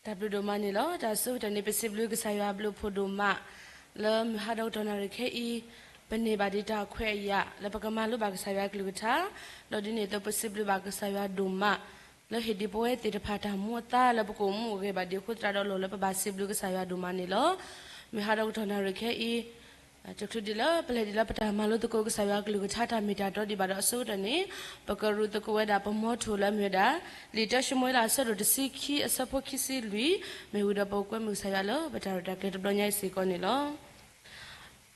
တၢ်ဘျုးဒိၣ်မးန့ၣ်လီၤ. တၢ်ဆိကတၢၢ်န့ၣ် ပစံးဘျုးကစၢ်ယွၤအဘျုးအဖှိၣ်ဒိၣ်မး လၢမုၢ်ဟါဒီကတီၢ်နၣ်ရံၣ်ခဲအံၤ ပန့ၢ်ဘၣ်ဒံးတၢ်ခွဲးအယာ် လၢပကမၤလိဘၣ်ကစၢ်ယွၤကလုၢ်ကထါ, ဒီးဒ်န့ၣ်အသိးပစံးဘျုးဘၣ်ကစၢ်ယွၤဒိၣ်မး လၢဟ့ၣ်ဒံးပဝဲသ့ၣ်တဖၣ်တၢ်မူအသါ လၢပကအိၣ်မူအိၣ်ဂဲၤဘၣ်ဒံးအဃိသတးဒီး လီၢ်လၢပဘၣ်စံးဘျုးကစၢ်ယွၤဒိၣ်မးန့ၣ်လီၤ. မုၢ်ဟါဒီကတီၢ်နၣ်ရံၣ်ခဲအံၤ တချုးဒံးလၢပလဲၤဒံးလၢပတၢ်မၤလိသကိးကစၢ်ယွၤကလုၢ်ကထါတၢ်မ့ၢ်တၢ်တီဒံးဘၣ်ဒီးအဆိကတၢၢ်န့ၣ်, ပကရူးသကိးဝဲဒၣ်ပမီထိၣ်လၢအမ့ၢ်ဝဲဒၣ် လံာ်တၢၡမူၤအ့လးအဆၢဒိၣ်တဆံခံ အဆၢဖိခံဆံလွံၢ်, မ့ၢ်ဝံၤဒီးပကကွဲမုာ်ကစၢ်ယွၤလၢပတၢ်ရဲၣ်တၢ်ကျဲၤတဘျီညါအံၤစ့ၢ်ကီးန့ၣ်လီၤ.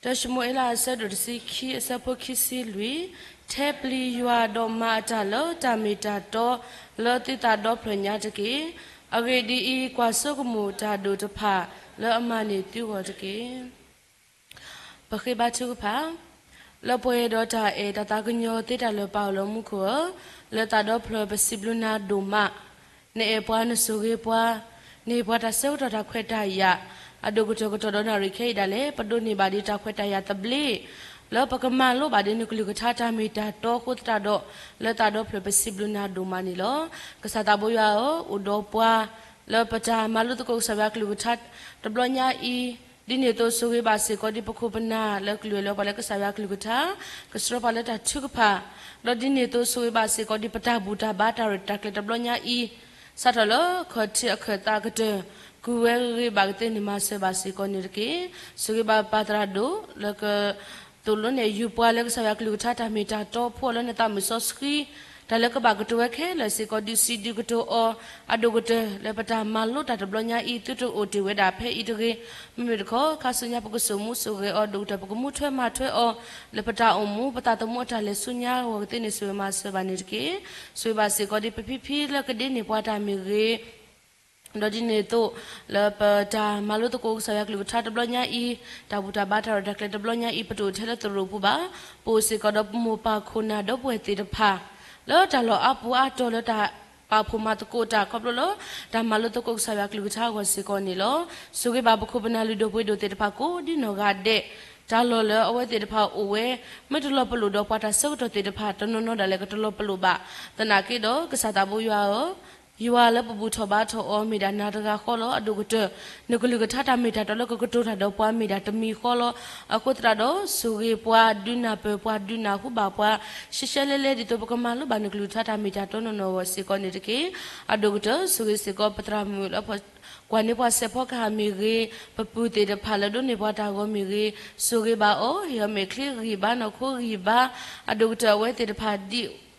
တၢၡမူၤအ့လးအဆၢဒိၣ်တဆံခံ အဆၢဖိခံဆံလွံၢ်, ထဲပျံၤယွၤဒီးမၤအတၢ်လၢတၢ်မ့ၢ်တၢ်တီ လၢသုသးဒီဖျၢၣ်ညါတက့ၢ်. အဂ့ၢ်ဒ်အံၤ, ကွၢ်ဆိကမိၣ်တၢ်ဒိၣ်တဖၣ်လၢအမၤန့ၢ်သုဂီၢ်တက့ၢ်. ပဃ့ဘါထုကဖၣ်, လၢပှဲၤဒီးတၢ်အဲၣ်တၢ်သးကညီၤသ့တၢ်လၢာ်ပၢ်အိၣ်လၢမူခိၣ်ဧၢ, လၢသးဒီဖျၢၣ်ပစံးဘျုးနၤဒိၣ်မး, နအဲၣ်ပှၤနဆိၣ်ဂ့ၤပှၤ, နဟ့ၣ်ပှၤတၢ်ဆၢကတီၢ်တၢ်ခွဲးတၢ်ယာ်, အဒိၣ်ကတၢၢ်ကတီၢ်ဒီးနၣ်ရံၣ်ခဲအံၤဒၣ်လဲာ် ပဒိးန့ၢ်ဘၣ်ဒံးတၢ်ခွဲးတၢ်ယာ်သဘျ့ လၢပကမၤလိဘၣ်ဒံးနကလုၢ်ကထါတၢ်မ့ၢ်တၢ်တီအဃိသတးဒီး လၢသးဒီဖျၢၣ်ပစံးဘျုးနၤဒိၣ်မးန့ၣ်လီၤ. ကစၢ်သးဘိယွၤဧၢ, အိၣ်ဒီးပှၤ လၢပတၢ်မၤလိသကိးကစၢ်ယွၤကလုၢ်ကထါတဘျီညါအံၤ, ဒ်န့ၣ်အသိးဆိၣ်ဂ့ၤဘၣ်စ့ၢ်ကီးဒံးပခိၣ်ပနၢ်လၢကလုၢ်လၢပှၤလၢကစၢ်ယွၤကလုၢ်ကထါ, ကဆှၢပှၤလၢတၢ်ထုကဖၣ်, ဒီးဒ်န့ၣ်အသိးဆိၣ်ဂ့ၤဘၣ်စ့ၢ်ကီးဒံးပတၢ်ဘူၣ်တၢ်ဘါတၢ်ရဲၣ်တၢ်ကျဲၤတဘျီညါအံၤ, စးထီၣ်လၢခီၣ်ထံးအခၢၣ်သးကတၢၢ် ကုၢ်ဝဲဂ့ၤဂ့ၤဘၣ်ကသ့န့ၣ် မၤစၢၤဘၣ်စ့ၢ်ကီးန့ၣ်တက့ၢ်. ဆိၣ်ဂ့ၤဘၣ်ပၢ်သရၣ်ဒိၣ် လၢက သိၣ်လိနဲၣ်ယုၤပှၤလၢကစၢ်ယွၤကလုၢ်ကထါတၢ်မ့ၢ်တၢ်တီ ဖှူအီၤလၢနသးမုၣ်စီဆှံ, တၢ်လၢကဘၣ်ကတိၤဝဲခဲလၢာ်စ့ၢ်ကီး ဒုးစံးဒုးကတိၤအီၤ, အဒိၣ်ကတၢၢ်လၢပတၢ်မၤလိတၢ်တဘျီညါအံၤ သုတအိၣ်တ့ၢ်ဝဲဒၣ်ဖဲအံၤတဂ့ၤ, မ့မ့ၢ်တခီ ခါဆူညါပကစိာ်မူစိာ်ဂဲၤအီၤ ဒိၣ်ကတၢၢ်ပကမူထွဲမၤထွဲအီၤ, လၢပတၢ်အိၣ်မူ ပသးသမူအတၢ်လဲၤဆူညါအဂီၢ်ကသ့န့ၣ် ဆိၣ်ဂ့ၤမၤစၢၤဘၣ်န့ၣ်တက့ၢ်. ဆိၣ်ဂ့ၤဘၣ်စ့ၢ်ကီးဒံးပဖံဖံလၢကဒ့န့ၢ်ပှၤတၢ်မ့ၢ်ဂ့ၤ ဒီးဒ်န့ၣ်အသိး လၢပတၢ်မၤလိသကိးကစၢ်ယွၤကလုၢ်ကထါတဘျီညါအံၤ, တၢ်ဘူၣ်တၢ်ဘါတၢ်ရဲၣ်တၢ်ကျဲၤတဘျီညါအံၤ ပတအိၣ်ထဲလၢသရိာ်ပူၤဘၣ်. ပအိၣ်စ့ၢ်ကီးဒီးပမိၢ်ပၢ်ခိၣ်နၢ်ဒီပုၢ်ဝဲၢ်သ့ၣ်တဖၣ် လၢတၢ်လီၢ်အါပူၤအါတီၤလၢတၢ်ပာ်ဖှိၣ်မၤသကိးတၢ်ခီဖျိလၢ တၢ်မၤလိသကိးကစၢ်ယွၤကလုၢ်ကထါအဂီၢ်စ့ၢ်ကီးန့ၣ်လီၤ. ဆိၣ်ဂ့ၤဘၣ်ပခိၣ်ပနၢ်လုၢ်ဒိၣ်ပှ့ၤဒိၣ်သ့ၣ်တဖၣ်ကိးဒ်နီၢ်ဂၤဒဲး, တၢ်လီၢ်လၢအဝဲသ့ၣ်တဖၣ်အိၣ်ဝဲ မ့ၢ်တလီၤပလိာ်ဒီးပှၤတၢ်ဆၢကတီၢ်သ့ၣ်တဖၣ် တနီၤနီၤဒၣ်လဲာ်ကတလီၤပလိာ်ဘၣ်. သနာ်က့ဒီး ကစၢ်သးဘိယွၤဧၢ, ယွၤလၢပဘူၣ်ထီၣ်ဘါထီၣ်အီၤ မ့ၢ်ဒၣ်နၤတဂၤဃီလီၤ. အဒိၣ်ကတၢၢ် နကလုၢ်ကထါတၢ်မ့ၢ်တၢ်တီလၢကကတိၤတၢ်ဒီးပှၤမ့ၢ်ဒၣ်တမံၤဃီလီၤ. အဃိသတးဒီး ဆိၣ်ဂ့ၤပှၤဒုးနၢ်ပၢၢ်ပှၤဒုးနၢ်ဟူဘၣ်ပှၤ ရှဲရှဲလဲလဲ ဒ်သိးပကမၤလိဘၣ်နကလုၢ်ကထါတၢ်မ့ၢ်တၢ်တီနီၢ်နီၢ်အဂီၢ်စ့ၢ်ကီးန့ၣ်တက့ၢ်. အဒိၣ်ကတၢၢ် ဆိၣ်ဂ့ၤစ့ၢ်ကီးပသရၣ်မုၣ်လၢ ကွၢ်န့ၢ်ပှၤစဲးဖီကဟၣ်မ့ၢ်ဂ့ၤ, ပပုၢ်သ့ၣ်တဖၣ်လၢဒိးန့ၢ်ပှၤတၢ်ဂီၤမ့ၢ်ဂ့ၤ, ဆိၣ်ဂ့ၤဘၣ်အီၤ, ဟ့ၣ်အီၤမဲာ်ချံဂံၢ်ဘါနီၢ်ခိဂံၢ်ဘါ, အဒိၣ်ကတၢၢ်အဝဲသ့ၣ်တဖၣ်ဒ်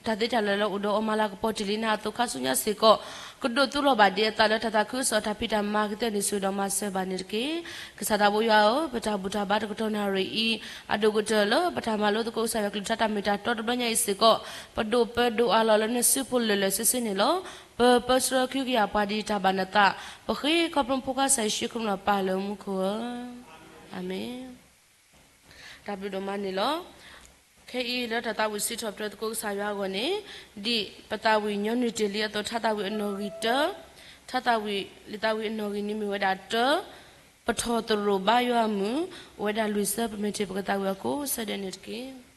တၢ်သ့တၢ်လၢာ်လၢအိၣ်ဒီးအီၤမၤလၤကပီၤတ့ၢ်လံနၤအသိးခါဆူညါစ့ၢ်ကီး, ကဒိးသူလီၤဘၣ်ဒံးအသးလၢတၢ်သးခုကစီၣ်တၢ်ဖံးတၢ်မၤကသ့န့ၣ် ဆိၣ်ဂ့ၤဒီးမၤစၢၤဘၣ်န့ၣ်တက့ၢ်. ကစၢ်သးဘိယွၤဧၢ, ပတၢ်ဘူၣ်တၢ်ဘါတကတီၢ်နၣ်ရံၣ်အံၤ, အဒိၣ်ကတၢၢ်လၢပတၢ်မၤလိသကိးကစၢ်ယွၤကလုၢ်ကထါတၢ်မ့ၢ်တၢ်တီတဘျီညါအံၤစ့ၢ်ကီး, ပဒိၣ်ပၢဒိၣ်အါလီၤလၢနစုပူၤလၢာ်လၢာ်ဆ့ဆ့န့ၣ်လီၤ. ပပၢဆှၢကဟုကယာ်ပှၤဒ်တၢ်ဘၣ်နသး, ပဃ့ခီဖျိဖိခွါကစၢ်ယ့ၣ်ၡူးခရံာ်ပၢ်လၢမူခိၣ်ဧၢ, အၤမ့ၣ်. တၢ်ဘျုးဒိၣ်မးန့ၣ်လီၤ. ခဲအံၤလၢတၢ်သးဝံၣ်စံးထီၣ်ပတြၢၤသကိးကစၢ်ယွၤအဂီၢ်န့ၣ်, ဒ်ပသးဝံၣ်ညီနုၢ်တ့ၢ်လံအသိး ထါသးဝံၣ်အနီၣ်ဂံၢ်တၢ, ထါသးဝံၣ် လံာ်သးဝံၣ်အနီၣ်ဂံၢ်န့ၣ်မ့ၢ်ဝဲဒၣ်တၢ, ပထီၣ်သရိာ်ဘါယွၤအမုၢ်, အိၣ်ဝဲဒၣ်လွံၢ်ဆၢ ပမ့ၢ်ထံၣ်ပကသးဝံၣ်အီၤကိးဆၢဒဲးန့ၣ်တက့ၢ်.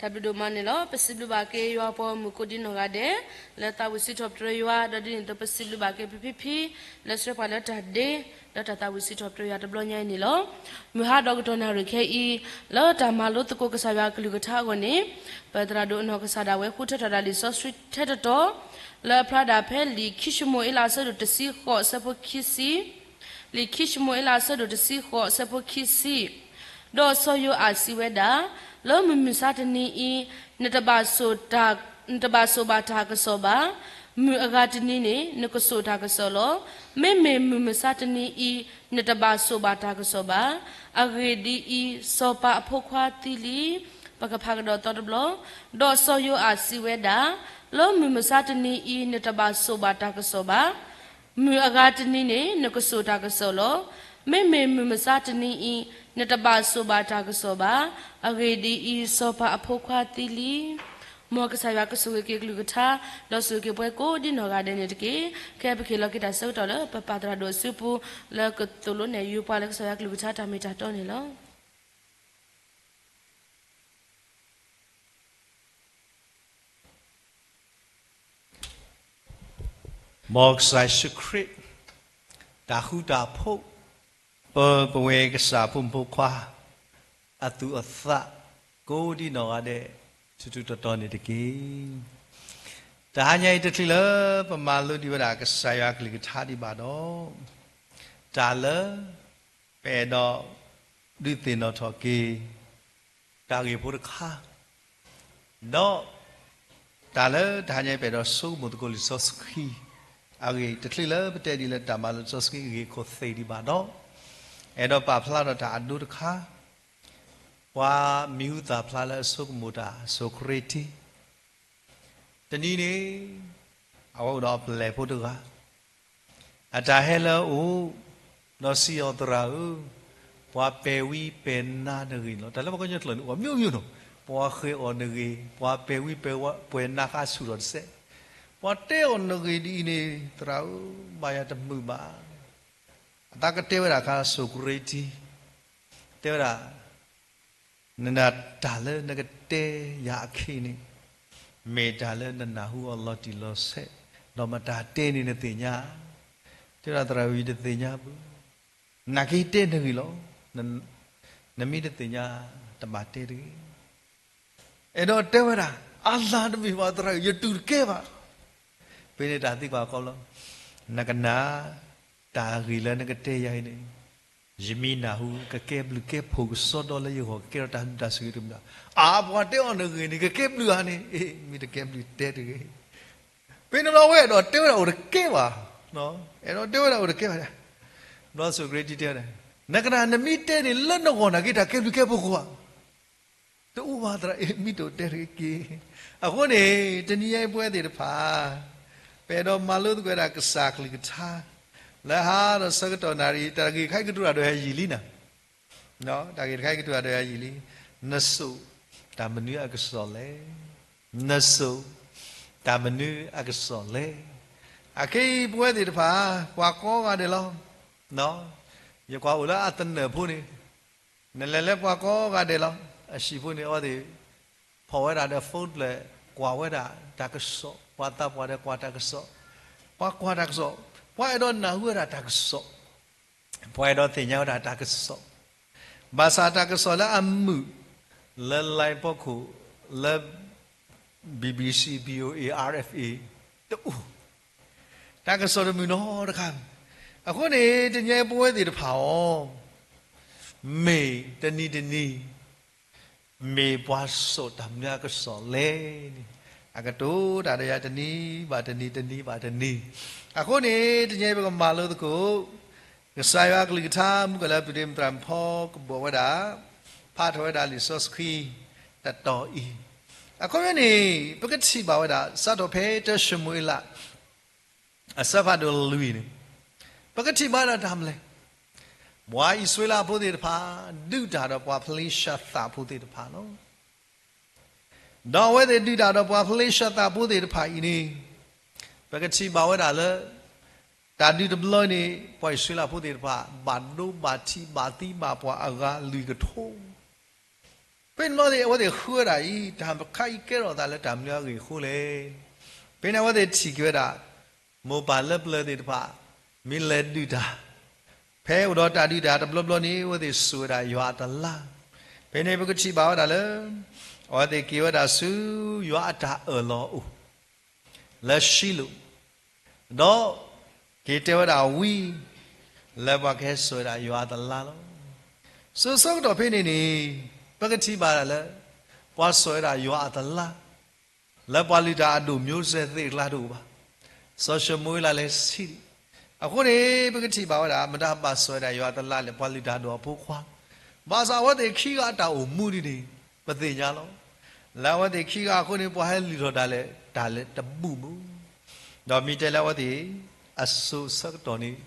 တၢ်ဘျုးဒိၣ်မးန့ၣ်လီၤ. ပစံးဘျုးဘၣ်က့ၤယွၤပှၤဂီၢ်မုၢ်ကိးဒံနီၢ်ဂၤဒဲး လၢသးဝံၣ်စံးထီၣ်ပတြၢၤယွၤ, ဒီးဒ်န့ၣ်အသိးပစံးဘျုးဘၣ်က့ၤပဖံဖံ လၢဆှၢပှၤလၢတၢ်ဒ့ လၢတၢ်သးဝံၣ်စံးထီၣ်ပတြၢၤယွၤတဘျီညါအံၤန့ၣ်လီၤ. မုၢ်ဟါဒီးကတီၢ်နၣ်ရံၣ်ခဲအံၤ လၢတၢ်မၤလိသကိးကစၢ်ယွၤအကလုၢ်ကထါအဂီၢ်န့ၣ် ပသရၣ်ဒိၣ်အနီၢ်ကစၢ်ဒၣ်ဝဲဃုထၢထီၣ်ဒၣ်လံာ်စီဆှံထဲတတီၤ လၢအဖျါဒၣ်ဖဲလံာ်ခံၡမူၤအ့လးအဆၢဒိၣ်တဆံဃိးအဆၢဖိခံဆံ လံာ်ခံၡမူၤအ့လးအဆၢဒိၣ်တဆံဃိးအဆၢဖိခံဆံ, ဒီးစီၤယိၤအၣ်စံးဝဲဒၣ်, လၢမုၢ်မဆါတနံၤအံၤ နတဘၣ်စိာ်တၢ်, နတဘၣ်စိာ်ဘၣ်တၢ်ကစီၣ်ဘၣ်. မုၢ်အဂၤတနံၤန့ၣ် နကစိာ်တၢ်ကစီၣ်လီၤ. မ့မ့ၢ်မုၢ်မဆါတနံၤအံၤ နတဘၣ်စိာ်ဘၣ်တၢ်ကစီၣ်ဘၣ်. အဂ့ၢ်ဒ်အံၤ, စီၤပၤအဖိခွါသံလံ. ပကဖးကဒီးသီတဘျီ, ဒီးစီၤယိၤအၣ်စံးဝဲဒၣ်, လၢမုၢ်မဆါတနံၤအံၤ နတဘၣ်စိာ်ဘၣ်တၢ်ကစီၣ်ဘၣ်. မုၢ်အဂၤတနံၤန့ၣ် နကစိာ်တၢ်ကစီၣ်လီၤ. မ့မ့ၢ်မုၢ်မဆါတနံၤအံၤ နတဘၣ်စိာ်ဘၣ်တၢ်ကစီၣ်ဘၣ်. အဂ့ၢ်ဒ်အံၤ, စီၤပၤအဖိခွါသံလံ. မ်ကစၢ်ယွၤကဆိၣ်ဂ့ၤက့ၤကလုၢ်ကထါ, ဒီးဆိၣ်ဂ့ၤက့ၤပှၤကိးဒံနီၢ်ဂၤဒဲးန့ၣ်တက့ၢ်. ခဲအံၤပကဟ့ၣ်လီၤက့ၤတၢ်ဆၢကတီၢ်လၢပပၢ်သရၣ်ဒိၣ်အစုပူၤ လၢကသိၣ်လိနဲၣ်ယိၤပှၤလၢကစၢ်ယွၤကလုၢ်ကထါတၢ်မ့ၢ်တၢ်တီန့ၣ်လီၤ. မ်ကစၢ်ယ့ၣ်ၡူးခရံာ် တၢ်ဃူတၢ်ဖိး ပ, ပဝဲကစၢ်ဖိမုၣ်ဖိခွါ အသူၣ်အသး ကိးဒံနီၢ်ဂၤဒဲး ထူးထူးတီၤတီၤန့ၣ်တက့ၢ်. တဟါညါအံၤတချုးလၢပမၤလိဒံးဝဲဒၣ်ကစၢ်ယွၤကလုၢ်ကထါဒံးဘၣ်ဒီး တၢ်လၢ ပအဲၣ်ဒိးဒုးသ့ၣ်နီၣ်ထီၣ်က့ၤ တၢ်ဂ့ၢ်ဖိတခါ, ဒီး တၢ်လၢတဟါညါပအဲၣ်ဒိးဆိကမိၣ်သကိးလံာ်စီဆှံအဂ့ၢ် တချုးလၢပတဲဒံးလၢတၢ်မၤလိလံာ်စီဆှံအဂ့ၢ်အခိၣ်သ့ၣ်ဒံးဘၣ်ဒီး အဲၣ်ဒိးပာ်ဖျါထီၣ်တၢ်အဒိတခါ, ပှၤမံၤဟူသၣ်ဖျါလၢအဆိကမိၣ်တၢ် စီၤကရ့တံ တနံၤန့ၣ် အဝဲအိၣ်ဒီးအပျဲၢ်ဖိတဂၤ အတၢ်ဟဲလၢအအိၣ်, ဒီးစံးအီၤသရၣ်ဧၢ, ပှၤပဲာ်ဝံပဲာ်နါနဂ့ၢ်လီၤ. တၢ်လၢပှၤကညီကျိာ်န့ၣ် အိၣ်မျိုးမျိုးနီၤ, ပှၤဃဲၤအီၣ်နဂ့ၢ်, ပှၤပဲာ်ဝံပဲာ်နါဃါဆူၣ်ထီၣ်တစဲး, ပှၤတဲအီၤနဂ့ၢ်ဒ်အံၤန့ၣ် သရၣ်ဧၢ, ဘၣ်ယၤတမုာ်ဘၣ်. အသးကတဲဝဲဒၣ်အခါ စီၤကရ့တံ တဲဝဲဒၣ် နတၢ်လၢနကတဲယၤအခံန့ၣ် မ့ၢ်တၢ်လၢနနၢ်ဟူအီၤလီၤတံၢ်လီၤဆဲး, ဒီးမတၤတဲန့ၣ်နသ့ၣ်ညါ. တဲဒၣ်သရၣ်ဧၢ ယတသ့ၣ်ညါဘၣ်. နာ်က့တဲနဂ့ၢ်လီၤ. နမ့ၢ်တသ့ၣ်ညါ တဘၣ်တဲတဂ့ၤ. အဲၣ်ဒိးတဲဝဲဒၣ်, အလၤတမ့ၢ်ဘၣ်သရၣ်ဧၢ, ယတူၢ်တကဲဘၣ်. ဖဲန့ၣ်တၢ်သံကွၢ်ခီလီၤ, နကနၣ် တၢ်ဂ့ၢ်လၢနကတဲယၤအံၤန့ၣ် ယမ့ၢ်နၢ်ဟူ ကကဲဘျုးကဲဖှိၣ်ကစီဒီလၢယဂီၢ် ကကဲထီၣ်တၢ်ဟူးတၢ်ဆိၣ်ဂ့ၤတမံၤလီၤ. အါ ပှၤတဲအီၤနဂ့ၢ်န့ၣ် ကကဲဘျုးဧါန့ၣ်, မ့ၢ်တကဲဘျုးတဲတဂ့ၤ. ဖဲန့ၣ်လီၤ အဝဲအဲၣ်ဒိးတဲဝဲဒၣ်အိၣ်တကဲဘၣ်, အဲၣ်ဒိးတဲဝဲဒၣ်အိၣ်တကဲဘၣ်. ဘျီစီၤကရ့တံတဲဝဲဒၣ်, နကနၣ် နမ့ၢ်တဲန့ၣ် လၢနဂီၢ်နာ်က့ တၢ်ကဲဘျုးကဲဖှိၣ်ကီးဧါ. တအိၣ်ဘၣ်သရၣ်, မ့ၢ်တအိၣ်တဲတဂ့ၤက့ၤ. အဃိန့ၣ် တနံၤညါအံၤပဝဲသ့ၣ်တဖၣ် ပအဲၣ်ဒိးမၤလိသကိးဝဲဒၣ်ကစၢ်ကလုၢ်ကထါ လၢဟါဒီးဆၢကတီၢ်နၣ်ရံၣ် တၢ်ဂ့ၢ်တခါအံၤကတိၤတၢ်ဒီးယၤယံာ်လံနၤ, တၢ်ဂ့ၢ်တခါအံၤကတိၤတၢ်ဒီးယၤယံာ်လံ, နစိာ် တၢ်မနုၤအကစီၣ်လဲၣ်. နစိာ် တၢ်မနုၤအကစီၣ်လဲၣ်. အခဲအံၤပဝဲသ့ၣ်တဖၣ် ပှၤကိးဂၤဒဲးလီၤ. ယကွၢ်အိၣ်လၢအသနၢၣ်ဖိန့ၣ် နလဲၤလၢပှၤကိးဂၤဒဲးလီၤ. အဟံၣ်ဖိန့ၣ် အဝဲသ့ၣ် ဖီၣ်ဝဲဒၣ်ဒီး phone တဖျၢၣ် ကွၢ်ဝဲဒၣ်တၢ်ကစီၣ်, ပှၤသးပှၢ်ဒီးကွၢ်တၢ်ကစီၣ်, ပှၤကွၢ်တၢ်ကစီၣ်, ပှၤအဲၣ်ဒိးနၢ်ဟူဝဲဒၣ်တၢ်ကစီၣ်, ပှၤအဲၣ်ဒိးသ့ၣ်ညါဝဲဒၣ်တၢ်ကစီၣ်, ဘၣ်ဆၣ်တၢ်ကစီၣ်လၢအမုာ် လၢ line ဖီခိၣ် လၢ BBC, VOA, RFA တအိၣ်, တၢ်ကစီၣ်တမုာ်နီတခါ. အဃိန့ၣ် တနံၤညါအံၤပဝဲသ့ၣ်တဖၣ်အီၤ မ့ၢ်တနံၤတနံၤ မ့ၢ်ပှၤစိာ်တၢ်မနုၤအကစီၣ်လဲၣ်န့ၣ် အကတိၤတၢ်ဒီးယၤတနံၤဘၣ်တနံၤ တနံၤဘၣ်တနံၤ. အဃိန့ၣ် တနံၤညါအံၤပကမၤလိသကိး ကစၢ်ယွၤအကလုၢ်ကထါ မုၢ်ကီၢ်လၢအပျံၤတ့ၢ်မုၢ်သရၣ်မုၣ်ဖီကဘီဝဲဒၣ်, ဖးထီၣ်ဝဲဒၣ်လံာ်စီဆှံ တတီၤအံၤ. အခီပညီန့ၣ် ပကထံၣ်ဘၣ်ဝဲဒၣ် စးထီၣ်ဖဲတၢၡမူၤအ့လး အဆၢဖးဒိၣ်လွံၢ်န့ၣ် ပကထံၣ်ဘၣ်ဒၣ်တၢ်မနုၤလဲၣ်. ပှၤအံၣ်စရ့လးဖိသ့ၣ်တဖၣ် ဒုးတၢ်ဒီးပှၤဖလ့ၡသးဖိသ့ၣ်တဖၣ်လီၤ. ဒီးအဝဲသ့ၣ်ဒုးတၢ်ဒီးပှၤဖလ့ၡသးဖိသ့ၣ်တဖၣ်အံၤန့ၣ် ပကထံၣ်ဘၣ်ဝဲဒၣ်လၢ တၢ်ဒုးတဘျီန့ၣ် ပှၤအံၣ်စရ့လးဖိသ့ၣ်တဖၣ် ဘၣ်ဒိဘၣ်ထံးဘၣ်သံဘၣ်ပှၢ်အဂၤလွံၢ်ကထိ ဖဲန့ၣ်ဘျီန့ၣ် အဝဲသ့ၣ်ဃုဝဲဒၣ်အံၤ တၢ်တခါအံၤကဲထီၣ်အသးလၢတၢ်မနုၤအဂ့ၢ်အဃိလဲၣ်. ဖဲန့ၣ်အဝဲသ့ၣ်ထံၣ်က့ၤဝဲဒၣ် မိၢ်ပၢ်လၢပျၢၤသ့ၣ်တဖၣ် မ့ၢ်လဲၤဒုးတၢ် ဖဲအိၣ်ဒီးတၢ်ဒုးတၢ်တဘျီဘျီန့ၣ် အဝဲသ့ၣ်စိာ်ဝဲဒၣ်ယွၤအတလါ. ဖဲန့ၣ်ပကထံၣ်ဘၣ်ဝဲဒၣ်လၢ အဝဲသ့ၣ်က့ၤဝဲဒၣ်ဆူယွၤအတၢ်အၢၣ်လီၤအအိၣ် လၢၡံလိၣ်, ဒီးက့ၤတဲဝဲဒၣ်ဝံ လၢပှၤကဟဲစိာ်ဝဲဒၣ်ယွၤအတလါလီၤ. စိၤဆၢကတီၢ်ဖဲန့ၣ်န့ၣ် ပကထံၣ်ဘၣ်ဒၣ်လၢ ပှၤစိာ်ဝဲဒၣ်ယွၤအတလါ လၢပှၤလုၢ်တၢ်အဒိၣ် မျိုးဆက်သ့ၣ်အကျါတအိၣ်ဘၣ်. စီၤၡမူၤအ့လးလဲၤဆံးဒံး, အဃိန့ၣ် ပကထံၣ်ဘၣ်ဝဲဒၣ် မတၤဘၣ်စိာ်ဝဲဒၣ်ယွၤအတလါလဲၣ်, ပှၤလုၢ်တၢ်အဒိၣ်အဖိခွါ, ဘၣ်ဆၣ်အဝဲသ့ၣ်ခံဂၤအတၢ်အိၣ်မူဒ်န့ၣ် ပသ့ၣ်ညါလီၤ. လၢအဝဲသ့ၣ်ခံဂၤအဃိန့ၣ် ပှၤဟဲလုၢ်ထီၣ်ဒၣ်လဲာ် တၢ်လၢတဘူၣ်မုၢ်, ဒီးမ့ၢ်တဲလၢအဝဲသ့ၣ် အစိၤဆၢကတီၢ်န့ၣ်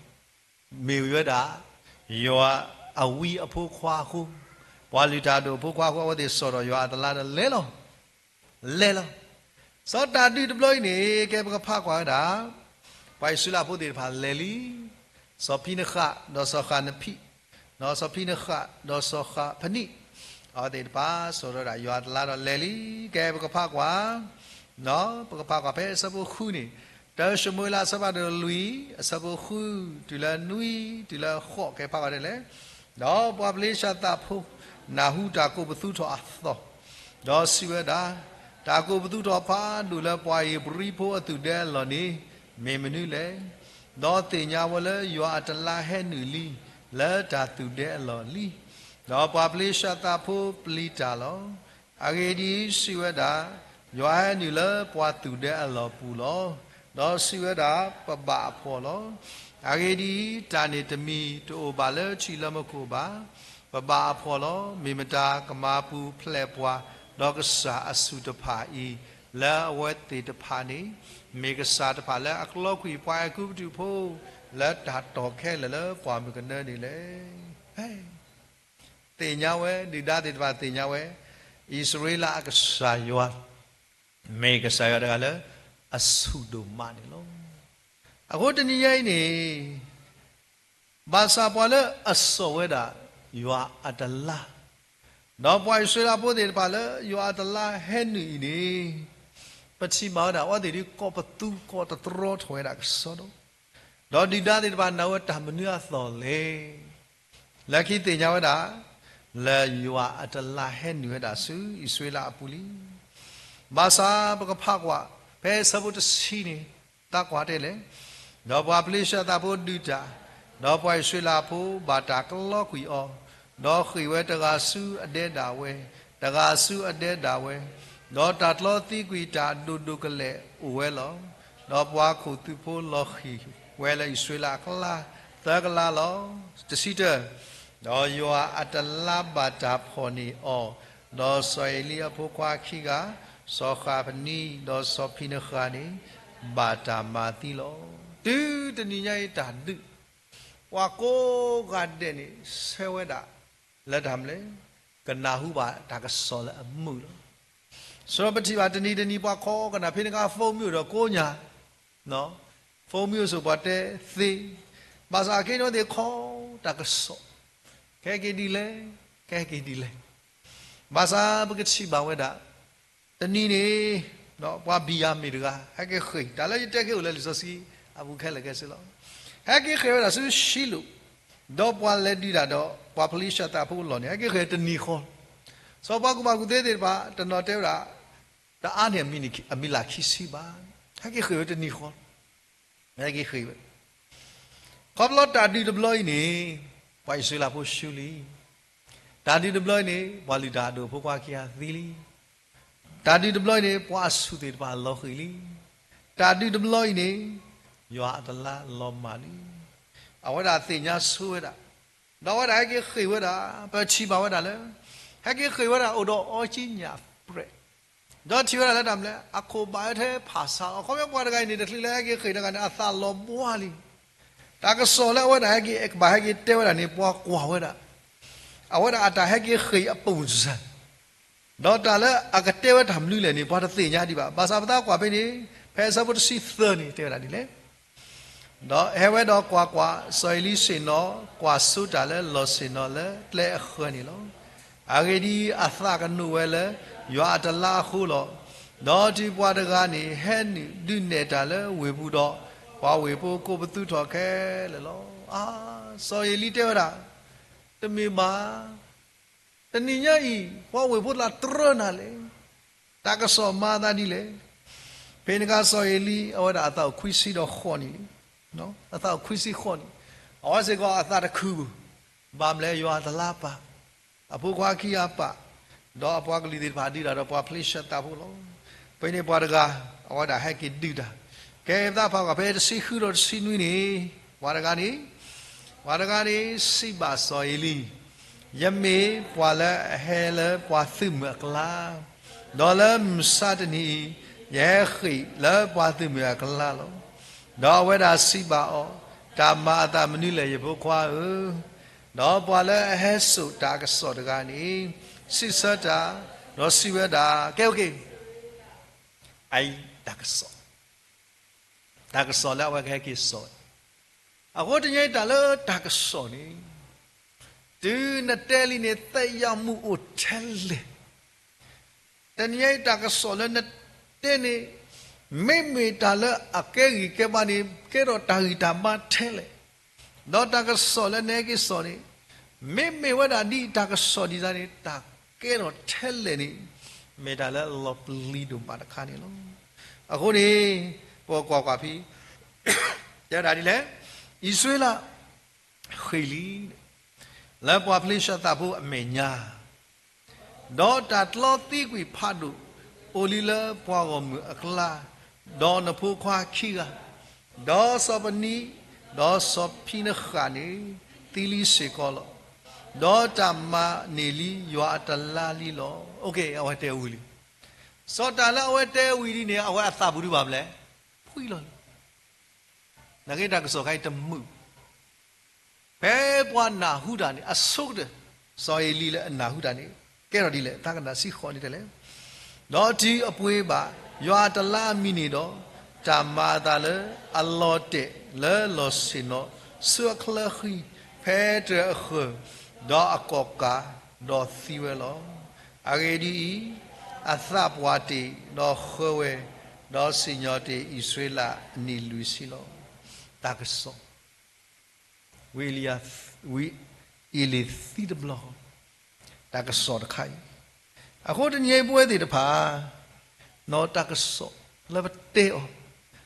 မ့ၢ်ဝဲဒၣ် ယွၤအဝံအဖိခွါအဃိ, ပှၤလုၢ်တၢ်အဒိၣ်အဖိခွါအဃိ အဝဲသ့ၣ်စိာ်ဒီးယွၤအတလါဒီးလဲၤလီၤ. လဲၤလီၤ. စီၤတၢ်ဒုးတဘျီအံၤန့ၣ် ကဲပကဖးကွၢ်ဝဲဒၣ် ပှၤအံၣ်စရ့လးဖိသ့ၣ်တဖၣ်လဲၤလံ. စီၤဖံနဃး ဒီးစီၤဃးနဖံး, ဒီးစီၤဖံနဃး ဒီးစီၤဃးဖနံး, အဝဲသ့ၣ်တဖၣ်စိာ်ဒီးဒၣ်ယွၤအတလါဒီးလဲၤလံ. ကဲပကဖးကွၢ် ပကဖးကွၢ်ဖဲအဆၢဖိဃုန့ၣ်, တၢၡမူၤအ့လး အဆၢဖးဒိၣ်လွံၢ် အဆၢဖိဃု တုၤလၢနွံ တုၤလၢဃိး ကဲဖးကွၢ်ဒ်လဲၣ်. ဒီးပှၤပလ့ၤၡသးဖိ နၢ်ဟူတၢ်ကိးပသူထီၣ်အသီၣ်, ဒီးစံးဝဲဒၣ်, တၢ်ကိးပသူထီၣ်ဖးဒိၣ်လၢပှၤဧ့ၤဘြံၤဖိအသူၣ်ဒဲအလီၢ်န့ၣ် မ့ၢ်မနုၤလဲၣ်. ဒီးသ့ၣ်ညါဝဲလၢယွၤအတလါဟဲနုာ်လံ လၢတၢ်သူၣ်ဒဲအလီၢ်လံ. ဒီးပှၤပလ့ၤၡသးဖိပျံၤတၢ်လီၤ. အဂ့ၢ်ဒ်အံၤ, စံးဝဲဒၣ်, ယွၤဟဲနုာ်လၢပှၤသူၣ်ဒဲအလီၢ်ပူၤလီၤ. ဒီးစံးဝဲဒၣ်, ပဘၣ်အဖှီၣ်လီၤ. အဂ့ၢ်ဒ်အံၤ, တၢ်န့ၣ်တမံၤတအိၣ်ဘၣ်လၢထံလၢမူခိၣ်ဘၣ်. ပဘၣ်အဖှီၣ်လီၤ. မ့ၢ်မတၤ ကမၤပူၤဖျဲးပှၤ, ဒီးကစၢ်အဆူၣ်တဖၣ်အံၤ လၢအဝဲသ့ၣ်တဖၣ်န့ၣ်, မ့ၢ်ကစၢ်တဖၣ်လၢအကျီကွံာ်ပှၤအဲၤကူပတူးဖိ လၢတၢ်တီၢ်ခဲလၢာ်လၢပှၢ်မုၢ်ကနၢန့ၣ်လဲၣ်. သ့ၣ်ညါဝဲ, ဒုၣ်ဒါသ့ၣ်တဖၣ်သ့ၣ်ညါဝဲ, အံၣ်စရ့လးအကစၢ်ယွၤ မ့ၢ်ကစၢ်ယွၤတဂၤလၢ အဆူၣ်ဒိၣ်မးန့ၣ်လီၤ. အဃိတနံၤညါအံၤန့ၣ် ဘၣ်ဆၣ်ပှၤလၢအစိာ်ဝဲဒၣ် ယွၤအတလါ, ဒီးပှၤအံၣ်စရ့လးဖိသ့ၣ်တဖၣ်လၢ ယွၤအတလါဟဲနုာ်အံၤန့ၣ်, ပထံၣ်ဘၣ်ဝဲဒၣ် အဝဲသ့ၣ်ဒ်ကိးပသူကိးတတြီထီၣ်ဝဲဒၣ်ကစီဒီ, ဒီးဒုၣ်ဒါသ့ၣ်တဖၣ်နာ်ဝဲတၢ်မနုၤအသိးလဲၣ်. လၢခံသ့ၣ်ညါဝဲဒၣ် လၢယွၤအတလါဟဲနုာ်ဝဲဒၣ်ဆူအံၣ်စရ့လးအပူၤလံ. ဘၣ်ဆၣ်ပကဖးကွၢ် ဖဲအဆၢဖိတဆံန့ၣ် သးကွၢ်တဲလဲၣ်, ဒီးပှၤပလ့ၤၡသးဖိဒုးတၢ်, ဒီးပှၤအံၣ်စရ့လးဖိဘၣ်တၢ်ကျီကွံာ်အီၤ, ဒီးဃ့ၢ်ဝဲတဂၤဆူအဒဲဒၣ်ဝဲ, တဂၤဆူအဒဲဒၣ်ဝဲ, ဒီးတၢ်ကျီသံကွံာ်တၢ်ဒိၣ်ဒိၣ်ကလဲာ်အိၣ်ဝဲလီၤ. ဒီးပှၤခိၣ်သုးဖိလီၤဃံၤဝဲလၢအံၣ်စရ့လးအကျါ သၢကလးလီၤ. တဆံတၢ, ဒီးယွၤအတလါဘၣ်တၢ်ဖီၣ်န့ၢ်အီၤ, ဒီးစီၤအ့လံအဖိခွါခံဂၤ, စီၤဃးဖနံ ဒီးစီၤဖံနဃၤန့ၣ် ဘၣ်တၢ်မၤသံလီၤ. တုၤတနံၤညါအံၤတၢ်ဒုး ပှၤကိးဂၤဒဲးန့ၣ် ဆၢဝဲဒၣ် လၢတၢ်မနုၤလဲၣ်, ကနၢ်ဟူဘၣ်တၢ်ကစီၣ်လၢအမုာ်လီၤ. ဆိပထံၣ်ဘၣ်တနံၤတနံၤပှၤခိးကနၣ်ဖဲန့ၣ်အခါ ဖိမုၣ်အိၣ်ဒီးကိးညါ, ဖိမုၣ်အိၣ်ဆိးပှၤတဲသ့, ဘၣ်ဆၣ်အက့နီၣ်သ့ၣ်ခိးတၢ်ကစီၣ်, ကဟဲက့ၤဒ်လဲၣ်, ကဟဲက့ၤဒ်လဲၣ်. ဘၣ်ဆၣ်ပကထံၣ်ဘၣ်ဝဲဒၣ် တနံၤန့ၣ် ပှၤဘံၣ်ယၤမ့ၣ်တဂၤ ဟဲက့ၤဃ့ၢ်, တၢ်လၢယတဲက့ၤအိၣ်လၢလံာ်စီဆှံအပူၤခဲလၢာ်ခဲဆ့လီၤ. ဟဲက့ၤဃ့ၢ်ဝဲဒၣ်ဆူၡံလိၣ်, ဒီးပှၤလဲၤဒုးတၢ်ဒီးပှၤဖလ့ၡသးဖိအလီၢ်န့ၣ် ဟဲက့ၤဃ့ၢ်တနံၤဃီ, စီၤပှၤကူၣ်ဘၣ်ကူၣ်သ့သ့ၣ်တဖၣ် တနီၤတဲဝဲဒၣ် တအါန့ၢ်အမံၤလၢ်ခံဆံဘၣ်, ဟဲက့ၤဃ့ၢ်ဝဲတနံၤဃီ, ဟဲက့ၤဃ့ၢ်ဝဲ ခီဖျိတၢ်ဒုးတဘျီအံၤန့ၣ် ပှၤအံၣ်စရ့လးဖိဆူလံ. တၢ်ဒုးတဘျီအံၤန့ၣ် ပှၤလုၢ်တၢ်အဒိၣ်ဖိခွါခံဂၤသံလံ. တၢ်ဒုးတဘျီအံၤန့ၣ် ပှၤအဆူၣ်သ့ၣ်တဖၣ်လီၤဃံၤလံ. တၢ်ဒုးတဘျီအံၤန့ၣ် ယွၤအတလါလီၤမၢ်လံ. အဝဲဒၣ်သ့ၣ်ညါဆိဝဲဒၣ်, ဒီးအဝဲဒၣ်ဟဲက့ၤဃ့ၢ်ဝဲဒၣ်, ပထံၣ်ဘၣ်ဝဲဒၣ်လၢ ဟဲက့ၤဃ့ၢ်ဝဲဒၣ်အိၣ်ဒီးအီကံညၣ်ပြဲး ဒီးထံၣ်ဝဲဒၣ်လၢတၢ်မနုၤလဲၣ်, အခိၣ်ဘၣ်ဝဲထဲဖးဆါလီၤ. အခီပညီပှၤတဂၤအံၤန့ၣ် တချုးလၢဟဲက့ၤဃ့ၢ်တဂၤန့ၣ် အသးလီၤဘှါလံ. တၢ်ကစီၣ်လၢအဝဲဒၣ်ဟဲက့ၤ ကဘၣ်ဟဲက့ၤတဲဝဲဒၣ်န့ၣ် ပှၤကွၢ်ဝဲဒၣ်, အဝဲဒၣ်အတၢ်ဟဲက့ၤဃ့ၢ်အပူၤစၢၤ ဒီးတၢ်လၢအကတဲဝဲတၢ်မနုၤလဲၣ်န့ၣ် ပှၤတသ့ၣ်ညါဒံးဘၣ်. ဘၣ်ဆၣ်ပသးကွၢ်ဖဲန့ၣ် ဖဲအဆၢဖိတဆံသၢန့ၣ် တဲဝဲဒၣ်ဒ်လဲၣ်. ဒီးဟဲဝဲဒီးကွၢ်ကွၢ်, စီၤအ့လံဆ့ၣ်နီၤကွၢ်စိတၢ်လၢလီၢ်ဆ့ၣ်နီၤလၢကျဲအဃၢၤန့ၣ်လီၤ. အဂ့ၢ်ဒ်အံၤ, အသးကနိးဝဲလၢယွၤအတလါအဃိလီၤ. ဒီးတုၤပှၤတဂၤန့ၣ် ဟဲနုာ်ဒုးနဲၣ်တၢ်လၢဝ့ၢ်ပူၤဒီး, ပှၤဝ့ၢ်ဖိကိးပသူထီၣ်ခဲလၢာ်လီၤ. အါ, စီၤအ့လံတဲဝဲဒၣ်, တမ့ၢ်ဘၣ်, တနံၤညါအံၤ ပှၤဝ့ၢ်ဖိလၢတြၢနၤလဲၣ်. တၢ်ကစီၣ်မၤအသးဒ်လဲၣ်. ဖဲန့ၣ်အခါစီၤအ့လံ အဝဲဒၣ်အသးအိၣ်ခွံဆံဒီးဃိးနံၣ်လံ. အသးအိၣ်ခွံဆံဃိးနံၣ်, အဝဲစ့ၢ်ကီးအသးတခုၣ်ဘၣ်, ဘၣ်မနုၤလဲၣ် ယွၤအတလါပာ်, အဖိခွါခံဂၤပာ်, ဒီးအပှၤကလုာ်သ့ၣ်တဖၣ်ဒုးတၢ်ဒီးပှၤဖလ့ၡသးဖိလီၤ. ဖဲန့ၣ်ပှၤတဂၤ အဝဲဒၣ်ဟဲက့ၤဒုးတၢ်. ကဲပသးဖးကွၢ်ဖဲတဆံဃုဒီးတဆံနွံန့ၣ်, ပှၤတဂၤန့ၣ် ပှၤတဂၤန့ၣ်စံးဘၣ်စီၤအ့လံ, ယမ့ၢ်ပှၤလၢအဟဲလၢပှၤသုးမုၢ်အကျါ, ဒီးလၢမုၢ်ဆါတနံၤအံၤ ယဟဲဃ့ၢ်လၢပှၤသုးမုၢ်အကျါလီၤ. ဒီးအဝဲဒၣ်စံးဘၣ်အီၤ, တၢ်မၤအသးမနုၤလဲၣ် ယဖိခွါဧၢ. ဒီးပှၤလၢအဟဲစိာ်တၢ်ကစီၣ်တဂၤန့ၣ် စံးဆၢတၢ်, ဒီးစံးဝဲဒၣ်, ကဲ, အအံၤတၢ်ကစီၣ်, တၢ်ကစီၣ်လၢအဝဲကဟဲက့ၤစိာ်, အဃိတနံၤအံၤတၢ်လၢတၢ်ကစီၣ်န့ၣ် တုၤနတဲလံန့ၣ် သ့ၣ်ယၢ်မူးအိၣ်ထဲလဲၣ်. တနံၤအံၤတၢ်ကစီၣ်လၢနတဲန့ၣ် မ့မ့ၢ်တၢ်လၢအကဲဂံၢ်ကဲဘါန့ၣ် ကဲထီၣ်တၢ်ဂံၢ်တၢ်ဘါထဲလဲၣ်. ဒီးတၢ်ကစီၣ်လၢနဟဲက့ၤစိာ်န့ၣ် မ့မ့ၢ်ဝဲဒၣ်ဒ်တၢ်ကစီၣ်ဒ်န့ၣ် တၢ်ကဲထီၣ်ထဲလဲၣ်န့ၣ် မ့ၢ်တၢ်လၢအလီၤပျံၤဒိၣ်မးတခါန့ၣ်လီၤ. အဃိန့ၣ် ပကွၢ်ကွၢ်ဖဲ တဲဝဲဒၣ်ဒ်လဲၣ်, အံၣ်စရ့လး ဃ့ၢ်လံ လၢပှၤဖလ့ၡသးဖိအမဲာ်ညါ, ဒီးတၢ်တြီသံကွံာ်ဖးဒိၣ်အိၣ်လံလၢပှၤဂီၢ်မုၢ်အကျါ, ဒီးနဖိခွါခံဂၤ, ဒီးစီၤပနံ, ဒီးစီၤဖံနဃးန့ၣ် သံလံစ့ၢ်ကီးလီၤ. ဒီးတၢ်မၤန့ၢ်လံယွၤအတလါလံလီၤ. အဝဲတဲဝံၤလံ. စီၤတၢ်လၢအဝဲတဲဝံၤလံန့ၣ် အဝဲအသးပူၤဒုးဘၣ်မနုၤလဲၣ်, ဖှံလီၤလံ. နာ်က့တၢ်ကစီၣ်ခါအံၤတမုာ် ဖဲပှၤနၢ်ဟူတၢ်န့ၣ် အဆိကတၢၢ် စီၤအ့လံလၢအနၢ်ဟူတၢ်န့ၣ် ကဲထီၣ်ဒ်လဲၣ်, သးကနၣ်စံဃိးန့ၣ်တဲလဲၣ်. ဒီးတုၤအပှ့ၤဘၣ် ယွၤအတလါအမံၤန့ၣ်ဒီး, တၢ်မၤအသးလၢအလီၤတဲာ်လၢလီၢ်ဆ့ၣ်နီၤဆူအချၢဃံ ဖဲတြဲၤအဃၢၤ, ဒီးအကီၣ်ကးဒီးသံဝဲလီၤ. အဂ့ၢ်ဒ်အံၤ, အသးပှၢ်တ့ၢ်ဒီးဃၢဝဲ, ဒီးစံၣ်ညီၣ်တ့ၢ်အံၣ်စရ့လးအနံၣ်လွံၢ်ဆံလီၤ. တၢ်ကစီၣ် ဝံၤအ့လံသံတဘျီဃီ, တၢ်ကစီၣ်တခါအံၤ, အဃိတနံၤအံၤပဝဲသ့ၣ်တဖၣ်, နီၢ်တၢ်ကစီၣ်လၢပတဲအီၤ,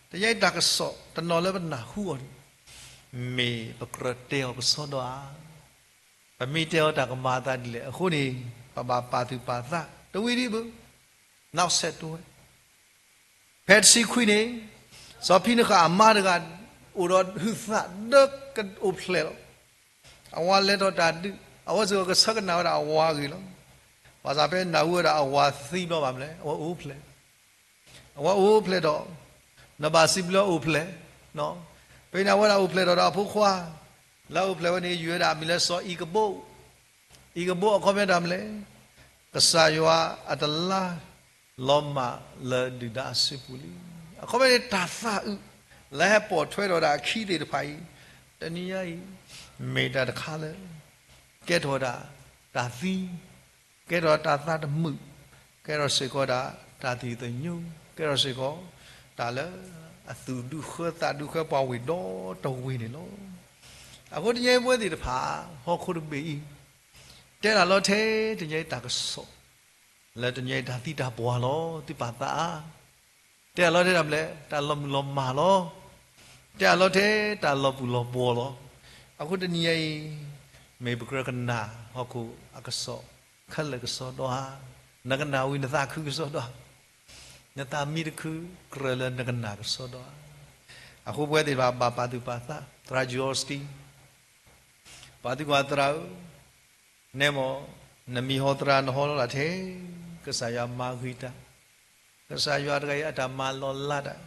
တနံၤအံၤတၢ်ကစီၣ်တနီၤလၢပနၢ်ဟူအီၤန့ၣ်, မ့ၢ်ပကြၢးတဲအီၤကစီဒီဧါ, ပမ့ၢ်တဲအီၤတၢ်ကမၤအသးဒ်လဲၣ်, အဃိန့ၣ် ပဘၣ်ပာ်သူၣ်ပာ်သးတဝံၤဒံးဘၣ်, နီၢ်စဲးတိဝဲ ဖဲတဆံခွံန့ၣ်, စီၤဖံနဃးအမါတဂၤ အိၣ်ဒီးဟုးသးဒီးကအိၣ်ဖျဲၣ်လီၤ. အဝၤလဲၤထီၣ်တၢ်ဒုး, အဝဲစ့ၢ်ကီးကဆၢကနၣ်ဝဲဒၣ်အဝၤအဂ့ၢ်လီၤ. ဘၣ်ဆၣ်ဖဲနၢ်ဟူဝဲဒၣ်အဝၤသံဘျီဘၣ်မနုၤလဲၣ်, အဝဲအိၣ်ဖျဲၣ်, အဝဲအိၣ်ဖျဲၣ်ဒီး, နဘၣ်စံးဘျုးအိၣ်ဖျဲၣ်, ဖဲန့ၣ်အဝဲဒၣ်အိၣ်ဖျဲၣ်ဒီးဒီးအဖိခွါ, လၢအအိၣ်ဖျဲၣ်ဝဲန့ၣ် ယုၢ်ဝဲဒၣ်အမံၤလၢစီၤအံၤကဘိ, အံၤကဘိအခီပညီတၢ်မနုၤလဲၣ်, ကစၢ်ယွၤအတလါ လီၤမၢ်လၢဒုၣ်ဒါအစုပူၤလံ. အခီပညီန့ၣ် တၢ်သးအုးလၢဟဲပိာ်ထွဲထီၣ်ဝဲဒၣ်အခံသ့ၣ်တဖၣ်အံၤ, တနံၤညါအံၤ မ့ၢ်တၢ်တခါလၢ ကဲထီၣ်ဝဲဒၣ်တၢ်သံ, ကဲထီၣ်တၢ်သးတမုာ်, ကဲထီၣ်စ့ၢ်ကီးဒၣ်တၢ်သံသညိ, ကဲထီၣ်စ့ၢ်ကီး တၢ်လၢအသူၣ်ဒူဃၢသးဒူဃၢပှၤဝ့ၢ်ဒီတဝ့ၢ်န့ၣ်လီၤ. အဃိတနံၤအံၤပဝဲသ့ၣ်တဖၣ် ဟီၣ်ခိၣ်တဘ့ၣ်အံၤ တဲဒၣ်လီၤထဲတနံၤအံၤတၢ်ကစီၣ်, လၢတနံၤအံၤတၢ်သံတၢ်ပှၢ်လီၤ, သုပာ်သးဧါ. တဲဒၣ်လီၤထဲတၢ်မနုၤလဲၣ်, တၢ်လီၤမုၢ်လီၤမၢ်လီၤ. တဲဒၣ်လီၤထဲတၢ်လီၤပူၤလီၤပှီၤလီၤ. အဃိတနံၤအံၤ မ့ၢ်ပကြၢးကနၣ်ဟီၣ်ခိၣ်အကစီၣ်ခဲလၢာ်ကစီဒီဧါ. နကနၣ်ဝံၤနသးခုကစီဒီဧါ. နသးမံတခုကြၢးလၢနကနၣ်ကစီဒီဧါ. အဃိပဝဲသ့ၣ်တဖၣ်ဘၣ်ပာ်သူၣ်ပာ်သး, သရၣ်ယူၣ်အီစတံ, ပာ်သူၣ်ပာ်သးသရၣ်ဧၢ, နဲမ့ၢ် နမံၤဟီသရၣ်နဟီလီၤလၢ်ထဲ, ကစၢ်ယွၤမၤဂ့ၤတၢ်, ကစၢ်ယွၤတဂၤအံၤအတၢ်မၤလီၤလးတၢ်,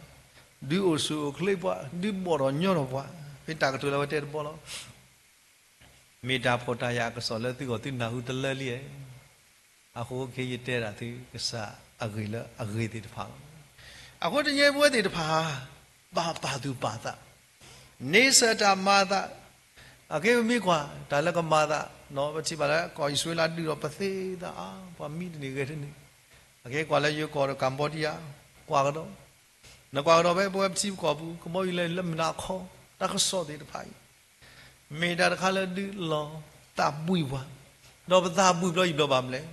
ဒုးအိၣ်ဆူၣ်အိၣ်ချ့ပှၤ, ဒုးဘီၣ်ထီၣ်ညီထီၣ်ပှၤ, ဖဲတၢ်ကတိၤလၢအဝဲတဲတဘီလီၤ. မ့ၢ်တၢ်ဖှီၣ်တၢ်ယာ်အကစီၣ်လၢသုဂီၢ်သုနၢ်ဟူတလၢလံဧါ. အဃိခဲအံၤယတဲဒၣ်သုကစၢ်အဂ့ၢ်လၢအဂ့ၤသ့ၣ်တဖၣ်လီၤ. အဃိတနံၤအံၤပဝဲသ့ၣ်တဖၣ် ဘၣ်ပာ်သူၣ်ပာ်သး, န့ဆၢၣ်တၢ်မၤအသး, အက့ပမ့ၢ်ကွၢ်တၢ်လၢကမၤအသး, ပထံၣ်ဘၣ်လၢကီၢ်အံၣ်စရ့လးဒုးဒီးပသ့သးအါ, ပှၤမံတန့ၢ်ဂဲၤတန့ၢ်, အက့ကွၢ်လၢယိၤကီၢ်ဒီး Cambodia, ကွၢ်ကဒီး, နကွၢ်ကဒီးဖဲပဝဲပထံပကီၢ်ပူၤ ကဘီယူၤလဲၤလၢမုၢ်နၤခီ, တၢ်ကစီၣ်သ့ၣ်တဖၣ်အံၤ မ့ၢ်တၢ်တခါလၢဒုးလီၤသးဘှံးပှၤ, ဒီးပသးဘှံးဘျီယံၤဘျီဘၣ်မနုၤလဲၣ်,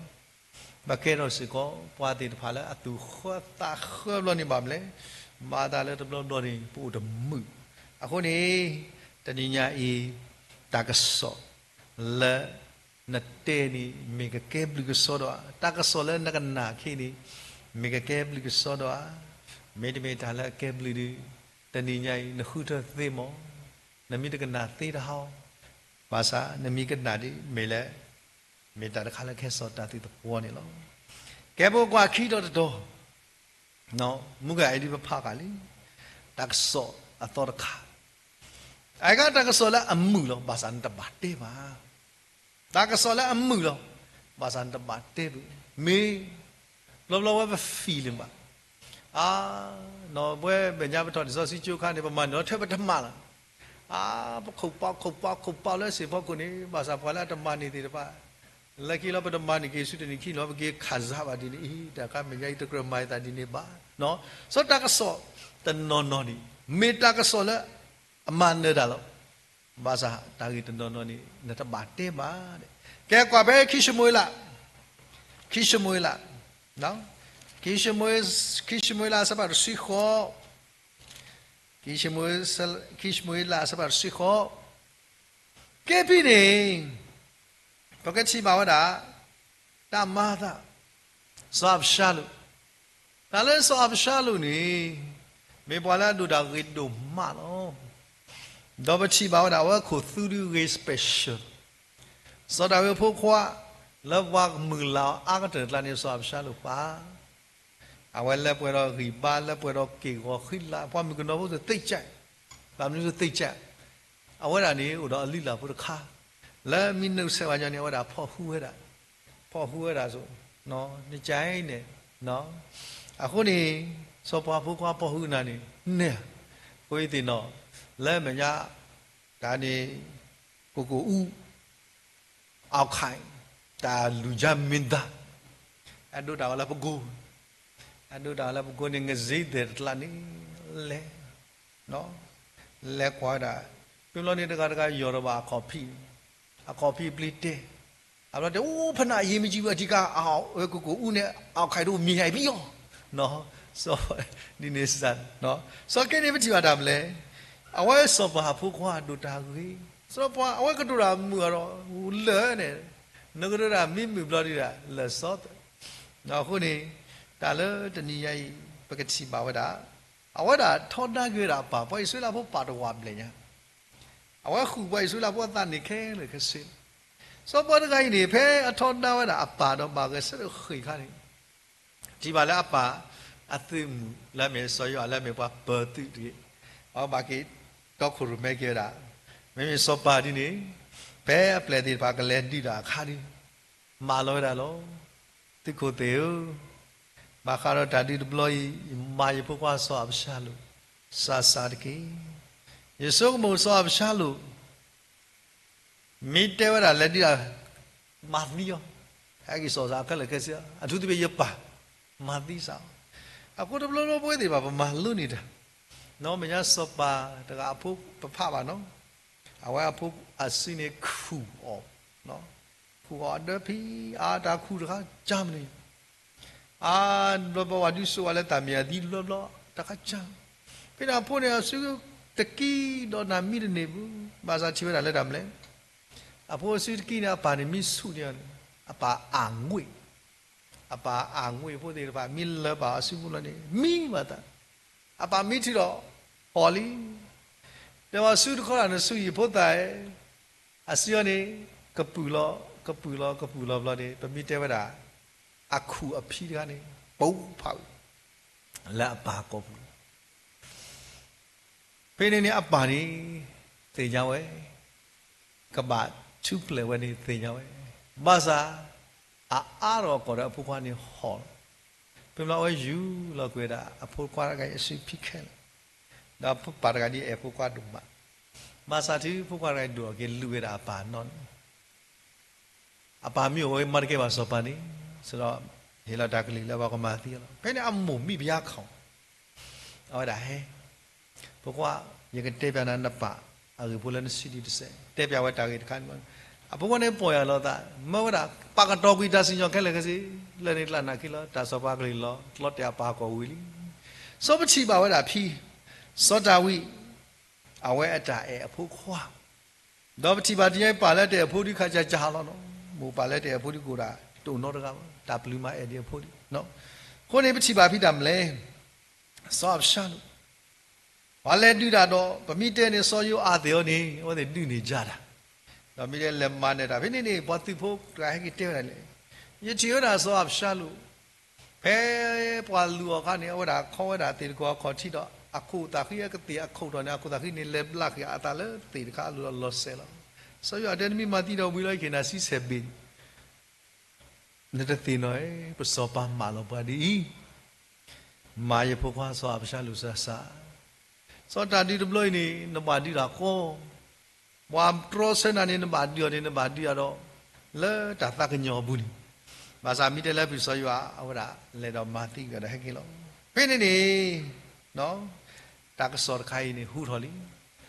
ပကဲထီၣ်စ့ၢ်ကီးပှၤသ့ၣ်တဖၣ်လၢအသူၣ်ဃၢသးဃၢဘျီန့ၣ်ဘၣ်မနုၤလဲၣ်, မၤသးလၢတဘျီဘျီန့ၣ် ပအိၣ်တမုာ်. အဃိန့ၣ် တနံၤညါအံၤ တၢ်ကစီၣ်လၢနတဲန့ၣ် မ့ၢ်ကကဲဘျုးကစီဒီးဧါ, တၢ်ကစီၣ်လၢနကနၣ်ခဲအံၤန့ၣ် မ့ၢ်ကကဲဘျုးကစီဒီးဧါ, မ့တမ့ၢ်တၢ်လၢအကဲဘျုးဒီး တနံၤညါအံၤ နဃုထၢသ့မး, နမ့ၢ်တကနၣ်သ့တဟါ, ဘၣ်ဆၣ်နမ့ၢ်ကနၣ်ဒ်မ့ၢ်လၢ မ့ၢ်တၢ်တခါလၢကဟဲစိာ်တၢ်သ့ၣ်တဖၣ်န့ၣ်လီၤ. ကဲပကွၢ်ခံတီၤတတီၤ, မုၢ်ဂၤအဲၣ်ဒိးပဖးဃာ်လံ, တၢ်ကစီၣ်အသီတခါ, အဂၤတၢ်ကစီၣ်လၢအမုာ်လီၤ, ဘၣ်ဆၣ်နတဘၣ်တဲဘၣ် တၢ်ကစီၣ်လၢအမုာ်လီၤ, ဘၣ်ဆၣ်နတဘၣ်တဲဘၣ်, မ့ၢ်ဘျီဘျီဝဲပ feel လၢၤဘၣ်, အါ, ပဝဲမဲာ်ညါပထီၣ်လံာ်စီဆှံကၠိခါန့ၣ် ပမၤန့ၢ်လီၤထဲပတမၤလီၤ, အါ, ပခိၣ်ပာ်ခိၣ်ပာ်ခိၣ်ပာ်လၢစ့ၢ်ဖီခိၣ်န့ၣ် ဘၣ်ဆၣ်ပှၤလၢအတမၤန့ၢ်သ့ၣ်တဖၣ်, လၢခံလီၤပတမၤန့ၢ်က့ၤဆူတနံၤခံလီၤ ပက့ၤခးစါဘၣ်ဒ်န့ၣ်အံၤ တၢ်ခါမဲာ်ညါအံၤတကြၢးမၤအသးဒ်န့ၣ်ဘၣ်, စီၤတၢ်ကစီၣ်တနီၤနီၤန့ၣ် မ့ၢ်တၢ်ကစီၣ်လၢ အမၤနၢၤတၢ်လီၤ. ဘၣ်ဆၣ်တၢ်ဂ့ၢ်တနီၤနီၤန့ၣ် နတဘၣ်တဲဘၣ်. ကဲကွၢ်ဖဲခံၡမူၤအ့လး, ခံၡမူၤအ့လး, ခံၡမူၤအ့လး အဆၢဖးတဆံဃိး, ခံၡမူၤအ့လး အဆၢဖးတဆံဃိး, ကဲဖဲန့ၣ် ပကထံၣ်ဘၣ်ဝဲဒၣ် တၢ်မၤအသး စီၤအၤဘၡါလိၣ်, တၢ်လၢစီၤအၤဘၡါလိၣ်န့ၣ် မ့ၢ်ပှၤလၢအဒိၣ်တၢ်ဂ့ၤဒိၣ်မးလီၤ. ဒီးပထံၣ်ဘၣ်ဝဲဒၣ်အဝဲခိၣ်သူဒုးဂ့ၤ special, စီၤဒၤဝံးအဖိခွါ လၢပှၤမုၢ်လၢ်အီၤအါကတၢၢ်တကျါန့ၣ် စီၤအၤဘၡါလိၣ်ပၢ် အဝဲလၢပှဲၤဒီးဂံၢ်ဘါ လၢပှဲၤဒီးက့ၢ်ဂီၤဃံလၤ ပှၤမုၣ်ကနီၤဖိသ့ၣ်ကၠဲး, ဘၣ်မနုၤသ့ၣ်ကၠဲး, အဝဲဒၣ်န့ၣ်အိၣ်ဒီးအလုၢ်အလၢ်ဖိတခါ, လၢမ့ၢ်နုဆဲးဝဲညီန့ၣ် အဝဲဒၣ်ဖီၣ်ဟူဝဲဒၣ်, ဖီၣ်ဟူဝဲဒၣ်စိၤ, နကၠဲးန့ၣ်, အဃိန့ၣ် စီၤပၤဖိခွါဖီၣ်ဟူနၤန့ၣ် နဲၣ်, ဃိသ့ၣ်နီၣ်, လၢမဲာ်ညါ တၢ်န့ၣ် ကကိၣ်အူ အီၣ်ခၢၣ် တၢ်လုၢ်ကၢ်မ့ၢ်သၣ်, အဒိတၢ်ဝဲလၢပကိ, အဒိတၢ်ဝဲလၢပကိန့ၣ် ငစ့သဲးတကျါန့ၣ် လဲၤ, လဲၤကွၢ်ဝဲဒၣ်, ဖဲဘျီန့ၣ်တဂၤတဂၤယီၢ်ဒီးဘၣ်အခီၣ်ဖံး, အခီၣ်ဖံးပျံၤတဲ, အဘျီတဲ အိၣ်ဖနၢ်ယ့မ့ၢ်ကံဘၣ် ထံကါအဝဲကကိၣ်အူန့ၣ် အီၣ်ခၢၣ်ဒိၣ်မ့ၢ်ဟဲပံၤအီၤ, စီၤဒ်န့ၣ်စ့ၢ်, စီၤက့န့ၣ်ပထံၣ်ဘၣ်တၢ်မနုၤလဲၣ်, အဝဲစီၤပၤဖိခွါဒိၣ်တၢ်ဂ့ၤ, စီၤပၤအဝဲကတိၤတၢ်မုာ်အဒီး လၢာ်န့ၣ်, နကတိၤတၢ်မ့ၢ်မုာ်ဘျီဒုဒၣ် လၢာ်စီသၢ, အဃိန့ၣ် တၢ်လၢတနံၤညါအံၤ ပကထံၣ်ဘၣ်ဝဲဒၣ်, အဝဲဒၣ်ထီဒါက့ၤဝဲဒၣ်အပၢ်, ပှၤအံၣ်စရ့လးဖိပာ်တဝာ်ဘျဲၣ်ညါ, အဝဲဃုာ်ပှၤအံၣ်စရ့လးဖိအသးန့ၣ်ခဲလၢာ်ခဲဆ့, စီၤပၤတဂၤအံၤန့ၣ် ဖဲအထီဒါဝဲဒၣ်အပၢ်ဒီးဘၣ်ဂဲၤဆၢထၢၣ်ဃ့ၢ်ခါန့ၣ် ထံၣ်ဘၣ်လၢအပၢ်အသုးမုၢ်လၢအမ့ၢ်စီၤယိၤအၤလၢအမ့ၢ်ပှၤပၢၤသုးတဂ့ၤ, အဝဲဘၣ်က့ၤတီခိၣ်ရိၣ်မဲက့ၤဝဲဒၣ်, မ့မ့ၢ်စီၤပၤဒ်န့ၣ်, ဖဲအပျဲၢ်သ့ၣ်တဖၣ်ကလဲၤဒုးတၢ်အခါဒီး, မၢလီၤဝဲဒၣ်လီၤ. သုးခိၣ်သ့ၣ်ဧၢ, ဘၣ်ဃးဒီးတၢ်ဒုးတဘျီအံၤ ယမၤယဖိခွါစီၤအၤဘၡါလိၣ် စှၤစှၤတက့ၢ်. ယဆိကမိၣ်စီၤအၤဘၡါလိၣ် မ့ၢ်တဲဝဲဒၣ်လဲၤဒုးတၢ်, မၤသံအီၤ, ဟဲက့ၤစိာ်စ့ၢ်အခဲလၢာ်ခဲဆ့, အထူသဖြင့်ယပၢ်, မၤသံစ့ၢ်အီၤ, အဃိတဘျီဘျီပဝဲသ့ၣ်တဖၣ် ပမၤလိန့ၢ်တၢ်, နီၢ်မဲာ်ညါစီၤပၤတဂၤအဖိပဖးဘၣ်နီၤ, အဝဲအဖိအစုန့ၣ်ခူၣ်အီၤ, ခူၣ်အီၤအဒၢဖံး, အါတၢ်ခူၣ်တခါကၢ်မနုၤ အါ, ဘျီဘျီဝဲဒုးစိာ်ဝဲလၢတၢ်မ့ၢ်အသံတဘျီဘျီ, တခါကၢ်, ဖဲန့ၣ်အဖိန့ၣ်အစုတကံဒီးနၤမံတန့ၢ်ဘူး, ဘၣ်ဆၣ်ထံၣ်ဝဲဒၣ်လၢတၢ်မနုၤလဲၣ်, အဖိအစုတကံန့ၣ် အပၢ်န့ၣ်မံဆူၣ်န့ၢ်အီၤန့ၣ်, အပၢ်အၣ်ငွေ့, အပၢ်အၣ်ငွေ့ဖိသ့ၣ်တဖၣ် မ့ၢ်လၢပာ်အစုပူၤလီၤန့ၣ် မံဘၣ်သး, အပၢ်မံထုးဒီး အီၣ်လံ တဲဝဲစုတခီတၢ်န့ၣ် ဆူယဖိသၣ်ဧၢ, အစုအီၤန့ၣ် ကပုာ်လီၤ ကပုာ်လီၤ ကပုာ်လီၤဘျီန့ၣ် ပမ့ၢ်တဲဝဲဒၣ် အခူၣ်အဖံးတခါန့ၣ် ပူၤဖး လၢအပၢ်ကိာ်ပူၤလီၤ. ဖဲန့ၣ်န့ၣ် အပၢ်န့ၣ် သ့ၣ်ညါဝဲ, ကဘၣ်ထူၣ်ဖျဲးဝဲန့ၣ်သ့ၣ်ညါဝဲ, ဘၣ်ဆၣ် အအါထီၣ်အကိာ်ဒီးအဖိခွါန့ၣ်ဟီၣ်လီၤ. ဖဲဘျီအဝဲယူၤလီၤကွံာ်ဝဲဒၣ် အဖိခွါတဂၤအံၤအစုဖံးခဲလၢာ်, ဒီးပၢ်တဂၤဒ်အံၤ အဲၣ်ဖိခွါဒိၣ်မး, ဘၣ်ဆၣ်တုၤဖိခွါတဂၤအံၤဒိၣ်ထီၣ်က့ၤ လုၢ်ဝဲဒၣ်အပၢ်နီၢ်န့ၣ် အပၢ်မ့ၢ်အိၣ်ဝဲ မၤတကဲဘၣ်စီၤပၤန့ၣ်, စးထီၣ်ဟ့ၣ်လီၤတၢ်ကလုၢ်လၢပှၤကမၤသံအီၤလီၤ. ဖဲန့ၣ်အမိၢ်မံ ဘုရားခေါင်း, အဝဲဒၣ်ဟဲ, ဖိခွါ, ယကတဲပၠးနၤနပၢ်အဂ့ၢ်ဖိလၢနစုဒုၣ်တစဲး, တဲပၠးဝဲတၢ်ဂ့ၢ်တခါန့ၣ်, အဖိခွါန့ၣ်ပီၢ်ယၢ်လီၤသး, မၢဝဲဒၣ် ပာ်ကတီၤကွံာ်တၢ်စံၣ်ညီၣ်ခဲလၢာ်ခဲဆ့, လၢန့ၣ်ကျါနာ်က့လီၤ တၢ်စီၤပၤကလုၢ်လီၤ ကျီတဲာ်အပၢ်ဟီၣ်ကဝီၤဝံၤလံ. စီၤပထံၣ်ဘၣ်ဝဲဒၣ်ဖံ, စီၤဒၤဝံး အဝဲအတၢ်အဲၣ်အဖိခွါ, ဒီးပထံၣ်ဘၣ်တနံၤအံၤ ပၢ်လၢတအဲၣ်အဖိဒုးခးကၢ်ကၢ်လီၤနီၤ, မိၢ်ပၢ်လၢတအဲၣ်အဖိဒုးကအိၣ်ဒၣ် တအိၣ်နီတဂၤဘၣ်, တၢ်ပျုၤမၤအဲၣ်ဒံးအဖိဒံး, အဃိန့ၣ် ပထံၣ်ဘၣ်ဖံတၢ်မနုၤလဲၣ်, စီၤအၤဘၡါလိၣ် ပှၤလဲၤဒုးတၢ်ဒီး ပမ့ၢ်တဲန့ၣ် စီၤယိၤအၤသ့ၣ်အီၤန့ၣ် အဝဲသ့ၣ်ဒုးန့ၢ်ကၢ်တၢ်, ဒီးမ့ၢ်တဲလဲၤမၤနၢၤတၢ် ဖဲန့ၣ်န့ၣ် ပှၤသုးဖိတဂၤဟဲက့ၤတဲဝဲဒၣ်လဲၣ်, ယထံၣ်ဝဲဒၣ်စီၤအၤဘၡါလိၣ် ဖဲပှၤလုၢ်အီၤအခါန့ၣ် အဝဲဒၣ်ခီဝဲဒၣ်သ့ၣ်တခိၣ်အခီၣ်ထံးဒီး အခိၣ်သးဃံအကသ့ၣ်အခိၣ်ထီၣ်န့ၣ် အခိၣ်သးဃံန့ၣ် လဲၤဘျးက့ၤအသးလၢသ့ၣ်တခါအလိၤဒီးလီၤစဲးလီၤ. စီၤယိၤအၤတဲ နမ့ၢ်မၤသံဒီးဝံၤလီၤ ယကဟ့ၣ်နၤဆံဆဲၣ်ဘ့ၣ် နတသ့ၣ်နီၣ်ဧါ, ပစီၤပၤမၢလီၤပှၤဒ်အံၤ, မၤယဖိခွါစီၤအၤဘၡါလိၣ်စၢ်စၢ်, စီၤတၢ်ဒုးတဘျီအံၤန့ၣ် နဘၣ်ဒုးတၢ်ဃီ, ပှၤတြီဆၢနၤန့ၣ် နဘၣ်ဒုးအီၤန့ၣ် နဘၣ်ဒုးအီၤဒီး လၢတၢ်သးကညီၤအပူၤန့ၣ်, ဘၣ်ဆၣ်မ့ၢ်တဲလၢဖုၣ်စီၤယိၤအၤ အဝဲဒၣ်လဲၤဒီးမၤသံကဒီးဟဲက့ၤလီၤ. ဖဲန့ၣ်န့ၣ် တၢ်ကစီၣ်တခါအံၤန့ၣ် ဟူထီၣ်လံ,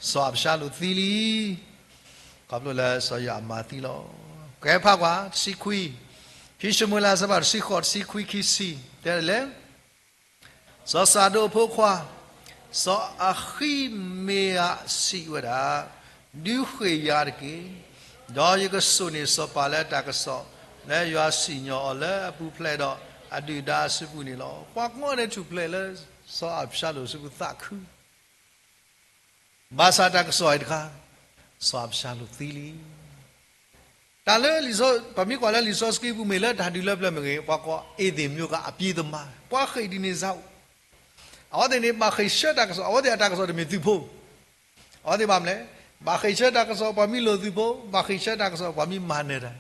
စီၤအၤဘၡါလိၣ်သံလံ, ခီဖျိလၢစီၤယိၤအၤမၤသံလီၤ. ကဲဖးကွၢ် တဆံခွံ, ခံၡမူၤအ့လး အဆၢဖးတဆံဃိး တဆံခွံ ခံဆံ, တဲဒ်လဲၣ်, စီၤစၤဒိးအဖိခွါ စီၤအဃံမ့ယၤစံးဝဲဒၣ်, ဒုးဃ့ၢ်ယၤတက့ၢ်, ဒီးယကစိာ်န့ၢ်စီၤပၤလၢတၢ်ကစီၣ် လၢယွၤစံၣ်ညီၣ်အီၤလၢအပူၤဖျဲးဒီးအဒုၣ်ဒါအစုပူၤန့ၣ်လီၤ. ပှၤကိးဂၤဒဲးထူၣ်ဖျဲးလၢ စီၤအၤဘၡါလိၣ်အစုပူၤသးခု ဘၣ်ဆၣ်တၢ်ကစီၣ်အံၤတခါ, စီၤအၤဘၡါလိၣ်သံလံ. တၢ်လၢ ပမ့ၢ်ကွၢ်လၢလံာ်စီဆှံပူၤမ့ၢ်လၢတၢ်ဒုးလၢပျၢၤမ့ၢ်ဂ့ၤ, ပှၤကိး ဧ့ၤသ့ၣ်မၠိၤကး အပျ့ၤသမား, ပှၤဃ့ၢ်ဒ်န့ၣ်စၢ်အိၣ်, အဝဲသ့ၣ်န့ၣ် ဘၣ်ဃ့ၢ်ဆၢတၢ်ကစီၣ်, အဝဲသ့ၣ်အတၢ်ကစီၣ်တမ့ၢ်သုးဖိ, အဝဲသ့ၣ်ဘၣ်မနုၤလဲၣ်, ဘၣ်ဃ့ၢ်ဆၢတၢ်ကစီၣ် ပှၤမ့ၢ်လိာ်သုးဖိ, ဘၣ်ဃ့ၢ်ဆၢတၢ်ကစီၣ် ပှၤမ့ၢ်မၤနၢၤတၢ်,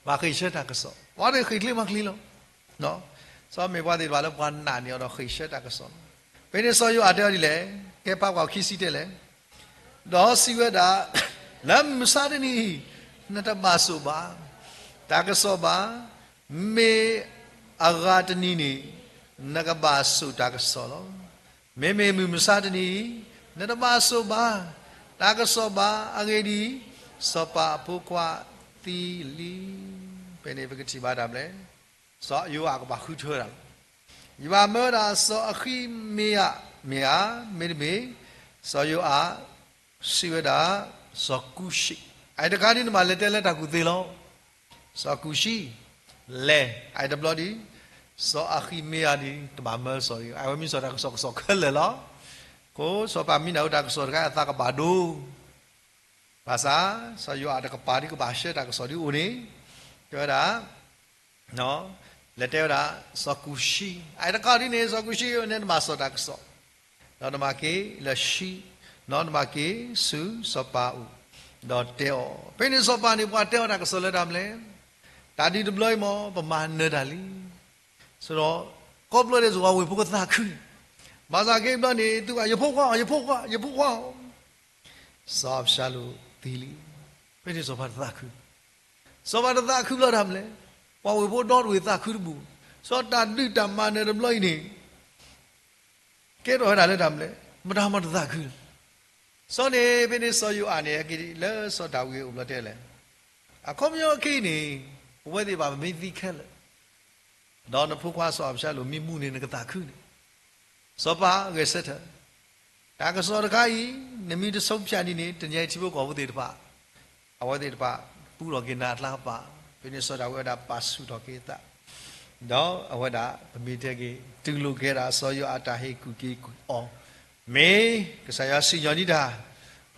ဘၣ်ဃ့ၢ်ဆၢတၢ်ကစီၣ်, ပှၤသ့ၣ်ဃ့ၢ်ချ့မၤချ့လီၤ. စီၤမ့ၢ်ပှၤသ့ၣ်တဖၣ်လၢပှၤနာ်န့ၢ်အီၤဒီးဃ့ၢ်ဆၢတၢ်ကစီၣ်လီၤ. ဖဲန့ၣ်စီၤယိၤအၤတဲအီၤဒ်လဲၣ်, ကဲဖးကွၢ်ခံဆံတဲလဲၣ်, ဒီးစံးဝဲဒၣ်, လၢမုၢ်မဆါတနံၤအံၤ နတဘၣ်စိာ်ဘၣ်တၢ်ကစီၣ်ဘၣ်, မ့ၢ်အဂၤတနံၤန့ၣ် နကဘၣ်စိာ်တၢ်ကစီၣ်လီၤ. မ့မ့ၢ်မုၢ်မဆါတနံၤအံၤ နတဘၣ်စိာ်ဘၣ်တၢ်ကစီၣ်ဘၣ်, အဂ့ၢ်ဒ်အံၤ, စီၤပၤအဖိခွါသံလံ. ဖဲန့ၣ်ပကထံၣ်ဘၣ်တၢ်မနုၤလဲၣ်, စီၤယိၤအၤကဘၣ်ဃုထၢဝဲဒၣ်လီၤ. ယဘၣ်မၢဝဲဒၣ်စီၤအဃံမ့ယၤမ့ၢ်ဧါ, မ့တမ့ၢ်, စီၤယိၤအၤစံးဝဲဒၣ်, စီၤကူၡံ, အအံၤတခါဒ်နဘၣ်လဲၤတဲလၢတၢ်ကူၣ်သ့လီၤ. စီၤကူၡံ, လဲၤ, အအံၤတဘျီဒ်, စီၤအဃံမ့ယၤဒ် တဘၣ်မၢစီၤအံၤ, အဝဲမ့ၢ်စီၤတၢ်ကစီၣ်ကစီၣ်ခဲလၢာ်လီၤ. အဃိစီၤပၤမံနၤအူတၢ်ကစီၣ်တခါအသးကဘၣ်ဒိ ဘၣ်ဆၣ်, စီၤယိၤအၤတကပၤဒ်ကဘၣ်ဆှၢတၢ်ကစီၣ်ဒ်အိၣ်န့ၣ်, တဲဝဲဒၣ်, လဲၤတဲဝဲဒၣ်, စီၤကူၡံ, အအံၤတခါဒ်န့ၣ် စီၤကူၡံ နတဘၣ်စိာ်တၢ်ကစီၣ်, ဒီးနဘၣ်က့ၤလၢၡံ, ဒီးနဘၣ်က့ၤဆူစီၤပၤအအိၣ်, ဒီးတဲအီၤ, ဖဲန့ၣ်စီၤပၤန့ၣ် ပှၤတဲအီၤတၢ်ကစီၣ်လၢတၢ်မနုၤလဲၣ်, တၢ်ဒုးတဘျီအံၤမ့ၢ် ပမၤနၢၤတၢ်လံ စးထီၣ်ကိးဘျီဒဲးစ့ၢ်ကီးပှၤဝ့ၢ်ဖိကသးခုန့ၣ်, ဘၣ်ဆၣ်က့ၤဘျီန့ၣ် သုဘၣ်ယဖိခွါအီၤ, ယဖိခွါ, ယဖိခွါအီၤ, စီၤအၤဘၡါလိၣ်သံလံ. ဖဲန့ၣ်စီၤပၤတသးခု, စီၤပၤတသးခုဘျီတၢ်မနုၤလဲၣ်, ပှၤဝ့ၢ်ဖိဒီတဝ့ၢ်သးခုတဘူၣ်, စီၤတၢ်ဒုးတၢ်မၤနၢၤတဘျီအံၤန့ၣ် ကဲထီၣ်ဝဲဒၣ်လၢတၢ်မနုၤလဲၣ်, မတၤမၤတသးခုလၢၤ. စီၤန့ၣ် ဖဲန့ၣ်စီၤယိၤအၤန့ၣ် ဟဲက့ၤလၢစီၤဒၤဝံးအအိၣ်ဘျီတဲလဲၣ်, အခီပညီအခံန့ၣ်, ပဝဲသ့ၣ်တဖၣ်ပမ့ၢ်သံခဲလၢာ် ဒီးနဖိခွါစီၤအၤဘၡါလိၣ်မ့ၢ်မူန့ၣ် နကသးခုန့ၣ်, စီၤပၤဂဲၤဆၢထၢၣ်, တၢ်ကစီၣ်တခါအံၤ နမ့ၢ်တဆုံးဖြတ်ဒ်န့ၣ် တနံၤအံၤထံဖိကီၢ်ဖိသ့ၣ်တဖၣ်, အဝဲသ့ၣ်တဖၣ်ပူထီၣ်က့ၤနၤအကျါကပၤ, ဖဲန့ၣ်စီၤဒၤဝံးဝဲဒၣ်ပာ်ဆူၣ်ထီၣ်က့ၤအသး, ဒီးအဝဲဒၣ်ပမ့ၢ်တဲက့ၤ တူၢ်လိာ်က့ၤဝဲဒၣ်စီၤယိၤအၤတၢ်ဟ့ၣ်ကူၣ်က့ၤအီၤ, မ့ၢ်ကစၢ်ယွၤစံၣ်ညီၣ်ဒံးတၢ်,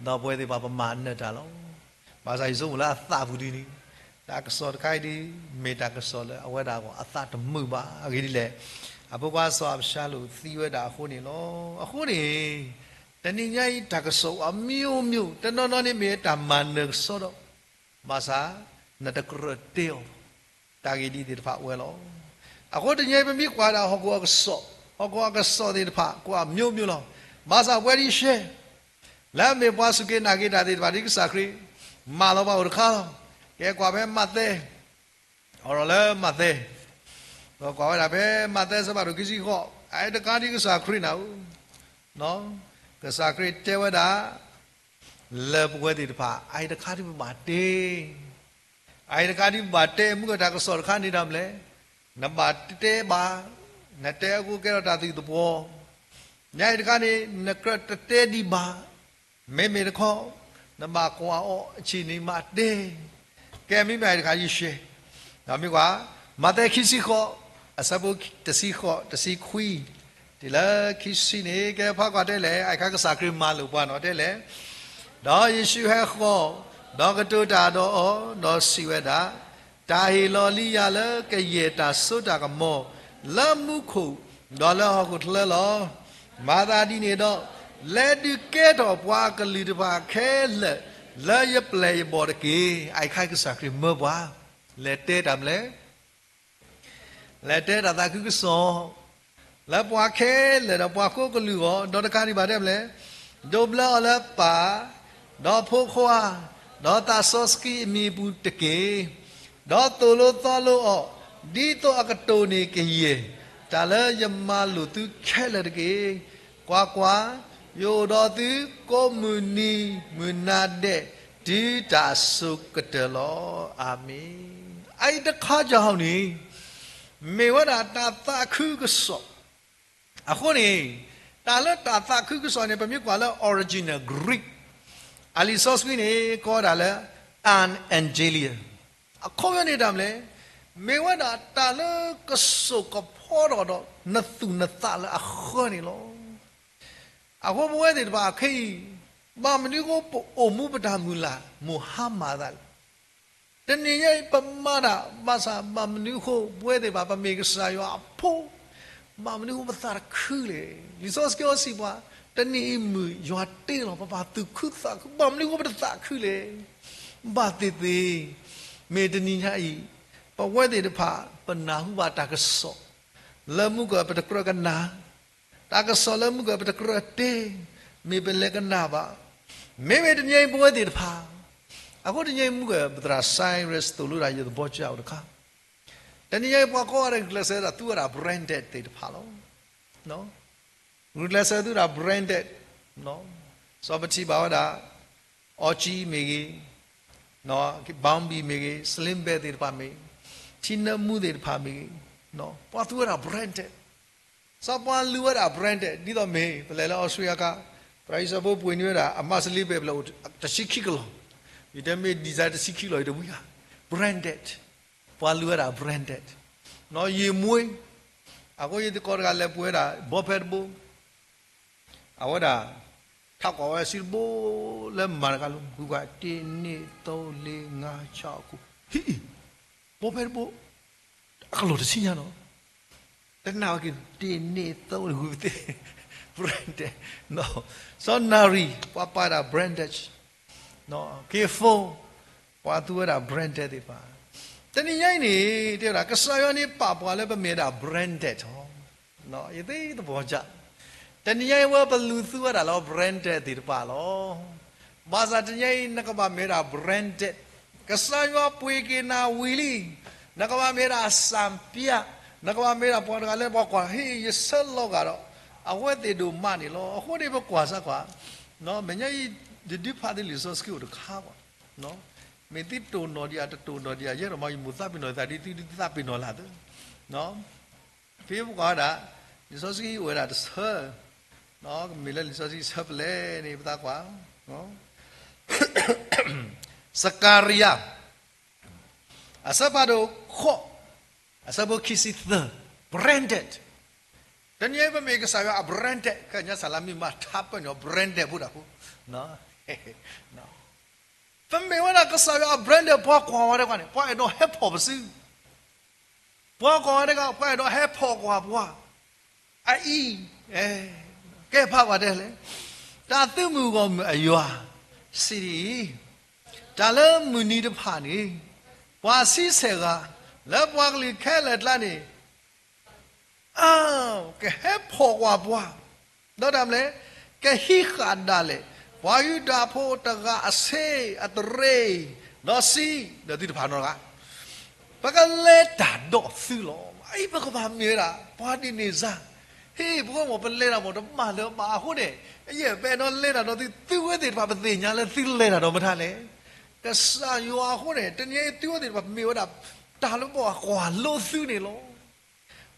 ဒီးပဝဲသ့ၣ်တဖၣ်ပမၤနၢၤတၢ်လီၤ. ဘၣ်ဆၣ်ယဆိကမိၣ်လၢအသးပူၤဒ်န့ၣ်, တၢ်ကစီၣ်တခါအံၤဒ် မ့ၢ်တၢ်ကစီၣ်လၢအဝဲဒၣ်အဂီၢ်အသးတမုာ်ဘၣ်. အဂ့ၢ်ဒ်လဲၣ်, အဖိခွါစီၤအၤဘၡါလိၣ်သံဝဲဒၣ်အဃိန့ၣ်လီၤ. အဃိန့ၣ်, တနံၤညါအံၤတၢ်ကစီၣ်အမျိုးမျိုး, တနီၤနီၤန့ၣ်မ့ၢ်တၢ်မၤနၢၤကစီဒီ, ဘၣ်ဆၣ်, နတကြၢးတဲအီၤ, တၢ်ဂ့ၢ်ဒ်သ့ၣ်တဖၣ်ဝဲလီၤ. အဃိတနံၤညါအံၤပမ့ၢ်ကွၢ်ဒၣ်ဟီၣ်ခိၣ်အကစီၣ်, ဟီၣ်ခိၣ်အကစီၣ်သ့ၣ်တဖၣ် ကွၢ်မျိုးမျိုးလီၤ. ဘၣ်ဆၣ်ပဝဲဒ်ရှဲ လၢအမ့ၢ်ပှၤစူၢ်က့ၤနာ်က့ၤတၢ်သ့ၣ်တဖၣ် ဒ်ကစၢ်ခရံာ်မၤလီၤပှၤအိၣ်တခါလီၤ. ကဲကွၢ်ဖဲမးသဲ, အိၣ်ဒီးလၢမးသဲ, ဒီးကွၢ်ဝဲဒၣ်ဖဲမးသဲအဆၢဖးဒိၣ်ခံဆံဃိး, အအံၤတခါဒ်ကစၢ်ခရံာ်နၤဧၢ, ကစၢ်ခရံာ်တဲဝဲဒၣ် လၢပဝဲသ့ၣ်တဖၣ် အအံၤတခါဒ်ပဘၣ်တဲ အအံၤတခါဒ်ပဘၣ်တဲ မုၢ်ကတၢ်ကစီၣ်တခါန့ၣ်ဒၣ်မလဲၣ်, နဘၣ်တဲဘၣ်, နတဲအဃိကဲထီၣ်တၢ်သုးသပှီၤ, ညါအံၤတခါန့ၣ် နကြၢးတတဲဒံးဘၣ်, မ့မ့ၢ်တခီ နဘၣ်ကွၢ်အီၤအဆံးန့ၣ်မးတဲ, ကဲမ့မ့ၢ်အံၤတခါယဆှဲ, ဒီးမ့ၢ်ကွၢ်, မးသဲခံဆံဃိး, အဆၢဖိတဆံဃိး တဆံခွံ, တုၤလၢခံဆံန့ၣ် ကဲဖးကွၢ်တဲလဲၣ်, အအံၤတခါကစၢ်ခရံာ်မၤလိာ်ပှၤနီၤတဲလဲၣ် ဒီးယ့ၣ်ၡူးဟဲဃီၤ, ဒီးကတိၤတၢ်ဒီးအီၤ, ဒီးစံးဝဲဒၣ်, တၢ်ဟ့ၣ်လီၤလံယၤလၢကယဲၢ်တၢ်စိတၢ်ကမီၤ လၢမူခိၣ်ဒီးလၢဟီၣ်ခိၣ်ချၢလီၤ. မၤသးဒ်န့ၣ်ဒီး, လဲၤဒုးကဲထီၣ်ပှၤကလုာ်တဖၣ်ခဲလၢာ် လၢယပျဲၢ်ယဘီၣ်တက့ၢ်. အအံၤတခါကစၢ်ခရံာ်မၢပှၤ, လဲၤတဲတၢ်မလဲၣ် လဲၤတဲတၢ်သးခုကစီၣ် လၢပှၤခဲလၢာ်ဒီးပှၤကိးကလုာ်အဂီၢ်, ဒီးတကးဒံးဘၣ်တဲမလဲၣ်, ဒိးဘျၢအီၤလၢပၢ်, ဒီးဖိခွါ, ဒီးသးစီဆှံအမံၤအပူၤတက့ၢ်. ဒီးသိၣ်လိသီလိအီၤ, ဒ်သိးအကတိၢ်န့ၢ်ကယဲၢ် တၢ်လၢယမၤလိာ်သုခဲလၢာ်တက့ၢ်. ကွၢ်ကွၢ်, ယအိၣ်ဒီးသုကိးမုၢ်နံၤမုၢ်နၤဒဲး တုၤတၢ်အစိၤကတၢၢ်လီၤ. အၤမ့ၣ်. အအံၤတခါကီဟီန့ၣ် မ့ၢ်ဝဲဒၣ်တၢ်သးခုကစီၣ်. အဃိန့ၣ် တၢ်လၢတၢ်သးခုကစီၣ်န့ၣ် ပမ့ၢ်ကွၢ်လၢ original Greek အလံာ်စီဆှံန့ၣ် ကိးဝဲဒၣ်လၢ an evangelion. အခီပညီန့ၣ်တၢ်မလဲၣ်, မ့ၢ်ဝဲဒၣ်တၢ်လၢကစိာ်ကဖီထီၣ်ဒီးနသူၣ်နသးလၢအဃၢန့ၣ်လီၤ. အဃိပဝဲသ့ၣ်တဖၣ်ခဲအံၤ ဘၣ်မနုၤအဃိပအိၣ်မူပတၢ်မုၢ်လၢ် မိၢ်ဟါမၢ်သးလဲၣ်. တနံၤညါအံၤပမၤတၢ်ဘၣ်ဆၣ် ဘၣ်မနုၤအဃိ ပဝဲသ့ၣ်တဖၣ် ပမ့ၢ်ကစၢ်ယွၤအဖိ, ဘၣ်မနုၤအဃိပသးတခုလဲၣ်. လံာ်စီဆှံစံးပှၤ, တနံၤအံၤမုၢ်ယွၤတ့လီၤ ပဘၣ်သူၣ်ခုသးခု, ဘၣ်မနုၤအဃိပတသးခုလဲၣ်. ဘၣ်သ့ၣ်သ့ၣ်, မ့ၢ်တနံၤညါအံၤ ပဝဲသ့ၣ်တဖၣ် ပနၢ်ဟူဘၣ်တၢ်ကစီၣ် လၢမုၢ်ကပတကြၢးကနၣ်, တၢ်ကစီၣ်လၢမုၢ်ကပတကြၢးတဲ, မ့ၢ်ပလဲၤကနၣ်ဘၣ်. မ့မ့ၢ်တနံၤအံၤပဝဲသ့ၣ်တဖၣ်, အဃိတနံၤအံၤမုၢ်ကပသရၣ် Cyrus သိၣ်လိတၢ်ယသဘီကၠၢ်အိၣ်တခါ, တနံၤညါအံၤပှၤကိးဂၤဒဲး ဂုာ်ကျဲးစၢးဒၣ်သူဝဲဒၣ် branded သ့ၣ်တဖၣ်လီၤ. ဂုာ်ကျဲးစၢးသူဝဲဒၣ် branded, စီၤပထံၣ်ဘၣ်ဝဲဒၣ် အီကၠံမ့ၢ်ဂ့ၤ, Bombay မ့ၢ်ဂ့ၤ, Slim Bad သ့ၣ်တဖၣ်မ့ၢ်, ထံနၢမူသ့ၣ်တဖၣ်မ့ၢ်ဂ့ၤ, ပှၤသူဝဲဒၣ် branded, စီၤပှၤလူၤဝဲဒၣ် branded ဒ်သိးမ့ၢ် ပလဲၤလၢအီစထြ့လယါခါ, သရၣ်ယံၤစီၤဖိပှ့ၤန့ၢ်ဝဲဒၣ် အမါစလ့ဘဲၣ်ဖျၢၣ်အိၣ်တဆံခံကလီၢ်, ယတဲမ့ၢ် design တဆံခံကလီၢ် ယတဝံၤဧါ, branded, ပှၤလူၤဝဲဒၣ် branded, ယံာ်မှ့, အဃိယသကိးတဂၤလဲၤပှ့ၤဝဲဒၣ် ဘီဖဲတဘိ အဝဲဒၣ် ထးကွၢ်ဝဲစုတဘိ လၢမၤတဂၤလီၤ ဂုၤကွၢ် တ့ၢ်န့ၢ်သိလ့ငါဆၣ်အခိၣ် ဟံၣ်အံၤ ဘီဖဲတဘိ အကလီၢ်တဆံညါနီၤ တနာ်ဝဲက့ၤ တ့ၢ်န့ၢ်သိလ့ဂုၤပသ့ branded, စီၤနၣ်ရံၣ် ပှၤပာ်ဝဲဒၣ် branded, က့ၤဖိ ပှၤသူဝဲဒၣ် branded သ့ၣ်တဖၣ်, တနံၤညါအံၤန့ၣ် တဲဝဲဒၣ် ကစၢ်ယွၤန့ၣ်ပာ်ပှၤလၢပမ့ၢ်ဝဲဒၣ် branded ထီၣ် ယသ့သဘီၣ်ကၢ်, တနံၤညါအံၤဝဲပလူၤသူဝဲဒၣ်လၢ branded သ့ၣ်တဖၣ်လီၤ. ဘၣ်ဆၣ်တနံၤညါအံၤ နကဘၣ်မ့ၢ်ဝဲဒၣ် branded, ကစၢ်ယွၤပှ့ၤက့ၤနၤဝံၤလံ, နကဘၣ်မ့ၢ်ဝဲဒၣ် စၣ်ပၠါ, နကဘၣ်မ့ၢ်ဝဲဒၣ်ပှၤတဂၤလၢပှၤကွၢ် ဟ့ၣ် ယဆၢလီၤဂာ်ဒီး အဝဲသ့ၣ်ဒိၣ်မးန့ၣ်လီၤ. အဃိန့ၣ်ပကွၢ်စၢ်ကွၢ်, မဲာ်ညါအံၤ ယဒုးဖးသုလံာ်စီဆှံအိၣ်တခါဘၣ် မ့ၢ်သုတိၢ်နီၣ်ဒံးဧါ တတိၢ်နီၣ်ဒံးဧါ ယဲဒိၣ်မး ယမိၢ်သးပ့ၤနီၣ်သးဒ်သုဒုးသးပ့ၤနီၣ်လၢ်သ့, ဖဲပကွၢ်ဝဲဒၣ် လံာ်စီဆှံအိၣ်ဝဲဒၣ်တဆၢ, မ့ၢ်လၢလံာ်စီဆှံဆၢဖျဲၣ်န့ၣ် ပသးကွၢ်, စကၤရယၤ အဆၢဖးဒိၣ်ဃိး, အဆၢဖိခံဆံသၢ, branded, တနံၤအံၤပမ့ၢ်ကစၢ်ယွၤအ branded ကညါစၢ်လၢမ့ၢ်မၤထးပၢၢ်န့ၣ် branded ဖိတၢ်ဖိ ပမ့ၢ်ဝဲဒၣ်ကစၢ်ယွၤအ branded ပှၤကွၢ်ဝဲတဂၤန့ၣ် ပှၤအဲၣ်ဒိးဟဲဖီၣ်ပစု, ပှၤကွၢ်ဝဲတဂၤ ပှၤအဲၣ်ဒိးဟဲဖီၣ်ကွၢ်ပှၤ, အအံၤ, ကဲဖးပှၤတဲလဲၣ်, တၢ်သုးမုၢ်ဂီၢ်မုၢ်အယွၤ, စံးဒ်အံၤ, တၢ်လၢမုၢ်နံၤတဖၣ်န့ၣ်, ပှၤဆံဆဲၣ်ဂၤ, လၢပှၤကလုာ်ခဲလၢာ်ကျါန့ၣ် အၢ, ကဟဲဖီၣ်ကွၢ်ပှၤ, ဒီးတၢ်မနုၤလဲၣ်, ကဟံးဃာ်ဒၣ်လဲာ်, ပှၤယူဒၤဖိတဂၤအဆ့အတရ့ ဒီးစံး, ဒီးသုတဖၣ်နီတဂၤ, ပကလဲၤတၢ်ဒီးသုလီၤ. အံၤပကဘၣ်မ့ၢ်ဝဲဒၣ် ပှၤဒ်န့ၣ်စါ, ဟ့ၣ် ပဝဲမ့ၢ်ပလဲၤတၢ်မ့ၢ်တမၤလၢၤဘၣ်အဃိန့ၣ်, ယဲၢ်ပအဲၣ်ဒိးလဲၤတၢ်ဒီးသု, သုဝဲသ့ၣ်တဖၣ်ပသ့ၣ်ညါလၢသုလဲၤတၢ်ဒီးမတၤလဲၣ်. ကစၢ်ယွၤအဃိန့ၣ် တနံၤအံၤသုဝဲသ့ၣ်တဖၣ်မ့ၢ်ဝဲဒၣ် တၢ်လၢပှၤကွၢ်လိသုန့ၣ်လီၤ.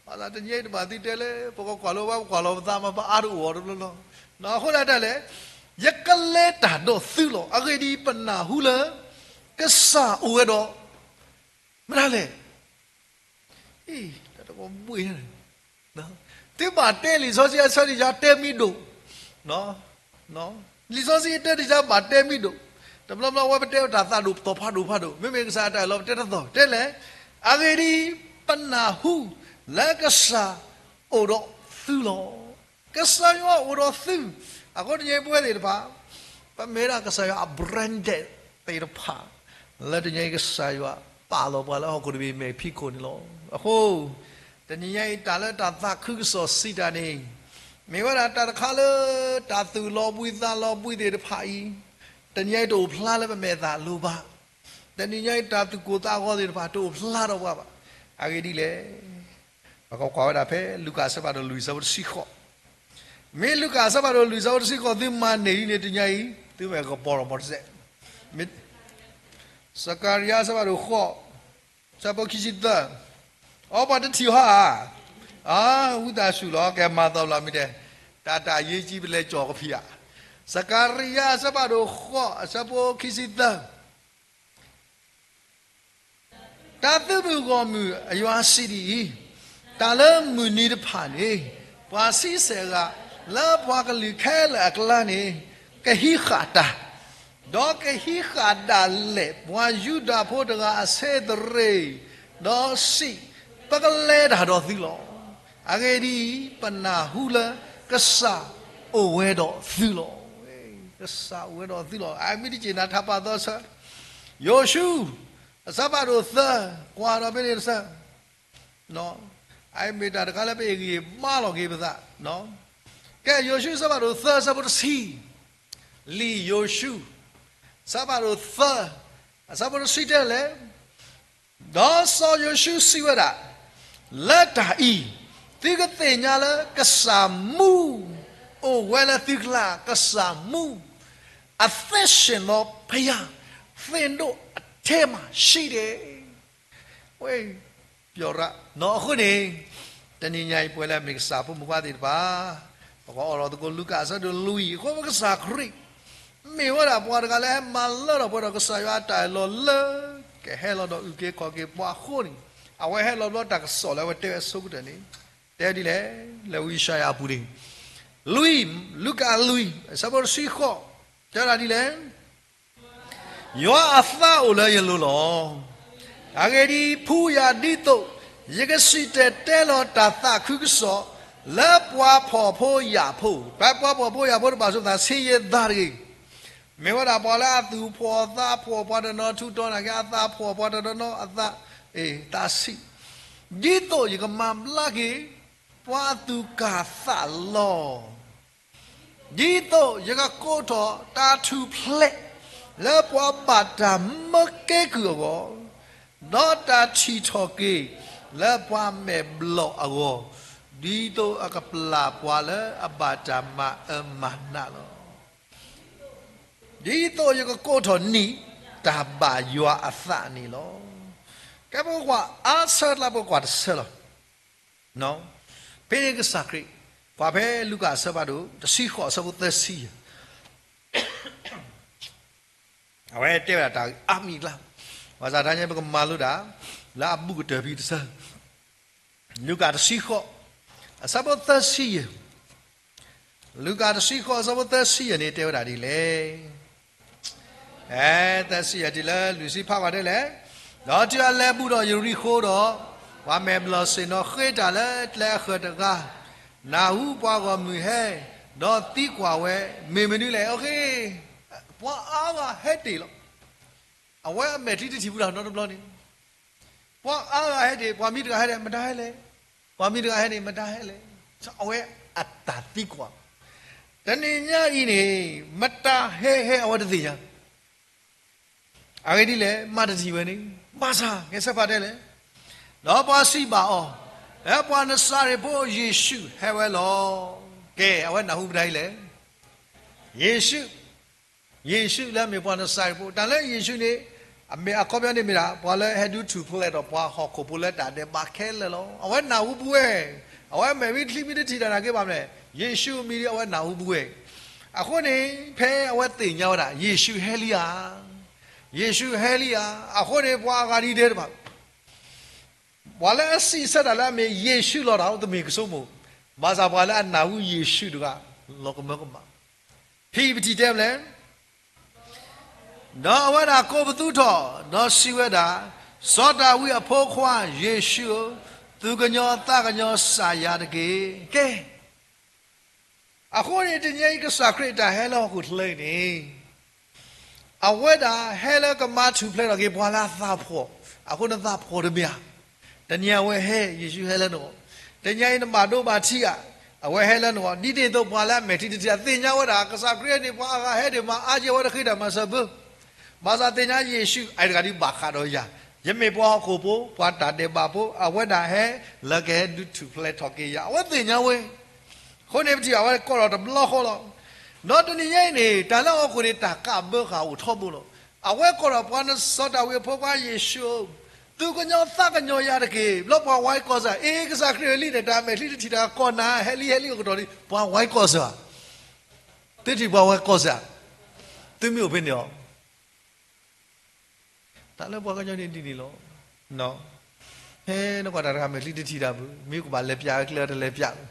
ဘၣ်ဆၣ်တနံၤအံၤတဘၣ်သုတဲလၢ ပကကွၢ်လိဘၣ် ပကွၢ်လီၤပသးမး ပအါတအိၣ်အီၤတဘျီလီၤ. အဃိဒၣ်တၢ်လဲၣ်, ယကလဲၤတၢ်ဒီးသုလီၤ. အဂ့ၢ်ဒ်အံၤ, ပနၢ်ဟူလၢ ကစၢ်အိၣ်ဝဲဒီး မတၤလဲၣ်. တၢ်တဘှ့ၣ်, သုဘၣ်တဲလံာ်စီဆှံအဆၢန့ၣ် ယၤတဲမံၤဒိၣ်, လံာ်စီဆှံတဲတယါဘၣ်တဲမံၤဒိၣ်, တဘျီဘျီဝဲပတဲတၢ်သးဒိၣ်သီၣ်ဖးဒိၣ်ဖးဒိၣ်, မ့မ့ၢ်ကစၢ်အတၢ်အၢၣ်လီၤပတဲတသီၣ်, တဲလဲၣ်, အဂ့ၢ်ဒ်အံၤ, ပနၢ်ဟူလၢကစၢ်အိၣ်ဒီးသုလီၤ. ကစၢ်ယွၤအိၣ်ဒီးသု, အဃိတနံၤအံၤပဝဲသ့ၣ်တဖၣ် ပမ့ၢ်ဒၣ်ကစၢ်ယွၤအ branded သ့ၣ်တဖၣ်, လၢတနံၤအံၤကစၢ်ယွၤပာ်လီၤပှၤလၢဟီၣ်ခိၣ်တဘ့ၣ်မဲာ်ဖံးခိၣ်န့ၣ်လီၤ. အဃိ တနံၤအံၤ တၢ်လၢတၢ်သးခုကစီၣ်စံးတၢ်န့ၣ် မ့ၢ်ဝဲဒၣ်တၢ်တခါလၢ တၢ်သူၣ်လီၤဘှံးသးလီၤဘှံးသ့ၣ်တဖၣ်အံၤ တနံၤအံၤတအိၣ်ဖျါလၢပမဲာ်သးလိၤဘၣ်. တနံၤအံၤ တၢ်သူၣ်ကိၢ်သးဂီၤသ့ၣ်တဖၣ် တအိၣ်ဖျါထီၣ်ပှၤဘၣ်. အဂ့ၢ်ဒ်လဲၣ်, ပကကွၢ်ဝဲဒၣ်ဖဲ လူၤကၣ်အဆၢဖးဒိၣ်လွံၢ် အဆၢဖိတဆံဃိး, မ့ၢ်လူၤကၣ်အဆၢဖးဒိၣ်လွံၢ် အဆၢဖိတဆံဃိး သုမၤန့ၢ်ဒ်န့ၣ် တနံၤအံၤ သုမ့ၢ်ကပီၤထီၣ်မီၤတစဲး. မ့ၢ် စကၤရယၤအဆၢဖးဒိၣ်ဃိး အဆၢဖိခံဆံသၢ, အိ ပှၤတထံၣ်ဟီဧါ, အ ဝံသးစူၤလီၤ ကဲမၤသီလီၤမ့ၢ်တဲ, တၢ်တၢ်ယ့ကံပလဲၤကၠီၣ်ကဖံးဧါ. စကၤရယၤအဆၢဖးဒိၣ်ဃိး အဆၢဖိခံဆံသၢ တၢ်သုးမုၢ်ဂီၢ်မုၢ်အယွၤစံးဒ်အံၤ, တၢ်လၢမုၢ်နံၤတဖၣ်န့ၣ် ပှၤဆံဆဲးဂၤ လၢပှၤကလုာ်ခဲလၢာ်အကျါန့ၣ် ကဟံးဃာ်တၢ်, ဒီးကဟံးဃာ်ဒၣ်လဲာ်ပှၤယူဒၤဖိတဂၤအဆ့အတရ့, ဒီးစံး, ပကလဲၤတၢ်ဒီးသုလီၤ. အဂ့ၢ်ဒ်အံၤ, ပနၢ်ဟူလၢကစၢ်အိၣ်ဝဲဒီးသုလီၤ. ကစၢ်အိၣ်ဝဲဒီးသုလီၤ. အမ့ၢ်တက့ၢ်နၤထးပာ်သီဆၢ ယိၤၡူ အဆၢဖးဒိၣ်သၢ, ကွၢ်ဒီးဖဲန့ၣ်တဆၢ, အမ့ၢ်တၢ်တခါလၢပအ့ၣ်ဂံၢ်ဘါလီၤက့ၤပသး, ကဲ ယိၤၡူ အဆၢဖးဒိၣ်သၢ အဆၢဖိတဆံ, လံာ်ယိၤၡူ အဆၢဖးဒိၣ်သၢ အဆၢဖိတဆံတဲလဲၣ်, ဒီးစီၤယိၤၡူစံးဝဲဒၣ်, လၢတၢ်အံၤ သုကသ့ၣ်ညါလၢကစၢ်မူ အိၣ်ဝဲလၢသုကျါ, ကစၢ်မူ အသက်ရှင်သောဘုရား သင့်တို့အထဲမှာရှိတယ်. ဝဲ ပျီရၣ်နီၤအဃိန့ၣ်, တနံၤညါအံၤ ပဝဲလၢအမ့ၢ်ကစၢ်ဖိမုၣ်ဖိခွါသ့ၣ်တဖၣ်, ပကအီၣ်လီၤသကိးလူၤကၣ်အဆၢဒိၣ်လွံၢ်အံၤ အဃိပကစၢ်ခရံာ် မ့ၢ်ဝဲဒၣ်ပှၤတဂၤလၢဟဲမၤလၢထီၣ်ပှဲၤဒီးကစၢ်ယွၤအတၢ်အၢၣ်လီၤလၢ ကဟဲလီၤဒီးအုၣ်က့ၤခီၣ်က့ၤပှၤအဃိန့ၣ်, အဝဲဟဲလီၤဘျီတၢ်ကစီၣ်လၢအဝဲတဲဝဲအဆိကတၢၢ်န့ၣ်, တဲဒ်လဲၣ်, လၢဝံယၡါယၤအပူၤန့ၣ်, လွံၢ်, လူၤကၣ်လွံၢ် အဆၢဖိတဆံဃိး, တဲဒၣ်ဒ်လဲၣ် ယွၤအသးအိၣ်လၢယလိၤလီၤ. အဂ့ၢ်ဒ်အံၤ, ဖှူယၤဒ်သိး ယကစံၣ်တဲၤတဲလီၤတၢ်သးခုကစီၣ် လၢပှၤဖှီၣ်ဖိယာ်ဖိ, ပှၤပှၤဖှီၣ်ဖိယာ်ဖိတဘၣ်ဆိသးဆ့ယဲၢ်သးတဂ့ၤ, မ့ၢ်ဝဲဒၣ်ပှၤလၢအသူၣ်ဖှီၣ်သးဖှီၣ် ပှၤတနီၤထူးတီၤနာ်က့ အသးဖှီၣ် ပှၤတနီၤနီၤအသး, အ့ သးဆံး, ဒ်သိးယကမၤဘျါက့ၤ ပှၤသူၣ်ကၢ်သးလီၤ. ဒ်သိးယကကိးထီၣ်တၢ်ထူၣ်ဖျဲး လၢပှၤဘၣ်တၢ်မၢကဲကုၢ်အဂီၢ်, ဒီးတၢ်ထံၣ်ထီၣ်က့ၤ လၢပှၤမဲာ်ဘျီၣ်အဂီၢ်, ဒ်သိးအကပျၢ်ပှၤလၢအဘၣ်တၢ်မၤအၢမၤနးလီၤ. ဒ်သိးယကကိးထီၣ်နံၣ် တၢ်ဘၣ်ယွၤအသးန့ၣ်လီၤ. ကဲ ပကကွၢ်အါဆၢကျါ ပကကွၢ်တဆၢလီၤ. ဖဲန့ၣ်ကစၢ်ခရံာ် ကွၢ်ဖဲလူၤကၣ်အဆၢဖးဒိၣ် တဆံဃိး အဆၢဖိသၢဆံယဲၢ်, အဝဲတဲဝဲဒၣ်တၢ်အါမံၤအကျါ, ဘၣ်ဆၣ်တနံၤအံၤ ပကမၤလိတၢ် လၢအဘူးကတၢၢ်ဖဲတဆၢ, လူၤကၣ်တဆံဃိး အဆၢဖိသၢဆံယဲၢ်, လူၤကၣ်တဆံဃိး အဆၢဖိသၢဆံယဲၢ်န့ၣ် တဲဝဲဒၣ်ဒ်လဲၣ်. အဲ သၢဆံယဲၢ်တုၤလၢလွံၢ်ဆံ ဖးကွၢ်ဒ်လဲၣ်. ဒီးတုၤအလဲၤဘူးဒီးယရံၣ်ဃိၤဒီး, ပှၤမဲာ်ဘျီၣ်ဆ့ၣ်နီၤဃ့တၢ်လၢကျဲအဃၢၤတဂၤ, နၢ်ဟူပှၤဂီၢ်မုၢ်ဟဲ, ဒီးသံကွၢ်ဝဲ, မ့ၢ်မနုၤလဲၣ်. အဃိ ပှၤအါဂၤဟဲတ့ၢ်လီၤ. အဝဲအမဲာ်ချံတထံၣ်ဘူးတၢ်နီတဘျီန့ၣ် ပှၤအါဂၤဟဲတ့ၢ်, ပှၤမံၤတဂၤဟဲန့ၣ် မတၤဟဲလဲၣ်, ပှၤမံၤတဂၤဟဲန့ၣ် မတၤဟဲလဲၣ်. အဝဲအတၢ်သံကွၢ်, တနံၤညါအံၤန့ၣ် မတၤဟဲဟဲအဝဲတသ့ၣ်ညါ. အဂ့ၢ်ဒ်လဲၣ် မၤတထံၣ်ဝဲန့ၣ်, ဘၣ်ဆၣ် ကဲစၢဖးတဲလဲၣ်, ဒီးပှၤစံးဘၣ်အီၤ, အဲ ပှၤနစၤရ့းဖိယ့ၣ်ၡူးဟဲဝဲလီၤ. ကဲ အဝဲနၢ်ဟူမတၤအံၤလဲၣ်. ယ့ၣ်ၡူး, ယ့ၣ်ၡူးလၢအမ့ၢ်ပှၤနစၤရ့းဖိ, တၢ်လၢယ့ၣ်ၡူးန့ၣ် အမ့ၢ်အခီပညီန့ၣ်မ့ၢ်ဒၣ် ပှၤလၢဟဲဒုးထူၣ်ဖျဲးဒီးပှၤဟီၣ်ခိၣ်ဖိလၢတၢ်ဒဲးဘးခဲလၢာ်လီၤ. အဝဲနၢ်ဟူပှဲၤ, အဝဲမဲာ်ဝံချံမံတထံၣ်တၢ်နာ်က့ဘၣ်မလဲၣ်, ယ့ၣ်ၡူးအမံၤဒ် အဝဲနၢ်ဟူပှဲၤ. အဃိန့ၣ် ဖဲအဝဲသ့ၣ်ညါဝဲဒၣ် ယ့ၣ်ၡူးဟဲလံဧါ, ယ့ၣ်ၡူးဟဲလံဧါ, အဃိန့ၣ် ပှၤအဂၤဒ်တဲတဖၣ် ပှၤလၢအစံးဆၢတၢ်လၢအမ့ၢ်ယ့ၣ်ၡူးလီၤတၢ် တမ့ၢ်ကဆိကမိၣ်, ဘၣ်ဆၣ်ပှၤလၢအနၢ်ဟူယ့ၣ်ၡူးတဂၤ လီၤကမၢကမၣ်. ဖံပထံၣ်တဲမလဲၣ်, ဒီးအဝဲဒၣ်ကိးပသူထီၣ်, ဒီးစံးဝဲဒၣ်, စီၤဒၤဝံးအဖိခွါယ့ၣ်ၡူးဧၢ, သူၣ်ကညီၤသးကညီၤစၢ်ယၤတက့ၢ်. ကဲ အဃိန့ၣ် တနံၤအံၤကစၢ်ခရံာ်အတၢ်ဟဲလၢဟီၣ်ခိၣ်ချၢအံၤန့ၣ် အဝဲဒၣ်ဟဲလၢကမၤထူၣ်ဖျဲးထီၣ်က့ၤပှၤလၢအသးဖှီၣ်, အဃိန့ၣ်သးဖှီၣ်တမ့ၢ်ဧါ. တနံၤအဝဲဟဲ ယ့ၣ်ၡူးဟဲလၢနဂီၢ်, တနံၤအံၤနဘၣ်ဒိဘၣ်ထံးဧါ, အဝဲဟဲလၢနဂီၢ်, ဒ်န့ၣ်အသိးပှၤလၢအမဲာ်ချံတထံၣ်တၢ်သ့ၣ်ညါဝဲဒၣ် ကစၢ်ခရံာ်န့ၣ် ပှၤအဂၤဟဲဒံးမးအါကဲဝဲတဃ့တၢ်မၤစၢၤဘၢ ဘၣ်ဆၣ်သ့ၣ်ညါယ့ၣ်ၡူး အတဂၤဒ်ဘၣ်ဃးဒီးယၤ, ယမ့ၢ်ပှၤဟီၣ်ခိၣ်ဖိ ပှၤတၢ်ဒဲးဘးဖိ, အဝဲဒၣ်ဟဲလၢကဟဲဒုးထူၣ်ဖျဲးထီၣ်က့ၤယၤ, အဝဲသ့ၣ်ညါဝဲ. အဃိန့ၣ်ပထံၣ်ဘၣ်အဝဲကိးထီၣ်တဘျီဃီလီၤ. ဒီးတနံၤညါအံၤန့ၣ် တၢ်လၢဟီၣ်ခိၣ်န့ၣ် တၢ်ကးဘၢဃာ်အိၣ်ထီဘိလီၤ. အဝဲကိးထီၣ်ပှၤနစီၤဒၤဝံးအဖိခွါယ့ၣ်ၡူးဧၢ, သူၣ်ကညီၤသးကညီၤယၤတက့ၢ်. ဘျီပှၤဝဲကီၢ်စၢ်, အ့ ကစၢ်ခရံာ်ဝဲလံန့ၣ် တၢ်မဲာ်ချံတထံၣ်တၢ်ကိးနၤ ဟဲလံဟဲလံအကတီၢ်လံ, ပှၤဝဲကီၢ်စၢ်, သုထံၣ်ပှၤဝဲကီၢ်စၢ်, သုမ့ၢ်အိၣ်ဖဲန့ၣ်အီၤ တၢ်လၢပှၤကညီန့ၣ်ဒ်န့ၣ်လီၤ. ဖဲနကွၢ်တၢ်တခါမဲာ်ချံတထံၣ်တၢ်ဘၣ်, မ့ၢ်ကဘၣ်လဲၤပျးဝဲကျဲတလဲၤပျးဘၣ်.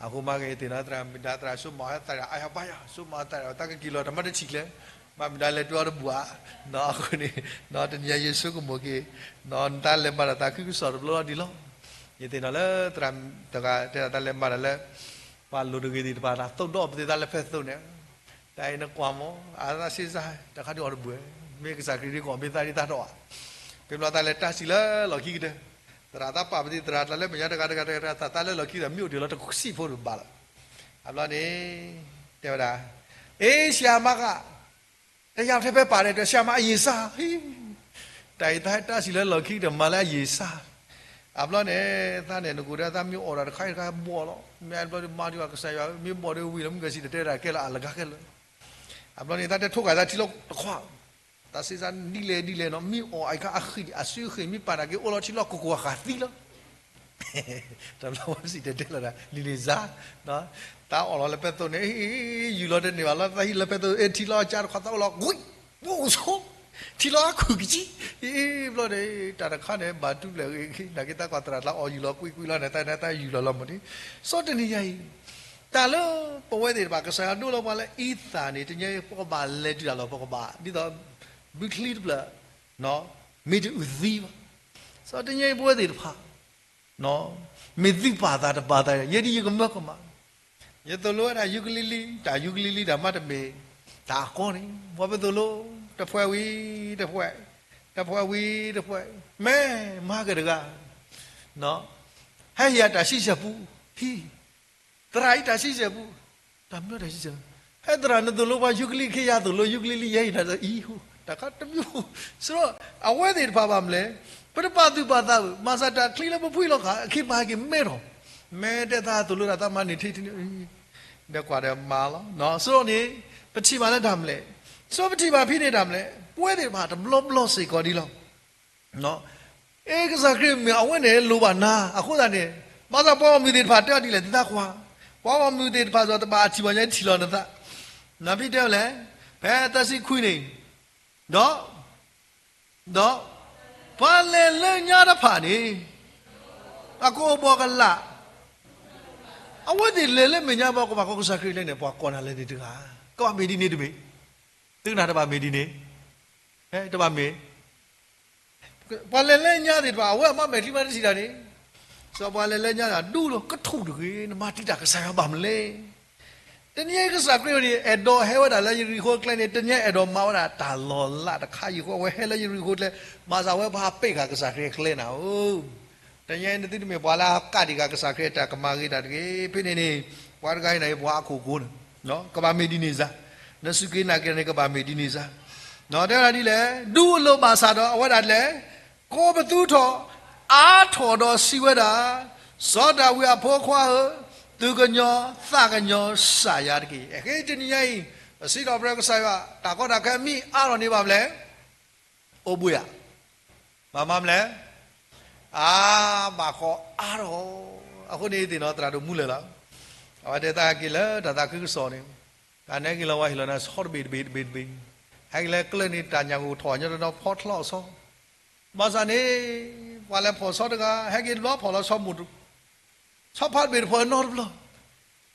အဃိမ့ၢ်ဂ့ၤသ့ၣ်နီၣ် သရၣ်မုၣ်ဒါသရၣ်ဆိကမိၣ်ဟဲသးဒီး အယဘါယၤ ဆိကမိၣ်သးဒီး တၢ်ကက့ၤလီၤတၢ်မၤတထံၣ်ကျဲ, ဘၣ်မုၣ်ဒါလဲၤတွဲအီၤတဘူၣ်ဧါ. အဃိန့ၣ် တနံၤအံၤယ့ၣ်ၡူးကမိၣ်က့ၤ နတၢ်လဲၤမၤတၢ်သးခုကစီၣ်တဘျီလီၤဒ်လီၤ. ယသ့ၣ်နီၣ်လၢသရၣ်တဂၤတဲဒၣ်တၢ်လဲၤမၤတၢ်လၢ ပှၤလိၤတဂ့ၤသ့ၣ်တဖၣ် တၢ်သိၣ်ဒီးပသ့ၣ်တၢ်လၢဖဲသိးန့ၣ် တၢ်အံၤနကွၢ်မး အသးစ့စါ တခါဒုးအီၤတဘူၣ်, မ့ၢ်ကစၢ်ခရံာ်ဒ်ကီၢ်မ့ၢ်သးဒ်တၢ်ထီၣ်ဧါ. ဖဲဘျီတၢ်လဲၤတၢ်စံးလၢလီၢ်ခံကတၢၢ်, သရၣ်သးပာ်ပသ့ၣ်သရၣ်တၢ်လၢမဲာ်ညါတဂၤတဂၤတဂၤတဂၤ သးလၢလီၢ်ခံဒီး မ့ၢ်အိၣ်တ့ၢ်လီၤတဆံးဖိတဘၣ်လီၤ. အဘျီန့ၣ် တဲဝဲဒၣ်, အ့ ဆရာမက တယောက်ထဲပဲပါတယ်, ဆရာမအရင်စ ဟံ တၢ်အံၤသးဟဲတၢ်စံးလၢလီၢ်ခံဒီး မၤလၢအရင်စ အဘျီန့ၣ် သးန့ၣ် နကိၢ်ဒီးသးမ့ၢ်အီၣ်ဒီးတခါအံၤတခါဘီၣ်လီၤ, မ့ၢ်အဘျီဒီးမၤဒံးဘၣ်ကစၢ်ယွၤ မ့ၢ်ဘီၣ်ဒီးဝံၤလီၤ မုၢ်ကစံၣ်တဲၤတဲတၢ်ကဲလၢအလဂၤခဲလၢာ်. အဘျီန့ၣ် သးတဲထိၣ်ကးသးထံလီၤတခွါ, သးစ့စါဒ်လဲၣ်ဒ်လဲၣ်နီၤ မ့ၢ်အီၣ်အံၤခါအဃံ အစုဃံ မ့ၢ်ပာ်တၢ်က့ၤအိၣ်လီၤထံလီၤကကွၢ်ဃာ်သံလီၤ. တဘျီဝဲစံၣ်တဲၤတဲလီၤဒၣ် လံၤလံၤစါ, တၢ်အီၣ်လီၤလၢပဲသိးန့ၣ် ယူၢ်လီၤတန့ၢ်ဘၣ်လီၤ သးဟံၣ်လၢပဲသိး အ့ ထံလီၤအကါတခွါသးအိၣ်လီၤ ဝံၣ် ဝိၣ်ဆိ ထံလီၤအခိၣ်ကစံ အ့ ဘျီန့ၣ် တၢ်တခါန့ၣ် ဘၣ်တူၢ်ပျဲၢ်ဂ့ၤ နာ်က့သးကွၢ်သရၣ်တၢ်အီၣ်ယူၢ်လီၤကွံာ်ကွံာ်လီၤန့ၣ် သးန့ၣ်သးယူၢ်လီၤလီၤမးန့ၣ်, စီၤတနံၤညါအံၤ တၢ်လၢပဝဲသ့ၣ်တဖၣ် ကစၢ်ယွၤဒိလီၤပှၤလၢအံသၣ်န့ၣ် တနံၤအံၤ ပကဘၣ်လဲၤတုၤတၢ်လီၤ ပကဘၣ် ဒ်သိး ဘုချံတဖျၢၣ် မ့ၢ်တအုၣ်သံဘၣ်. စီၤတနံၤအံၤပဝဲသ့ၣ်တဖၣ် မ့ၢ်သုပာ်သးတပာ်သး ယဲဒ်ယကမၢကမၣ်, ယသိၣ်လိဝဲဒၣ်ယူကလံလံ တၢ်ယူကလံလံတၢ်မးတမ့ၢ် တၢ်အကီန့ၣ် ပှၤပသိၣ်လိ တဖှဲဝံၤတဖှဲ, တဖှဲဝံၤတဖှဲ, မ့ၢ်မၤက့ၤတဂၤ ဟဲဟ့ၣ်ယၤတၢ်ဆံဆဲၣ်ပူ ဟံ သရၣ်အံၤတၢ်ဆံဆဲၣ်ပူ, တၢ်မနုၤတၢ်ဆံဆဲၣ်, ဟဲသရၣ်နသိၣ်လိပှၤယူကလံခ့ယၤသိၣ်လိယူကလံလံ ယဲအံၤတၢ်အံၤဟူ, တၢ်ခါတမံၤဟူ, ဆိုတော့ အဝဲသ့ၣ်တဖၣ်ဘၣ်မလဲၣ်, ပတပာ်သူၣ်ပာ်သးဘၣ်, မၤစၢ်တၢ်ချံလၢပဖှံလီၤခါ အခ့အပှၤဟဲက့ၤမဲထီၣ်, မ့ၢ်တဲသးသိၣ်လိတၢ်သးမၤန့ၢ်ထံထံန့ၣ် ဒီးကွၢ်ဒီးမၤလီၤ, ဆိုတော့န့ၣ် ပထံၣ်ဘၣ်လၢတၢ်မလဲၣ်, ဆိုတော့ ပထံၣ်ဘၣ်ဖဲန့ၣ်တၢ်မလဲၣ်, ပဝဲသ့ၣ်တဖၣ်တဘျီဘျီစ့ၢ်ကီးဒ်လီၤ အ့ ကစၢ်ခရံာ်မ့ၢ်အဝဲန့ၣ်လိၣ်ဘၣ်နၤ, အဃိသတးန့ၣ် ဘၣ်ဆၣ်ပှၤဂီၢ်မုၢ်သ့ၣ်တဖၣ်တဲအီၤဒ်လဲၣ် သုသးကွၢ်, ပှၤဂီၢ်မုၢ်သ့ၣ်တဖၣ်စီၤတဘၣ်အထံၣ်ဘၣ်ညါထံၣ်လီၤနသး, နဖံတဲဝဲလဲၣ်, ဖဲသၢဆံခွံန့ၣ်, ဒီး, ဒီး, ပှၤလဲၤလၢညါတဖၣ်န့ၣ်, အကအိၣ်ဘှီၣ်ကလာ်, အဝဲသ့ၣ်လဲၤလၢမဲာ်ညါဘၣ် ကဘၣ်ကိးကစၢ်ခရံာ်လဲၣ်န့ၣ် ပှၤကိးနၤလဲၣ်န့ၣ်တဂၤ, ကဘၣ်မ့ၢ်ဒ်န့ၣ်တမ့ၢ်, သုကနၣ်တဘၣ်မ့ၢ်ဒ်န့ၣ်, တဘၣ်မ့ၢ် ပှၤလဲၤလၢညါသ့ၣ်တဖၣ် အဝဲအမါမဲာ်ချံမးတထံၣ်တၢ်န့ၣ်, စီၤပှၤလဲၤလၢညါဒူလီၤ ကထူၣ်တဂ့ၤ နမၤတံာ်တာ်ကစၢ်ယွၤဘၣ်မလဲၣ်. တနံၤအံၤကစၢ်ခရံာ်န့ၣ် အဲၣ်ဒိးဟဲဝဲဒၣ်လၢယရံၣ်ခိၣ်ကျဲန့ၣ် တနံၤအံၤအဲၣ်ဒိးမၤဝဲဒၣ်တၢ်လီၤလးတခါ ယံၤဃီအဝဲဟဲလၢယရံၣ်ခိၣ်ကျဲ, ဘၣ်ဆၣ်ဝဲပဟးပ့ၢ်ဃာ်ကစၢ်ခရံာ်အကျဲနၤဧၢ, တနံၤအံၤနသုတမ့ၢ်ပှၤလၢအကးတံာ်ဃာ်ကစၢ်ခရံာ်အတၢ်ကမၤဂ့ၤတၢ်တဂ့ၤ, ဖဲန့ၣ်န့ၣ်, ပှၤတဂၤအံၤန့ၣ် ပှၤဟီၣ်ခိၣ်ဖိန့ၣ် ကဘၣ်မ့ၢ်ဒ်န့ၣ်စ့ၢ်, နစူၢ်က့ၤနာ်က့ၤန့ၣ် ကဘၣ်မ့ၢ်ဒ်န့ၣ်စ့ၢ်. တဲဝဲဒၣ်ဒ်လဲၣ်, ဒူအလိၤဘၣ်ဆၣ်ဒီး အဝဲဒၣ်လဲၣ်, ကိးပသူထီၣ် အါထီၣ်ဒီးစံးဝဲဒၣ်, စီၤဒၤဝံးအဖိခွါဧၢ, သူၣ်ကညီၤသးကညီၤစၢ်ယၤတက့ၢ်. အဃိတနံၤညါအံၤ, ပစံးထီၣ်ပတြၢၤကစၢ်ယွၤ တၢ်ကီတၢ်ခဲမ့ၢ်အါထီၣ်န့ၢ်ဘၣ်မနုၤလဲၣ်, အိၣ်ဘှံးဧါ, ဘၣ်မၤမနုၤလဲၣ်, အါ, ဘၣ်ဃီအါထီၣ်. အဃိန့ၣ်သ့ၣ်နီၣ် သရၣ်ဒိၣ်မူလၢာ်လီၤ. အဝဲတဲသးက့ၤလၢတၢ်သးခုကစီၣ်န့ၣ်, တၢ်နဲက့ၤလီၤဝဲဟ့ၣ်လီၤနၤဆီတဘ့ၣ်တဘ့ၣ်တဘ့ၣ်တဘ့ၣ်, ဟဲက့ၤလၢကျၢၢ်န့ၣ် တၢ်ညၣ်ဂိၢ်ထီၣ်ညီတနီၤဖီထီၣ်ဆီ ဘၣ်ဆၣ်န့ၣ်, ပှၤလဲၤဖီၣ်ဆီတဂၤ ဟဲက့ၤတဘျီဖီၣ်လီၤဆီမိၢ်တ ဆီဖါတဘ့ၣ်တဖီၣ်နီတဘျ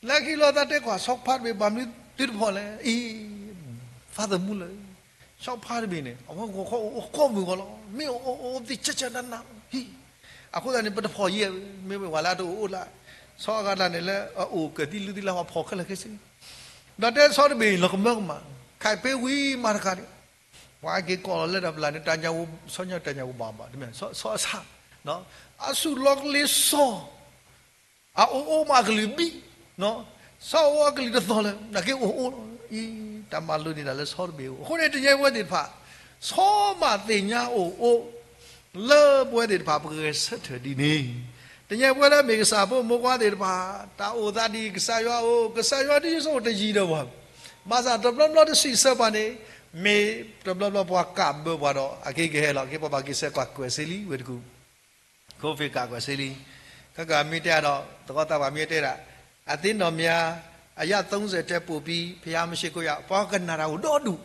ီ, လၢခံလီၤသးတဲကွၢ် ဆီဖါတဘ့ၣ်ဘၣ်မနုၤသုတဖီၣ်လဲၣ်, အံၤ, သးသမူလၢာ်, ဆီဖါတဘ့ၣ်န့ၣ် အဝဲဂီၤခီအိၣ်ကိးမုၢ်ဂီၤလီၤ, မ့ၢ်အိၣ်အိၣ်အိၣ်သ့ၣ်ဆၢဆၢနးနး, ဟံၣ်, အဃိသတးန့ၣ် ပတဖီၣ်ယဲၢ်, မ့မ့ၢ်ပှၤလၢအတအိၣ်အိၣ်လၢ, ဆီအဂၤတၢ်န့ၣ်လၢအအိၣ်ကၢၢ်သံလုၢ်သံလၢဟီဖီၣ်ခဲလၢာ်ခဲဆ့ ဒီးတဲဆီတဘ့ၣ်လီၤကမၢကမၣ်, ခဲအံၤဖဲဝံၤမၤတခါန့ၣ်, ပှၤဟဲက့ၤကိးလီၤလၢတၢ်ပျၢ်န့ၣ် တၢ်ညၣ်ဂိၢ်, ဆီညၣ်တၢ်ညၣ်ဂိၢ်ဘၣ်ဘၣ်, ဆီအဆၣ်, အဆူၣ်လီၤကလ့ၤဆီ, အအိၣ်အိၣ်မးအကလုၢ်ဘံၣ်, ဆီအိၣ်အကလုၢ်တသီၣ်လၢာ် နာ်က့အိၣ်အိၣ်လီၤ, အံၤ, တၢ်မၤလိန့ၢ်တၢ်လၢဆီတဘ့ၣ်အအိၣ်. အဃိန့ၣ် တနံၤညါအံၤပဝဲသ့ၣ်တဖၣ်, ဆီမးသ့ၣ်ညါအိၣ်အိၣ် လၢပဝဲသ့ၣ်တဖၣ်ပဂဲၤဆၢထၢၣ်ဒ်န့ၣ်, တနံၤညါအံၤပဝဲလၢမ့ၢ်ကစၢ်ဖိမိၢ်ပှၢ်သ့ၣ်တဖၣ်, တၢ်အိၣ်သးဒ်ကစၢ်ယွၤအိၣ်, ကစၢ်ယွၤဒ်ယဆိၣ်တယံၤဒီးပှၤ, ဘၣ်ဆၣ်တဘျီဘျီတစံးဆၢပှၤန့ၣ်, မ့ၢ်တဘျီဘျီပှၤကးဘၢပှၤဒီး အက့ၤကဟဲလီၤ, က့ၤပှၤဘၣ်က့ၤဆၢကွၢ်ကွဲးစ့လံဝဲတကူၣ် ခိၣ်ဖ့းကးကွဲးစ့လံ, ခဲကမ့ၢ်တဲအါဒီး သကိးသးပှၢ်မ့ၢ်တဲဒၣ်, အသ့ၣ်နီၣ်မၠါ, အယၣ်သုံးဆယ်တဲပိာ်ပံ, ဖယါမရှ့ခိယါ, ပှၤကနၣ်တၢ်အိၣ်ဒီဒူၣ်,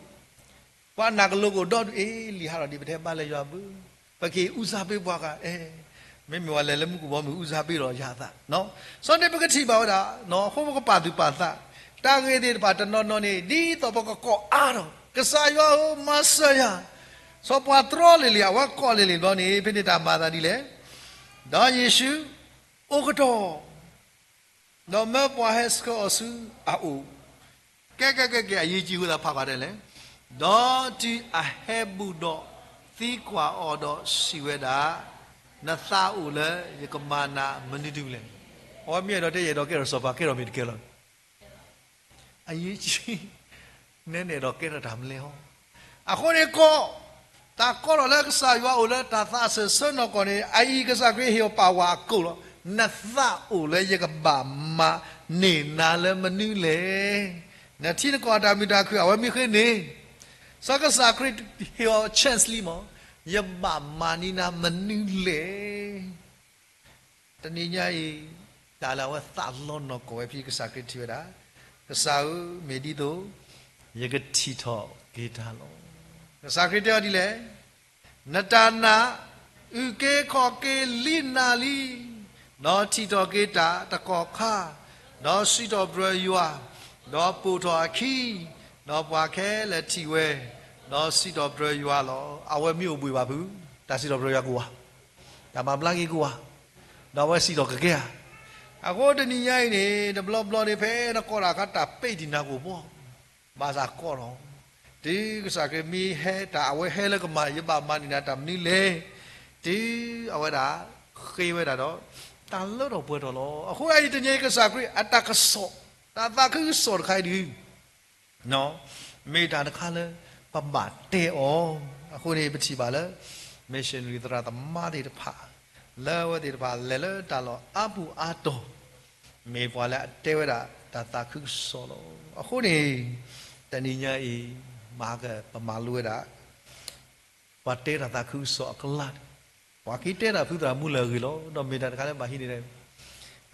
ပှၤနာ်ကလိာ်ကအိၣ်ဒီဒူၣ်, အ့ လံာ်ဟးထီၣ်ဒ်ပတဲဘၣ်လၢယွၤဘု, ပက့ၤအူစၢ်ပ့ၤပှၤဂၤ, အဲ, မ့မ့ၢ်ဝဲလဲၤလၢမူကဘီမုၢ်အူစၢ်ပ့ၤဒီးယၤသး, စီၤန့ၣ်ပကထံၣ်ဘၣ်ဝဲဒၣ်, အဃိပကပာ်သူၣ်ပာ်သး, တၢ်ဂ့ၢ်သ့ၣ်တဖၣ်တနီၤနီၤန့ၣ် ဒ်သိးပကကိးအါထီၣ်, ကစၢ်ယွၤဧၢ, မၤစၢၤယၤ, စီၤပှၤတြီလံၤလံၤ အဝဲကိးလံၤလံၤဘျီန့ၣ် ဖဲန့ၣ်တၢ်မၤသးဒ်လဲၣ်, ဒီးယ့ၣ်ၡူးအိၣ်ကတီၢ်, ဒီးမၢပှၤဟဲဆှၢအီၤဆူအအိၣ်, ကဲကဲကဲကဲ အရေးကြီး အဃိသတးဖးကွၢ်ဒ်လဲၣ်, ဒီးတုၤအဟဲဘူးဒီးသံကွၢ်အီၤဒီးစံးဝဲဒၣ်, နသးအိၣ်လၢယကမၤနၤမနုၤတမံၤလဲၣ်. အဝဲမ့ၢ်အဲၣ်ဒိးတဲ ယအဲၣ်ဒိးကဲထီၣ်စီၤပၤ ကဲထီၣ်မ့ၢ်တကဲလီၤ. အရေးကြီး, နဲနအဲၣ်ဒိးကဲထီၣ်တၢ်မနုၤလဲၣ်ဟီ, အဃိန့ၣ်ကိး, တၢ်ကိးထီၣ်လၢကစၢ်ယွၤအိၣ်လၢတၢ်သးစၢၢ်ဆၢနီၢ်ကီၢ်န့ၣ် အအံၤကစၢ်ခရံာ်ဟ့ၣ်အီၤပာ်ဝဲအကိာ်လီၤ. နသးအိၣ်လၢယကဘၣ်မၤန့ၢ်နၤလၢမနုၤလဲၣ်. နထံနကီၢ်အတၢ်မုာ်တၢ်ခုၣ် အဝဲမ့ၢ်ဃ့န့ၣ်, စီၤကစၢ်ခရံာ်ဟ့ၣ်အီၤ chance လံမး, ယဘၣ်မၤန့ၢ်နၤမနုၤလဲၣ်. တနံၤညါအံၤ, တၢ်လၢအဝဲသးလီနီၢ်ကီၢ်ဝဲဖဲကစၢ်ခရံာ်ထံၣ်ဝဲဒၣ်, ကစၢ်ဧၢ, မ့ၢ်ဒ်သိးယကထံၣ်ထီၣ်က့ၤတၢ်လီၤ. ကစၢ်ခရံာ်တဲအီၤဒ်လဲၣ်, နတၢ်နာ်အုၣ်က့ၤခီၣ်က့ၤလံနၤလံ, ဒီးထံၣ်ထီၣ်က့ၤတၢ်တကီၢ်ခါ, ဒီးစံးထီၣ်ပတြၢၤယွၤ, ဒီးပိာ်ထီၣ်အခံ, ဒီးပှၤခဲလၢာ်ထံၣ်ဝဲ, ဒီးစံးထီၣ်ပတြၢၤယွၤလီၤ. အဝဲမ့ၢ်အိၣ်ဘှံးဘၣ်ဖုး, တၢ်စံးထီၣ်ပတြၢၤယွၤကအိၣ်ဧါ, တၢ်မၤဘျါက့ၤကအိၣ်ဧါ, ဒီးအဝဲစံးထီၣ်ကကဲဧါ. အဃိတနံၤညါအံၤန့ၣ် တဘျီဘျီန့ၣ် ဖဲနကိးတၢ်အခါတၢ်ပဲာ်တံၢ်နၤကအိၣ်ဘှီ, ဘၣ်ဆၣ်ကိးထီၣ်, တုၤကစၢ်ခရံာ်မ့ၢ်ဟဲတၢ် အဝဲဟဲလၢကမၤ ယဘၣ်မၤန့ၢ်နၤတၢ်မနုၤလဲၣ်, တုၤအဝဲဒၣ်ဃ့ဝဲဒၣ်ဒီး တၢ်လၢထီၣ်ပှဲၤထီၣ်လီၤ. အဃိအံၤတနံၤအံၤ ကစၢ်ခရံာ်အတၢ်ကစီၣ်, တၢ်သးခုကစီၣ်တခါအံၤဒုး မ့ၢ်တၢ်တခါလၢပဘၣ်တဲအီၤ. အဃိန့ၣ် ပထံၣ်ဘၣ်လၢ missionary သရၣ်သမါသ့ၣ်တဖၣ်, လၢအဝဲသ့ၣ်တဖၣ်လဲၤလၢတၢ်လီၢ်အါပူၤအါတီၤ, မ့ၢ်ပှၤလၢအတဲဝဲဒၣ်တၢ်သးခုကစီၣ်လီၤ. အဃိန့ၣ် တနံၤညါအံၤ မၤကပမၤလိဝဲဒၣ် ပှၤတဲတၢ်သးခုကစီၣ်အကလးန့ၣ်, ပှၤက့ၤတဲတၢ်ဖုသရၣ်မူလၢအဂ့ၢ်လီၤ. ဒီးမ့ၢ်တၢ်တခါလၢဘၣ်ဟံးန့ၢ်,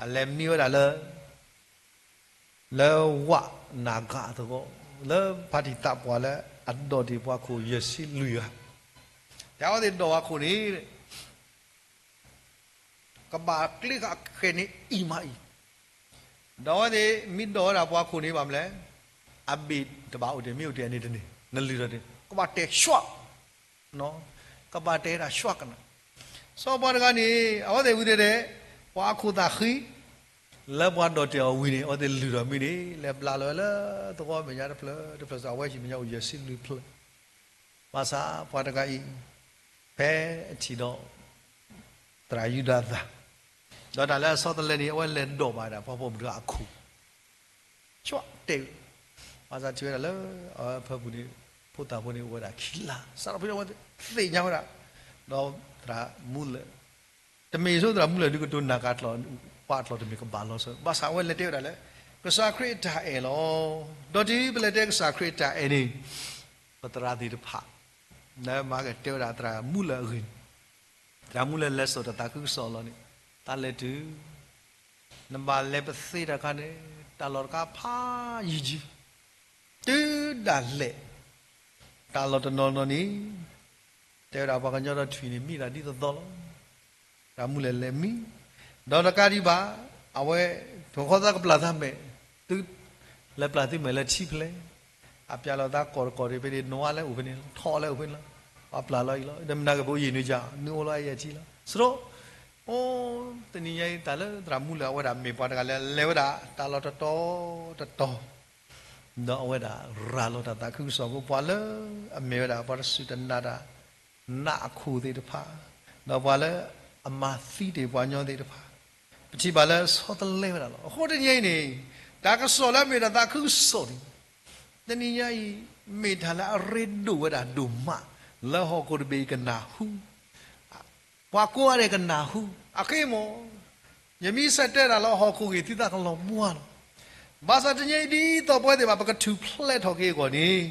အလဲၤမံဝဲဒၣ်လၢ လၢဝးနၤဂၤအသဝီ, လၢဖါတံၢ်သးပှၢ်လၢအဒိးတ့ၢ်ပှၤခိၣ်ယဲၢ်ဆံလွံၢ်ဂၤ, တၢ်အဝဲသ့ၣ်ဒိးပှၤခိၣ်န့ၣ် ကဘၣ်ကျ့ဃာ်ဃဲၤန့ၣ်အံၤမးအံၤ, ဒီးအဝဲသ့ၣ်မ့ၢ်ဒိးဝဲဒၣ်ပှၤခိၣ်န့ၣ် ဘၣ်မနုၤလဲၣ်, အဘ့ၣ်တဘၣ်အိၣ်တ့ၢ် မ့ၢ်အိၣ်တ့ၢ်အန့ၣ်တန့ၢ်, နလုၢ်ထီၣ်တ့ၢ် ကဘၣ်တဲဆှး ကဘၣ်တဲဒၣ်ဆှးကနၣ်. စီၤပှၤတဂၤန့ၣ် အဝဲသ့ၣ်ဝံၤတဲဒဲး, ပှၤအခိၣ်သးဃံ, လၢပှၤဒိးတ့ၢ်အီၤဝံၤန့ၣ် အဝဲသ့ၣ်လုၢ်ထီၣ်မံန့ၣ် လဲၤဘျးလီၤဝဲလၢသဝီမဲာ်ညါတဖျၢၣ်တဖျၢၣ်စ့ၢ် အဝဲဟံၣ်မဲာ်ညါအိၣ်ယဲၢ်ဆံလွံၢ်ဖျၢၣ်, ဘၣ်ဆၣ်ပှၤတဂၤအံၤ ဖဲအထံၣ်ဒီး သရၣ်ယူဒၤသၢ်, ဒီးတၢ်လၢအဆီတလဲန့ၣ် အဝဲလဲၤဒိးဘၣ်ဒၣ်ပှၤပိာ်မုၣ်တဂၤအခိၣ်, ဆှးတဲ ဘၣ်ဆၣ်ထံၣ်ဝဲဒၣ်လၢအဝဲအဖၢပူၤန့ၣ် ဖိသၣ်ဖိန့ၣ်အိၣ်ဝဲဒၣ်ခံလါ, စးထီၣ်ဖဲအဝဲသ့ၣ်ညါဝဲဒၣ်, ဒီးသရၣ်မူလၢၢ်, တမ့ၢ်ဆိသရၣ်မူလၢၢ်ဒုးကတိၤနၢ်ကၤကျီၤ ပှၤအကျီၤတမ့ၢ်ကဘၣ်လီၤစၢၤ, ဘၣ်ဆၣ်အဝဲလဲၤတဲဝဲဒၣ်လၢ ကစၢ်ခရံာ်အတၢ်အဲၣ်လီၤ. ဒီးတုၤပလဲၤတဲကစၢ်ခရံာ်အတၢ်အဲၣ်န့ၣ် ပသရၣ်သ့ၣ်တဖၣ် နမၤကတဲဝဲဒၣ်သရၣ်မူလၢၢ်အဂ့ၢ်န့ၣ်, သရၣ်မူလၢၢ်လဲၤစိာ်တၢ်သးခုကစီၣ်အလီၢ်န့ၣ်, တၢ်လဲၤတုၤ နဘၣ်လဲၤပသ့တၢ်ခါန့ၣ် တၢ်လီၢ်တခါဖးယံာ်ယံာ်, တုၤဒၣ်လဲာ် တၢ်လီၢ်တနီၤနီၤန့ၣ် တဲဝဲဒၣ်ပှၤကညီဒီးထွံၣ်န့ၣ် မံတၢ်ဒ်သိးသိးလီၤ. သရၣ်မူလၢၢ်လဲၤမံ, ဒီးတကးဒံးဘၣ် အဝဲ ပှၤဃီသးကပျၢ်သးမဲာ်, သုလဲၤပျၢ်သုမဲာ်လၢထံဖဲလဲၣ်, အပျၢ်လီၤသးကိာ်တကိာ်ဒံး ဖဲန့ၣ် နွါလၢအိၣ်ဖဲန့ၣ်လီၤ, ထီလၢအိၣ်ဖဲန့ၣ်လီၤ, ပှၤပျၢ်လီၤအံၤလီၤ, ဒီးမနၤက့ၤပအိၣ်ယံာ်နုၤယၤ နုာ်အိၣ်လီၤအဲၣ်ယဲၢ်ထံလီၤ, စရီ, အိ တနံၤညါအံၤ တၢ်လၢသရၣ်မူလၢၢ်အဝဲဒၣ်မ့ၢ်ပှၤတဂၤလၢလဲၤဝဲဒၣ် တၢ်လီၢ်တတီၤတတီၤ ဒီးအဝဲဒၣ်ရၤလီၤတၢ်သးခုကစီၣ်အဃိ ပှၤလၢအမ့ၢ်ဝဲဒၣ်ပှၤတစူၢ်တနာ်တၢ် နးအခိၣ်သ့ၣ်တဖၣ်, ဒီးပှၤလၢအမၤသံတ့ၢ်ပှၤကညီသ့ၣ်တဖၣ်, ပထံၣ်ဘၣ်လၢဆီတလဲဝဲဒၣ်လီၤ. အဃိတနံၤညါအံၤန့ၣ် တၢ်ကစီၣ်လၢအမ့ၢ်တၢ်သးခုကစီၣ်န့ၣ် တနံၤညါအံၤ မ့ၢ်တၢ်လၢအရ့ဒိၣ်ဝဲဒၣ်ဒိၣ်မး လၢဟီၣ်ခိၣ်တဘ့ၣ်အံၤကနၢ်ဟူ ပှၤကိးဂၤဒဲးကနၢ်ဟူ, အဃိမ့ၢ် ယမ့ၢ်ဆၢတဲဒၣ်လၢဟီၣ်ခိၣ်ဂ့ၢ် သုသးကလီၤဘှါလီၤ. ဘၣ်ဆၣ်တနံၤညါအံၤဒ်သိးပဝဲသ့ၣ်တဖၣ် ပကထူၣ်ဖျဲးထီၣ်က့ၤအဂီၢ်န့ၣ်,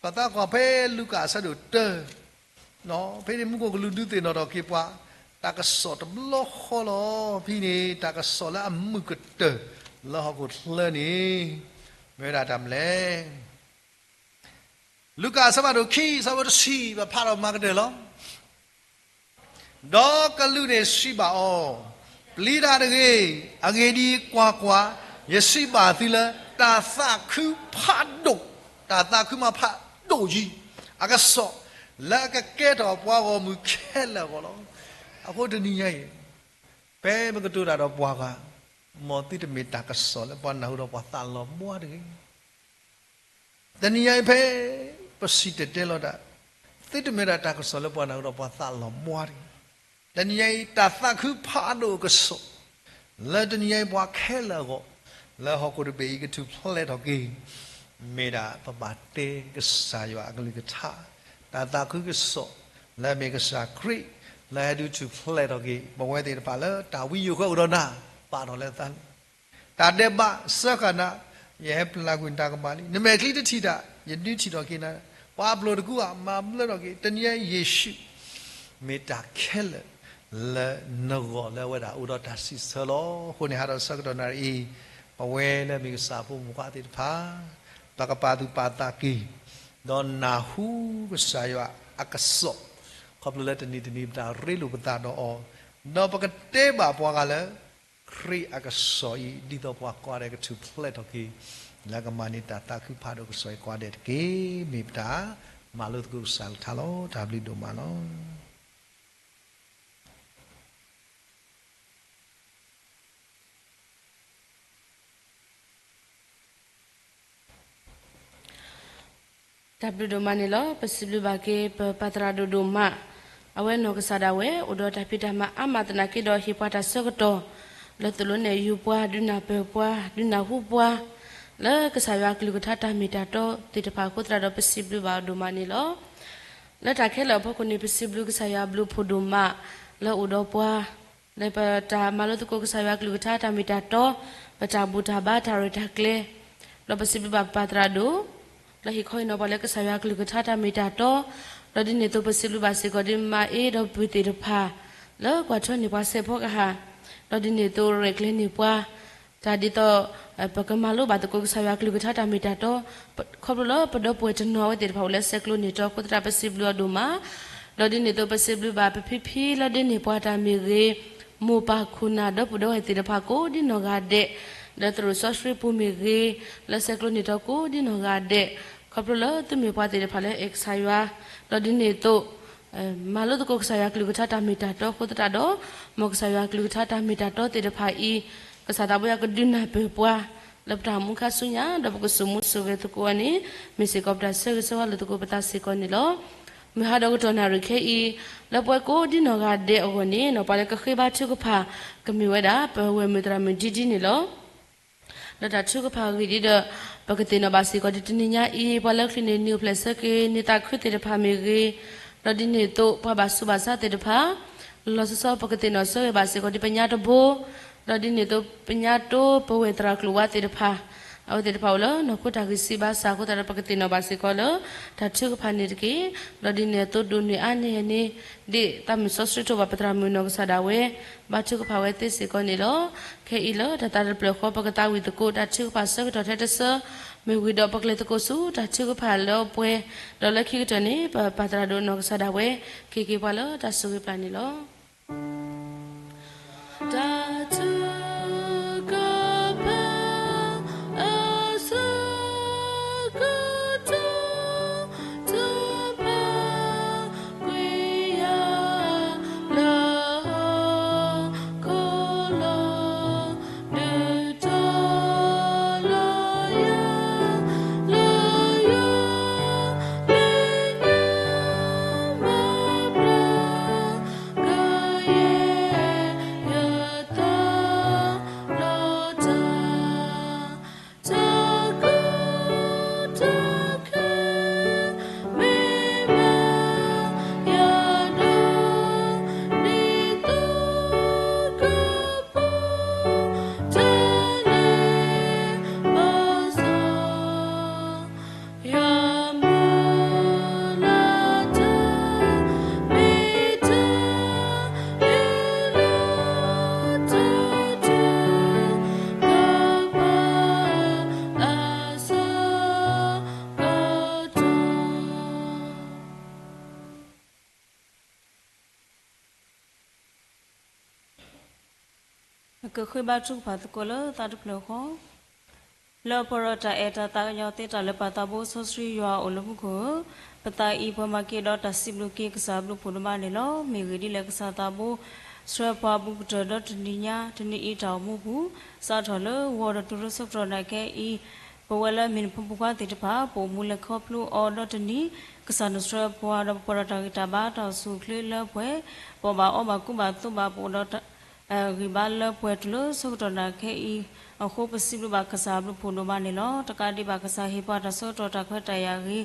ပသးကွၢ်ဖဲလူၤကၣ်အဆၢဒိၣ်တၢ, ဖဲန့ၣ်မူခိၣ်ကလူးဒုးသ့ၣ်နီၣ်ထီၣ်က့ၤပှၤ တၢ်ကစီၣ်တဘျီဃီလီၤ. ဖဲန့ၣ် တၢ်ကစီၣ်လၢအမုာ်ကတၢၢ် လၢဟီၣ်ခိၣ်ချၢန့ၣ် မ့ၢ်ဝဲဒၣ်တၢ်မနုၤလဲၣ်. လူၤကၣ်အဆၢဖးဒိၣ်ခံ အဆၢဖိတဆံ ပဖးထီၣ်မၤကတၢၢ်လီၤ. ဒီးကလူးန့ၣ်စံးဘၣ်အီၤ, ပျံၤတၢ်တဂ့ၤ, အဂ့ၢ်ဒ်အံၤ, ကွၢ်ကွၢ်, ယစံးဘၣ်သုလၢ တၢ်သးခုဖးဒိၣ်, တၢ်သးခုမးဖးဒိၣ်ယံၤ အကစီၣ် လၢအကကဲထီၣ်ပှၤဂီၢ်မုၢ်ခဲလၢာ်အဂီၢ်လီၤ. အဃိတနံၤညါအံၤ ဖဲပကတိၤတၢ်ဒီးပှၤဂၤ, မ်သုတမ့ၢ်တၢ်ကစီၣ်လၢပှၤနၢ်ဟူဒီးပှၤသးလီၤဘှါတဂ့ၤ. တနံၤညါအံၤဖဲ ပစံၣ်တဲၤတဲလီၤတၢ်, သုတမ့ၢ်ဒၣ်တၢ်ကစီၣ်လၢပှၤနၢ်ဟူဒီးပှၤသးလီၤဘှါတဂ့ၤ. တနံၤညါအံၤ တၢ်သးခုဖးဒိၣ်အကစီၣ် လၢတနံၤညါအံၤပှၤခဲလၢာ်အဂီၢ်, လၢဟီၣ်ခိၣ်တဘ့ၣ်အံၤကထူၣ်ဖျဲးထီၣ်က့ၤ, မ့ၢ်ဒၣ်ပဘၣ်တဲကစၢ်ယွၤအကလုၢ်ကထါ, တၢ်သးခုကစီၣ် လၢအမ့ၢ်ကစၢ်ခရံာ် လၢဟဲဒုးထူၣ်ဖျဲးထီၣ်က့ၤ ပဝဲသ့ၣ်တဖၣ်လၢတၢ်ဝံယိၤဃၢအိၣ်ဒီးနၤ, ပာ်ထီၣ်လၢသး တၢ်ဒဲးဘးစၢဃာ်နၤ, ယဟဲပျၢ်ကွံာ်နတၢ်ကမၣ်လံ, နမဲာ်ချံတထံၣ်တၢ်, ယဒုးထံၣ်ထီၣ်က့ၤနၤ, ပှၤအပျိၢ်တကူအမၤဘျၢထီၣ်က့ၤ, တနံၤညါအံၤယ့ၣ်ၡူး မ့ၢ်တၢ်ခဲလၢာ် လၢနဂီၢ်လၢအဝဲဒၣ်အိၣ်ဒီးတၢ်စံးဆၢလီၤ. အဃိန့ၣ် ဟးဒီးဆၢကတီၢ်နၣ်ရံၣ်အံၤ, ပဝဲလၢမ့ၢ်ကစၢ်ဖိမုၣ်ခွါသ့ၣ်တဖၣ်, ပကပာ်သူၣ်ပာ်သးက့ၤ, ဒီးနၢ်ဟူကစၢ်ယွၤအကစီၣ်, ခီဖျိလၢတနံၤတနံၤပတၢ်ရ့လိာ်ပသးဒီးအီၤ, ဒီးပကတဲဘၣ်ပှၤဂၤလၢ ခရံာ်အကစီၣ်အံၤ ဒ်သိးပှၤကိးဂၤဒဲးကထူၣ်ဖျဲးထီၣ်က့ၤ, လၢကမၤန့ၢ်တၢ်သးခုဖးဒိၣ်ကစီၣ်အံၤကိးဂၤဒဲးတက့ၢ်. မ့ၢ်ပတၢ်မၤလိသကိးကစၢ်ကလုၢ်ကထါလီၤ. တၢ်ဘျုးဒိၣ်မးလီၤ. တၢ်ဘျုးဒိၣ်မးန့ၣ်လီၤ. ပစံးဘျုးဘၣ်က့ၤ ပပၢ်သရၣ်ဒိၣ်ဒိၣ်မး, အဝဲနီၢ်ကစၢ်ဒၣ်ဝဲ အိၣ်ဒီးတၢ်ဖံးတၢ်မၤအါမးသနာ်က့ဒီး ဟ့ၣ်ပှၤတၢ်ဆၢကတီၢ် လၢသိၣ်လိနဲၣ်ယုၤပှၤ, ဒုးနၢ်ပၢၢ်ပှၤ, ဒုးနၢ်ဟူပှၤ လၢကစၢ်ယွၤအကလုၢ်ကထါတၢ်မ့ၢ်တၢ်တီသ့ၣ်တဖၣ်အဃိသတးဒီး ပစံးဘျုးဘၣ်အီၤဒိၣ်မးန့ၣ်လီၤ. လၢတၢ်ခဲလၢာ်အဖီခိၣ်န့ၣ် ပစံးဘျုးကစၢ်ယွၤအဘျုးအဖှိၣ်ဒိၣ်မး လၢအအိၣ်ဒီးပှၤ လၢပတၢ်မၤလိသကိးကစၢ်ယွၤအကလုၢ်ကထါတၢ်မ့ၢ်တၢ်တီ, ပတၢ်ဘူၣ်တၢ်ဘါတၢ်ရဲၣ်တၢ်ကျဲၤ, ဒီးပစံးဘျုးဘၣ်ပပၢ်သရၣ်ဒိၣ်, လၢဟ့ၣ်ခီဟ့ၣ်နီၤပှၤလၢကစၢ်ယွၤအကလုၢ်ကထါတၢ်မ့ၢ်တၢ်တီ, ဒီးဒ်န့ၣ်အသိးပစံးဘျုးဘၣ်စ့ၢ်ကီးဒ်မါအ့ဒီးပုၢ်သ့ၣ်တဖၣ် လၢကွၢ်ထွဲန့ၢ်ပှၤစဲးဖီကဟၣ်, ဒီးဒ်န့ၣ်အသိးရဲၣ်ကျဲၤန့ၢ်ပှၤ တၢ်ဒ်သိး ပကမၤလိဘၣ်သကိးကစၢ်ယွၤအကလုၢ်ကထါတၢ်မ့ၢ်တၢ်တီ, ခီဖျိလၢပဒီပုၢ်ဝဲၢ်တနီၤအဝဲသ့ၣ်တဖၣ်အိၣ်လၢဆဲးကျိးန့ၢ်တီအဃိသတး ပစံးဘျုးအီၤဒိၣ်မး, ဒီးဒ်န့ၣ်အသိးပစံးဘျုးဘၣ်ပဖံဖံလၢဒ့န့ၢ်ပှၤတၢ်မ့ၢ်ဂ့ၤ, မိၢ်ပၢ်ခိၣ်နၢ်ဒီပုၢ်ဒီဝဲၢ်သ့ၣ်တဖၣ်ကိးဒ်နီၢ်ဂၤဒဲး, လၢသရိာ်စီဆှံပူၤမ့ၢ်ဂ့ၤ, လၢဆဲးကျိးန့ၢ်တီကိးဒ်နီၢ်ဂၤဒဲး, ခီဖျိလၢသုမ့ၢ်ပှၤသ့ၣ်တဖၣ်လၢအဲၣ်ကစၢ်ယွၤ, ဒီးဒ်န့ၣ်အသိး မၤလိသကိးကစၢ်ယွၤကလုၢ်ကထါတၢ်မ့ၢ်တၢ်တီအဃိသတးဒီး, မ်ကစၢ်ယွၤကလုၢ်ကထါတၢ်မ့ၢ်တၢ်တီသ့ၣ်တဖၣ်အံၤ, ကစၢ်သးဘိယွၤကဒုးနၢ်ပၢၢ်ပှၤ လၢပတၢ်အိၣ်မူခါဆူညါ, ဒီးပကစိာ်မူစိာ်ဂဲၤသကိးအီၤန့ၣ်, မ့ၢ်စ့ၢ်ကီးပတၢ်ဆၢဂ့ၤဆၢဝါလိာ်သကိးပသးစ့ၢ်ကီးန့ၣ်လီၤ. မုၢ်ဟါဒီးကတီၢ်နၣ်ရံၣ်ခဲအံၤ, လၢပဝဲကိးဒ်နီၢ်ဂၤဒဲးအဂီၢ်န့ၣ် ပှၤလၢကဃ့ဘါထုကဖၣ် ကမ့ၢ်ဝဲဒၣ် ပဝဲၢ်မုၣ်သရၣ်မုၣ်ဒ်ဒ်န့ၣ်လီၤ. ဒီးတၢ်ထုကဖၣ်အဂ့ၢ်ဒ်ဒီး ပကသ့ၣ်နီၣ်ဘၣ်စ့ၢ်ကီး တနံၤညါအံၤ ပှၤလၢချံးန့ၣ် နံၣ်အိၣ်ဖျဲၣ်ဆၢက့ၤ နံၣ်သးခုသ့ၣ်တဖၣ်မ့ၢ်ဂ့ၤ, ဒီးဒ်န့ၣ်အသိး ပှၤဘၣ်ဆူးဘၣ်ဆါသ့ၣ်တဖၣ် လီၤလီၤဆီဆီ ပကသ့ၣ်နီၣ်ဆၢဂ့ၤဘၣ်စ့ၢ်ကီး ဒ်ပညါတဘိ, ဒီးဒ်န့ၣ်အသိး ပညါတိပဝဲၢ်သရၣ်ကျိၤဝါသ့ၣ်တဖၣ် အဝဲသ့ၣ်တဖၣ်အိၣ်လၢနီၢ်ခိတၢ်ဂံၢ်ဆံးဘါစၢ်အဃိသတးဒီး ပကသ့ၣ်နီၣ်ဘၣ်စ့ၢ်ကီးလၢ တၢ်ထုကဖၣ်န့ၣ်တက့ၢ်. ဒီးဒ်န့ၣ်အသိး ဒိၣ်န့ၢ်အါန့ၢ်န့ၣ် ဒ်သးမုၢ်စီဆှံကတိၤဘၣ်ပသရၣ်မုၣ်နီၢ်ကစၢ်ဒၣ်ဝဲ ဘါထုကဖၣ်ဝဲသ့စ့ၢ်ကီးန့ၣ်လီၤ. ခဲအံၤလၢတၢ်သးတဖျၢၣ်ဃီ ပကသးဝံၣ်သကိး တၢ်ထုကဖၣ်ဆၢကတီၢ်ထဲတဆၢ မ့ၢ်ဝံၤဒီး ပကလဲၤသကိးဆူတၢ်ထုကဖၣ်လၢပှဲၤ, ဒီးလၢခံကတၢၢ်န့ၣ် ပပၢ်သရၣ်ဒိၣ်နီၢ်ကစၢ်ဒၣ်ဝဲ က့ၤက့ၤပှၤလၢတၢ်ဆိၣ်ဂ့ၤပျၢ်န့ၣ်လီၤ. တၢ်ထုကဖၣ်အဆၢကတီၢ် တၢ်ပာ်ကွံာ်ယၤလၢဟီၣ်ခိၣ်လီၤ. ဒုးတီလၢယၤ လၢယိၤ လၢညါ မၤဘျါ ကယဲၢ်ယသးလီၤတၢ် တၢ်ကီတၢ်ခဲ မ့ၢ်မၤယၤဒီး ဒ်သိးကပီၤ တၢ်န့ၣ်ဘၣ်ဆၣ် ယမုၢ်လၢ်တၢ် မ့ၢ်တၢ်ဟ့ၣ်လီၤတၢ်ထုကဖၣ်အဆၢကတီၢ် ကဃ့ဘါထုကဖၣ်သကိးလၢသးတဖျၢၣ်ဃီ, လၢအပှဲၤဒီးတၢ်အဲၣ်တၢ်သးကညီၤသ့တၢ်လၢပၢ်သးဘိစီဆှံယွၤအအိၣ်လၢမူခိၣ်ဧၢ, ပသးအံၤပှဲၤမၤက့ၤဒီးတၢ်စံးဘျုးက့ၤကစၢ်ဘျုးဖှိၣ်ဒိၣ်မးန့ၣ်လီၤ. မ့ၢ်ဂ့ၢ်ဒ်လဲၣ်ကစၢ်သးဘိ ဆှၢပှၤဘူးကတၢၢ်ဒီးတနံၤညါ တနံၤအံၤတၢ်အိၣ်မူပူၤ စးထီၣ်လၢဂီၤဒီးတုၤလၢဆၢကတီၢ်နၢ်ကဲအံၤ ပဝဲလၢမ့ၢ်နဖိမုၣ်ဖိခွါသ့ၣ်တဖၣ် ပအိၣ်မူလဲၤခီဖျိအီၤဒီးတနံၤ ကစၢ်နဆှၢပှၤဒီးပပှဲၤဒီးတၢ်ဂံၢ်တၢ်ဘါတၢ်အိၣ်ဆူၣ်အိၣ်ချ့လၢပှဲၤ, ပဘၣ်အီဘၣ်ကူဘၣ်သိးဘၣ်ပအိၣ်ဒီး ဂံၢ်ဘါလၢပှဲၤတုၤလၢဆၢကတီၢ်နၢ်ကဲအံၤ, အဃိပစံးဘျုးဘၣ်ကစၢ်ဘျုးဖှိၣ်ဒိၣ်မးန့ၣ်လီၤ. တကးဒံးဘၣ်ကစၢ်ဟ့ၣ်ပှၤတၢ်ဆၢကတီၢ်တၢ်ခွဲးတၢ်ယာ်ဂ့ၤ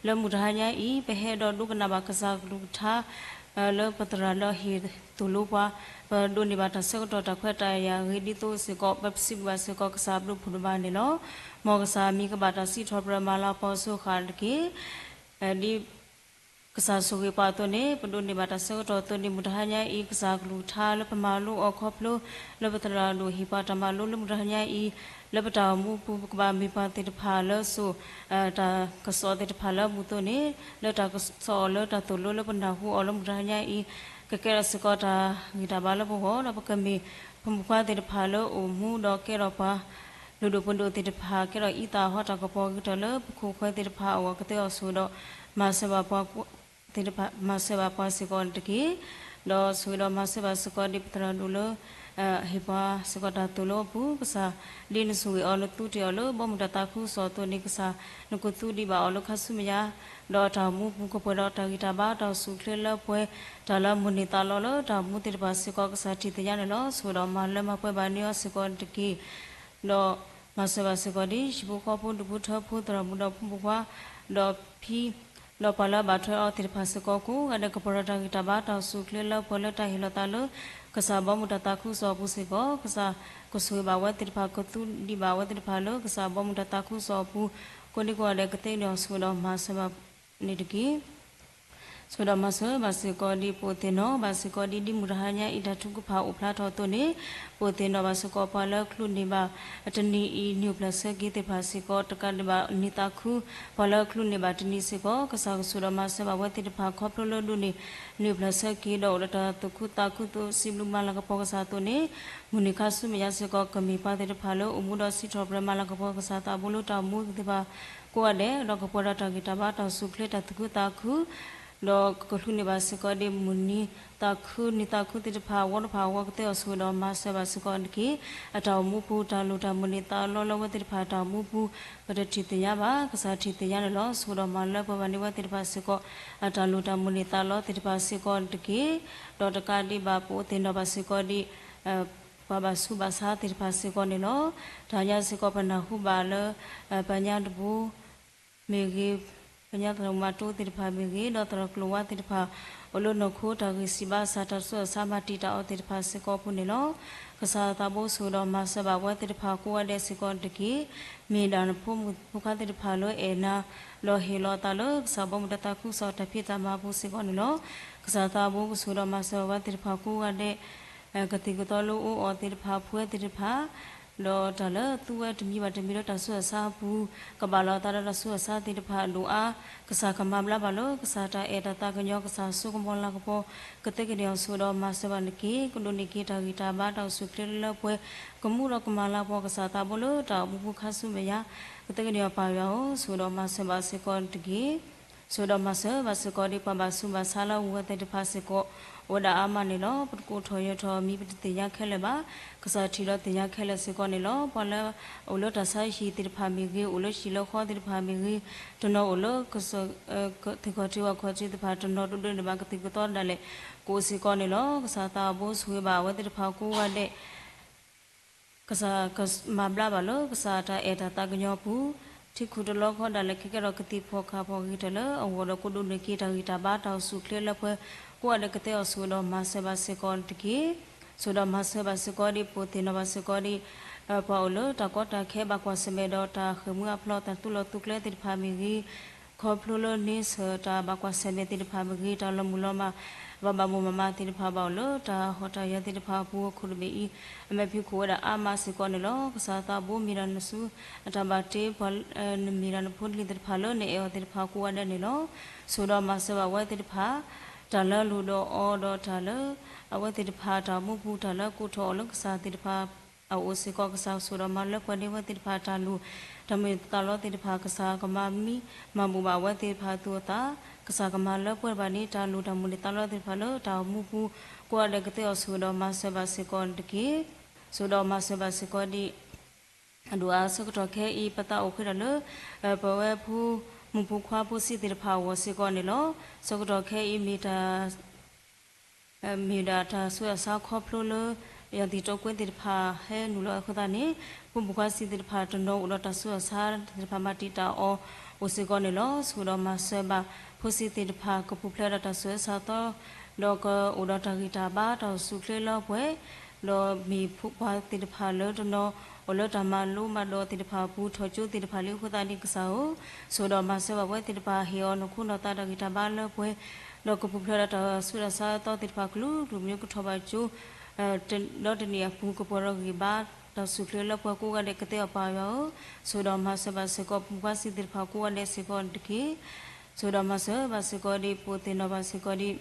လၢမုၢ်တဟါညါအံၤ ပဟဲဒီးဒိကနၣ်ဘၣ်ကစၢ်ကလုၢ်ကထါ လၢပသရၣ်လၢအဟ့ၣ်သိၣ်လိပှၤ, ပဒိးန့ၢ်ဘၣ်တၢ်ဆၢကတီၢ်တၢ်ခွဲးတၢ်ယာ်ဂ့ၤဒ်သိးစ့ၢ်ကီး ပစံးဘျုးဘၣ်စ့ၢ်ကီးကစၢ်ဘျုးဖှိၣ်ဒိၣ်မးန့ၣ်လီၤ. မ်ကစၢ်မံၤကဘၣ်တၢ်စံးထီၣ်ပတြၢၤမၤလၤကပီၤအစိၤဃာ်တက့ၢ်. ဒ်ကစၢ်ဆိၣ်ဂ့ၤပှၤအသိးန့ၣ် ပဒိးန့ၢ်ဘၣ်တၢ်ဆၢကတီၢ်အသိးန့ၣ် မုၢ်တဟါညါအံၤ ကစၢ်ကလုၢ်ကထါလၢပမၤလိအီၤခီဖျိ လၢပသရၣ်ဒိၣ်ဟ့ၣ်ပှၤတၢ်မၤလိလၢမုၢ်တဟါညါအံၤ လၢပတၢ်အိၣ်မူပူၤ ပကဘၣ်မ့ၢ်ပှၤသ့ၣ်တဖၣ်လၢစိာ် တၢ်ကစီၣ်သ့ၣ်တဖၣ်လၢအပူၤအသိးန့ၣ် လၢတၢ်ကစီၣ်အီၤလၢတၢ်သိၣ်လိလၢပနၢ်ဟူအီၤလၢမုၢ်တဟါညါအံၤ ကကဲထီၣ်စ့ၢ်ကီးတၢ်ဂံၢ်တၢ်ဘါလၢပဂီၢ် ဒီးပကမ့ၢ်ဖိမုၣ်ဖိခွါသ့ၣ်တဖၣ်လၢအိၣ်မူဒီးကဲထီၣ်ပှၤ လုၢ်ဒိၣ်ပှ့ၤဒိၣ်သ့ၣ်တဖၣ် ကဲထီၣ်အံသၣ်ဟီတၢ်ကပီၤဂ့ၤထီၣ်လၢပခိၣ်ပဃၢၤသ့ၣ်တဖၣ်အဂီၢ် ကသ့အီၤဆိၣ်ဂ့ၤဒီး မၤစၢၤဘၣ်ပှၤသ့ၣ်တဖၣ် မၤစၢၤဘၣ်ပှၤစ့ၢ်ကီးတက့ၢ်. ဒီးဆိၣ်ဂ့ၤဒီးမၤစၢၤဘၣ်စ့ၢ်ကီးဒ်ပသရၣ်ဒိၣ်လၢ ဟ့ၣ်ပှၤစ့ၢ်ကီးတၢ်သိၣ်လိအပူၤ ကစၢ် ဒ်နဆိၣ်ဂ့ၤအီၤလၢသူတ့ၢ်အီၤလၢဘီမုၢ်တၢ်သးခုကစီၣ်အသိးန့ၣ် ကစၢ် နကသူဒံးဘၣ်အီၤလၢခါဆူမဲာ်ညါ ဒီးတၢ်အိၣ်မူပူၤကပှဲၤဒီးတၢ်ဂံၢ်တၢ်ဘါတၢ်အိၣ်ဆူၣ်အိၣ်ချ့လၢပှဲၤ တၢ်လၢမိၣ်န့ၢ်သးလီလၢတၢ်အိၣ်မူသ့ၣ်တဖၣ်စ့ၢ်ကီး ကစၢ်ထံၣ်သ့ၣ်ညါန့ၣ်လီၤ. ဆိၣ်ဂ့ၤဒီးမၤလၢမၤပှဲၤဘၣ်န့ၢ်အီၤစ့ၢ်ကီးတက့ၢ်. ဒီးမၤစၢၤဘၣ်စ့ၢ်ကီးဒ် ဟံၣ်ဖိဃီဖိဒူၣ်ဖိထၢဖိသရၣ်မုၣ်ဒီးဖိမုၣ်ဖိခွါ ဒီးဖံ ဒီးပှၤလၢအဘၣ်ထွဲအီၤသ့ၣ်တဖၣ်စ့ၢ်ကီး ကိးဂၤဒဲးကပှဲၤဒီးတၢ်ဂံၢ်တၢ်ဘါတၢ်အိၣ်ဆူၣ်အိၣ်ချ့လၢပှဲၤလၢတၢ်ဟ့ၣ်လီၤသးလၢ ကစၢ်ဘီမုၢ်တၢ်သးခုကစီၣ်အပူၤစ့ၢ်ကီး ကစၢ်ကဆိၣ်ဂ့ၤဘၣ်ဝဲသ့ၣ်တဖၣ် ကသူဒံးဘၣ်ဝဲသ့ၣ်တဖၣ်လၢကစၢ်ဘီမုၢ်တၢ်သးခုကစီၣ်အပူၤ ကိးဒံကိးဂၤဒဲးကသ့န့ၢ်အီၤ ဆိၣ်ဂ့ၤဒီးမၤစၢၤဘၣ်န့ၣ်တက့ၢ်. ဆိၣ်ဂ့ၤဒီးမၤစၢၤဘၣ်စ့ၢ်ကီးဒ်ပအိၣ်သ့ၣ်နီၣ်ဘၣ်စ့ၢ်ကီးဒ် ဒ်မုၢ်တဟါညါအံၤတၢ်ထုကဖၣ်အိၣ်ဖျါထီၣ်အသိးန့ၣ် ပအိၣ်သ့ၣ်နီၣ်ဘၣ်စ့ၢ်ကီးပှၤလၢအချုးန့ၢ်ဘၣ် တနံၤအံၤ နံၣ်အိၣ်ဖျဲၣ်ဆၢက့ၤသ့ၣ်တဖၣ်စ့ၢ်ကီး တကးဒံးဘၣ်နံၣ်သးခု ပှၤလၢအချုးန့ၢ်ဘၣ်တနံၤစ့ၢ်ကီး ကစၢ်ကဆိၣ်ဂ့ၤဒီးမၤစၢၤဘၣ်ဝဲသ့ၣ်တဖၣ် ခီဖျိလၢဒိးန့ၢ် နံၣ်အိၣ်ဖျဲၣ်ဆၢက့ၤဒီးအိၣ်ဒီးတၢ်သူၣ်ခုသးခုသိး စံးဘျုးမၤလၤကပီၤကစၢ်အသိးန့ၣ် မုၢ်နံၤခါဆူမဲာ်ညါစ့ၢ်ကီး ကမ့ၢ်ပှၤသ့ၣ်တဖၣ်လၢအိၣ်မူဒီးစံးထီၣ်ပတြၢၤမၤလၤကပီၤကစၢ်သးဘိလၢတၢ်အိၣ်မူသ့ၣ်တဖၣ်ကိးဂၤဒဲး ဒီးကပှဲၤဒီးတၢ်ဂံၢ်တၢ်ဘါတၢ်အိၣ်ဆူၣ်အိၣ်ချ့တၢ်သူၣ်ခုသးခု ဒီးကချုးန့ၢ်ဘၣ်စ့ၢ်ကီးဒ်မုၢ်နံၤသးခု နံၤသးခုသ့ၣ်တဖၣ် အဝီတဖၣ်အဂီၢ် ကသ့အီၤဆိၣ်ဂ့ၤဒီးမၤစၢၤဘၣ်စ့ၢ်ကီးတက့ၢ်. အတၢ်အိၣ်မူပူၤ တၢ်လိၣ်တၢ်မုၢ်န့ၢ်သးလီလၢအဝဲသ့ၣ်တဖၣ်အတၢ်အိၣ်မူပူၤ ပတထံၣ်သ့ၣ်ညါဘၣ် ကစၢ်ထံၣ်သ့ၣ်ညါန့ၣ်လီၤ. ဆိၣ်ဂ့ၤဒီးမၤလၢပှဲၤဘၣ်န့ၢ်ဝဲသ့ၣ်တဖၣ်စ့ၢ်ကီး အတၢ်လိၣ်တၢ်မုၢ်န့ၢ်သးလီသ့ၣ်တဖၣ်စ့ၢ်ကီးတက့ၢ်. ဒီးတကးဒံးဘၣ်ပအိၣ်သ့ၣ်နီၣ်ဘၣ်စ့ၢ်ကီးဒ် ပှၤဘၣ်ဆူးဘၣ်ဆါသ့ၣ်တဖၣ်စ့ၢ်ကီးန့ၣ်လီၤ. တဟါညါစ့ၢ်ကီးပနၢ်ဟူဘၣ်လၢ ပညါတဘိ မ့ၢ်ဂ့ၤ, ပညါသရိာ်မၤတိသ့ၣ်တဖၣ်မ့ၢ်ဂ့ၤ, ဒီးသရိာ်ကျိၤဝါသ့ၣ်တဖၣ် အိၣ်လၢနီၢ်ခိတၢ်ဂံၢ်စၢ်ဘါစၢ် တၢ်ဆူးတၢ်ဆါမၤတံာ်တာ်အီၤသ့ၣ်တဖၣ်စ့ၢ်ကီးအပူၤန့ၣ်လီၤ. ကစၢ်သးဘိဆိၣ်ဂ့ၤဒီးမၤစၢၤဘၣ်ပဝဲသ့ၣ်တဖၣ်ကိးဂၤဒဲးစ့ၢ်ကီးတက့ၢ်. မ့ၢ်ဒၣ်နဖိမုၣ်ဖိခွါသ့ၣ်တဖၣ်လၢအဲၣ်နၤ ဒီးဟ့ၣ်လီၤအသးလၢကစၢ်ဘီမုၢ်တၢ်သးခုကစီၣ်တၢ်ဖံးတၢ်မၤအပူၤစ့ၢ်ကီးန့ၣ်လီၤ. ကစၢ်သးဘိကဆိၣ်ဂ့ၤဒီးမၤစၢၤဘၣ်ပဝဲသ့ၣ်တဖၣ်ကိးဂၤဒဲး ကသံၣ်ကသီလၢအအိၣ်အီၤသ့ၣ်တဖၣ် ဖှဲသ့ၣ်တဖၣ် ဒီးတၢ်လၢသူဝဲတမံၤဘၣ်တမံၤလၢတၢ်ဆူးတၢ်ဆါအပူၤ ကဘၣ်လီၤအသးဒီးတၢ်ဆူးတၢ်ဆါသ့ၣ်တဖၣ်အဒိၣ်အါ, ကစၢ်ကမၤဘျါဘၣ်လၢကစၢ်တၢ်အဲၣ်တၢ်သးကညီၤ ကစၢ်ဆိကမိၣ်လၤကပီၤ ကသ့ကန့ၢ်အီၤဆိၣ်ဂ့ၤဒီးမၤစၢၤဘၣ်တက့ၢ်. ကဒိးန့ၢ်က့ၤတၢ်ဂံၢ်တၢ်ဘါတၢ်အိၣ်ဆူၣ်အိၣ်ချ့လၢပှဲၤ ကမူဒီးကမၤလၤကပီၤကစၢ်သးဘိလၢတၢ်အိၣ်မူပူၤခါဆူမဲာ်ညါ ကသ့ကန့ၢ်အီၤပၢ်ယွၤဧၢ, ဆိၣ်ဂ့ၤဒီးမၤစၢၤဘၣ်စ့ၢ်ကီးတက့ၢ်. ဆိၣ်ဂ့ၤဒီးမၤစၢၤဘၣ်စ့ၢ်ကီးဒ်ပှၤဘၣ်ဆူးဘၣ်ဆါလၢအဝဲသ့ၣ်တဖၣ်စ့ၢ်ကီး အိၣ်ဝဲဒၣ်အါမးန့ၣ်လီၤ. ပတကိးထီၣ်ယၢၤထီၣ်မံၤပတသ့ၣ်ညါခဲလၢာ်ဘၣ်. ကစၢ်ထံၣ်ဒီးသ့ၣ်ညါခဲလၢာ်စ့ၢ်ကီးန့ၣ်လီၤ. ပှၤလၢအအိၣ်လၢတၢ်ဆါဟံၣ်သ့ၣ်တဖၣ်မ့ၢ်ဂ့ၤ, အိၣ်လၢဟံၣ်လၢဃီသ့ၣ်တဖၣ်မ့ၢ်ဂ့ၤ, တနီၤအိၣ်လၢ ထံကီၢ်ထံဝၣ်ခီၣ်ထံးသ့ၣ်တဖၣ် တနီၤတဒိးန့ၢ်ဘၣ်ကသံၣ်ကသီဒၣ်လဲာ် ကအိၣ်စ့ၢ်ကီးန့ၣ်လီၤ. ကစၢ်သးဘိဆိၣ်ဂ့ၤဘၣ်အဝဲသ့ၣ်တဖၣ်ကိးဂၤဒဲး ကစၢ်ကမၤဘျါဘၣ်လၢကစၢ်တၢ်အဲၣ်တၢ်သးကညီၤအပူၤ, ထံခူၣ်တလီၢ်ခီဒၣ်လဲာ် ကကဲထီၣ်ကသံၣ်ဖီၣ်ဃာ်ဖီၣ်ဂ့ၤထီၣ်လၢအဂီၢ်ဒီး ကဒိးန့ၢ်က့ၤတၢ်ဂံၢ်တၢ်ဘါတၢ်အိၣ်ဆူၣ်အိၣ်ချ့လၢပှဲၤ ကိးဂၤဒဲးကသ့အီၤဆိၣ်ဂ့ၤဒီးမၤစၢၤဘၣ်စ့ၢ်ကီးတက့ၢ်. ဆိၣ်ဂ့ၤဒီးမၤစၢၤဘၣ်စ့ၢ်ကီးဒ်ပသ့ၣ်နီၣ်ဘၣ်စ့ၢ်ကီးဒ် ပှၤအိၣ်လၢတၢ်ကီတၢ်ခဲဘၣ်ကွၢ်ဆၢၣ်မဲာ်ဒီးတၢ်ဃ့ၢ်မှံဟးဖျိးတၢ်သူလီၤသူကျဲသ့ၣ်တဖၣ်မ့ၢ်ဂ့ၤ, ခီဖျိလၢန့ဆၢၣ်တၢ်ဘၣ်ကွၢ်ဆၢၣ်မဲာ်သ့ၣ်တဖၣ်မ့ၢ်ဂ့ၤ, တၢ်လီၤမုၢ်လီၤမၢ် ဘၣ်ဘၣ်မိၢ်မၢ်မးသ့ၣ်တဖၣ် ဘၣ်အိၣ်လၢတၢ်ဟီၣ်တၢ်ယၢၤသ့ၣ်တဖၣ်အပူၤ အခိၣ်တဘ့ၣ်အံၤ အမဲာ်ဖံးခိၣ်ဝဲဒၣ်အါမးစ့ၢ်ကီးန့ၣ်လီၤ. ကစၢ်သးဘိမ့ၢ်ဒၣ်နဆူ အတၢ်ဘၣ်တ့ပှၤ နမ့ၢ်ဒၣ်နဖိလံၤသ့ၣ်တဖၣ်လၢနအဲၣ်အီၤသ့ၣ်တဖၣ်ကိးဂၤဒဲးန့ၣ်လီၤ. ဆိၣ်ဂ့ၤဒီးမၤစၢၤဘၣ်ဝဲသ့ၣ်တဖၣ် တၢ်လၢအလိၣ်ဒီးအီၤဒီးတၢ်လၢ အဝဲသ့ၣ်တဖၣ်တၢ်အိၣ်မူပူၤ တၢ်လၢကိးထီၣ်အီၤလၢကစၢ်သ့ၣ်တဖၣ် အအိၣ်စ့ၢ်ကီး ကစၢ်ဆိၣ်ဂ့ၤဒီးမၤလၢပှဲၤန့ၢ်အဝဲသ့ၣ်တဖၣ်တၢ်လိၣ် တၢ်မုၢ်သးလီသ့ၣ်တဖၣ် ကစၢ်ကမၤမံမၤဘူၣ်ဘၣ်အဝဲသ့ၣ်တဖၣ်အသူၣ်အသး ကစၢ်ကမၤလၢပှဲၤဘၣ်န့ၢ်တၢ်လိၣ်တၢ်မုၢ်န့ၢ်သးလီသ့ၣ်တဖၣ်လၢတၢ်အိၣ်မူပူၤ ကိးဂၤဒဲးကသ့အီၤဆိၣ်ဂ့ၤဒီးမၤစၢၤဘၣ်စ့ၢ်ကီးတက့ၢ်. ဆိၣ်ဂ့ၤဒီးမၤစၢၤဘၣ်စ့ၢ်ကီးဒ် အဒိၣ်အါဆၢကတီၢ်ခဲအံၤ ပသးအိၣ်ဃ့တၢ်လၢ ပဝဲဖိမုၣ်ဖိခွါဖိဆံးသ့ၣ်တဖၣ်အဂီၢ်စ့ၢ်ကီးန့ၣ်လီၤ. ဆၢကတီၢ်ခဲအံၤမ့ၢ်တၢ် မ့ၢ်ဒၣ်တၢ်ဆူးတၢ်ဆါခီဖျိလၢ ယၤသံၣ်တိာ်ကွဲသ့ၣ်တဖၣ်ဟဲနုာ်လီၤအဃိသတးန့ၣ် ဖိမုၣ်ဖိခွါဆံးသ့ၣ်တဖၣ်တနီၤအိၣ်ဒီးတၢ်ဆူးတၢ်ဆါသ့ၣ်တဖၣ်မၤတံာ်တာ်အီၤအိၣ်စ့ၢ်ကီးန့ၣ်လီၤ. ဆိၣ်ဂ့ၤဒီးမၤစၢၤဘၣ် ဖိဆံးသ့ၣ်တဖၣ်ကပူၤဖျဲးဒီးတၢ်ဆူးတၢ်ဆါသီ ဒီးကအိၣ်ဒီးတၢ်ဂံၢ်တၢ်ဘါတၢ်အိၣ်ဆူၣ်အိၣ်ချ့လၢပှဲၤ ဒီးမ့ၢ်ဖိပှၤသ့ၣ်တဖၣ်လၢတနီၤ အိၣ်လၢတၢ်မၤလိမၤဒိးသ့ၣ်တဖၣ်အပူၤ ထီၣ်ကၠိသ့ၣ်တဖၣ်လံအဃိသတးန့ၣ်ကစၢ်ဧၢ, ဆိၣ်ဂ့ၤဒီးမၤစၢၤဘၣ်ပဝဲသ့ၣ်တဖၣ် ဟ့ၣ်အီၤနီၢ်ခိနီၢ်သးတၢ်ဂံၢ်တၢ်ဘါလၢပှဲၤ ဒီးကပူၤဖျဲးဒီးတၢ်ဆူးတၢ်ဆါသီသ့ၣ်တဖၣ်ကလုာ်ကလုာ်မ့ၢ်ကထီၣ်ဘၣ်ကၠိ ဒီတနံၣ်အပူၤ ကပှဲၤဒီးဂံၢ်ဘါ တၢ်ဆူၣ်ချ့လၢပှဲၤကိးဂၤဒဲးကသ့အီၤပၢ်ယွၤဧၢ, ဆိၣ်ဂ့ၤဒီးမၤစၢၤဘၣ်စ့ၢ်ကီး ဖိခွါဆံးသ့ၣ်တဖၣ်ကိးဂၤဒဲးစ့ၢ်ကီးတက့ၢ်. ဆိၣ်ဂ့ၤဒီးမၤစၢၤဘၣ်စ့ၢ်ကီးဒ် ပသ့ၣ်နီၣ်ဘၣ်စ့ၢ်ကီးဒ်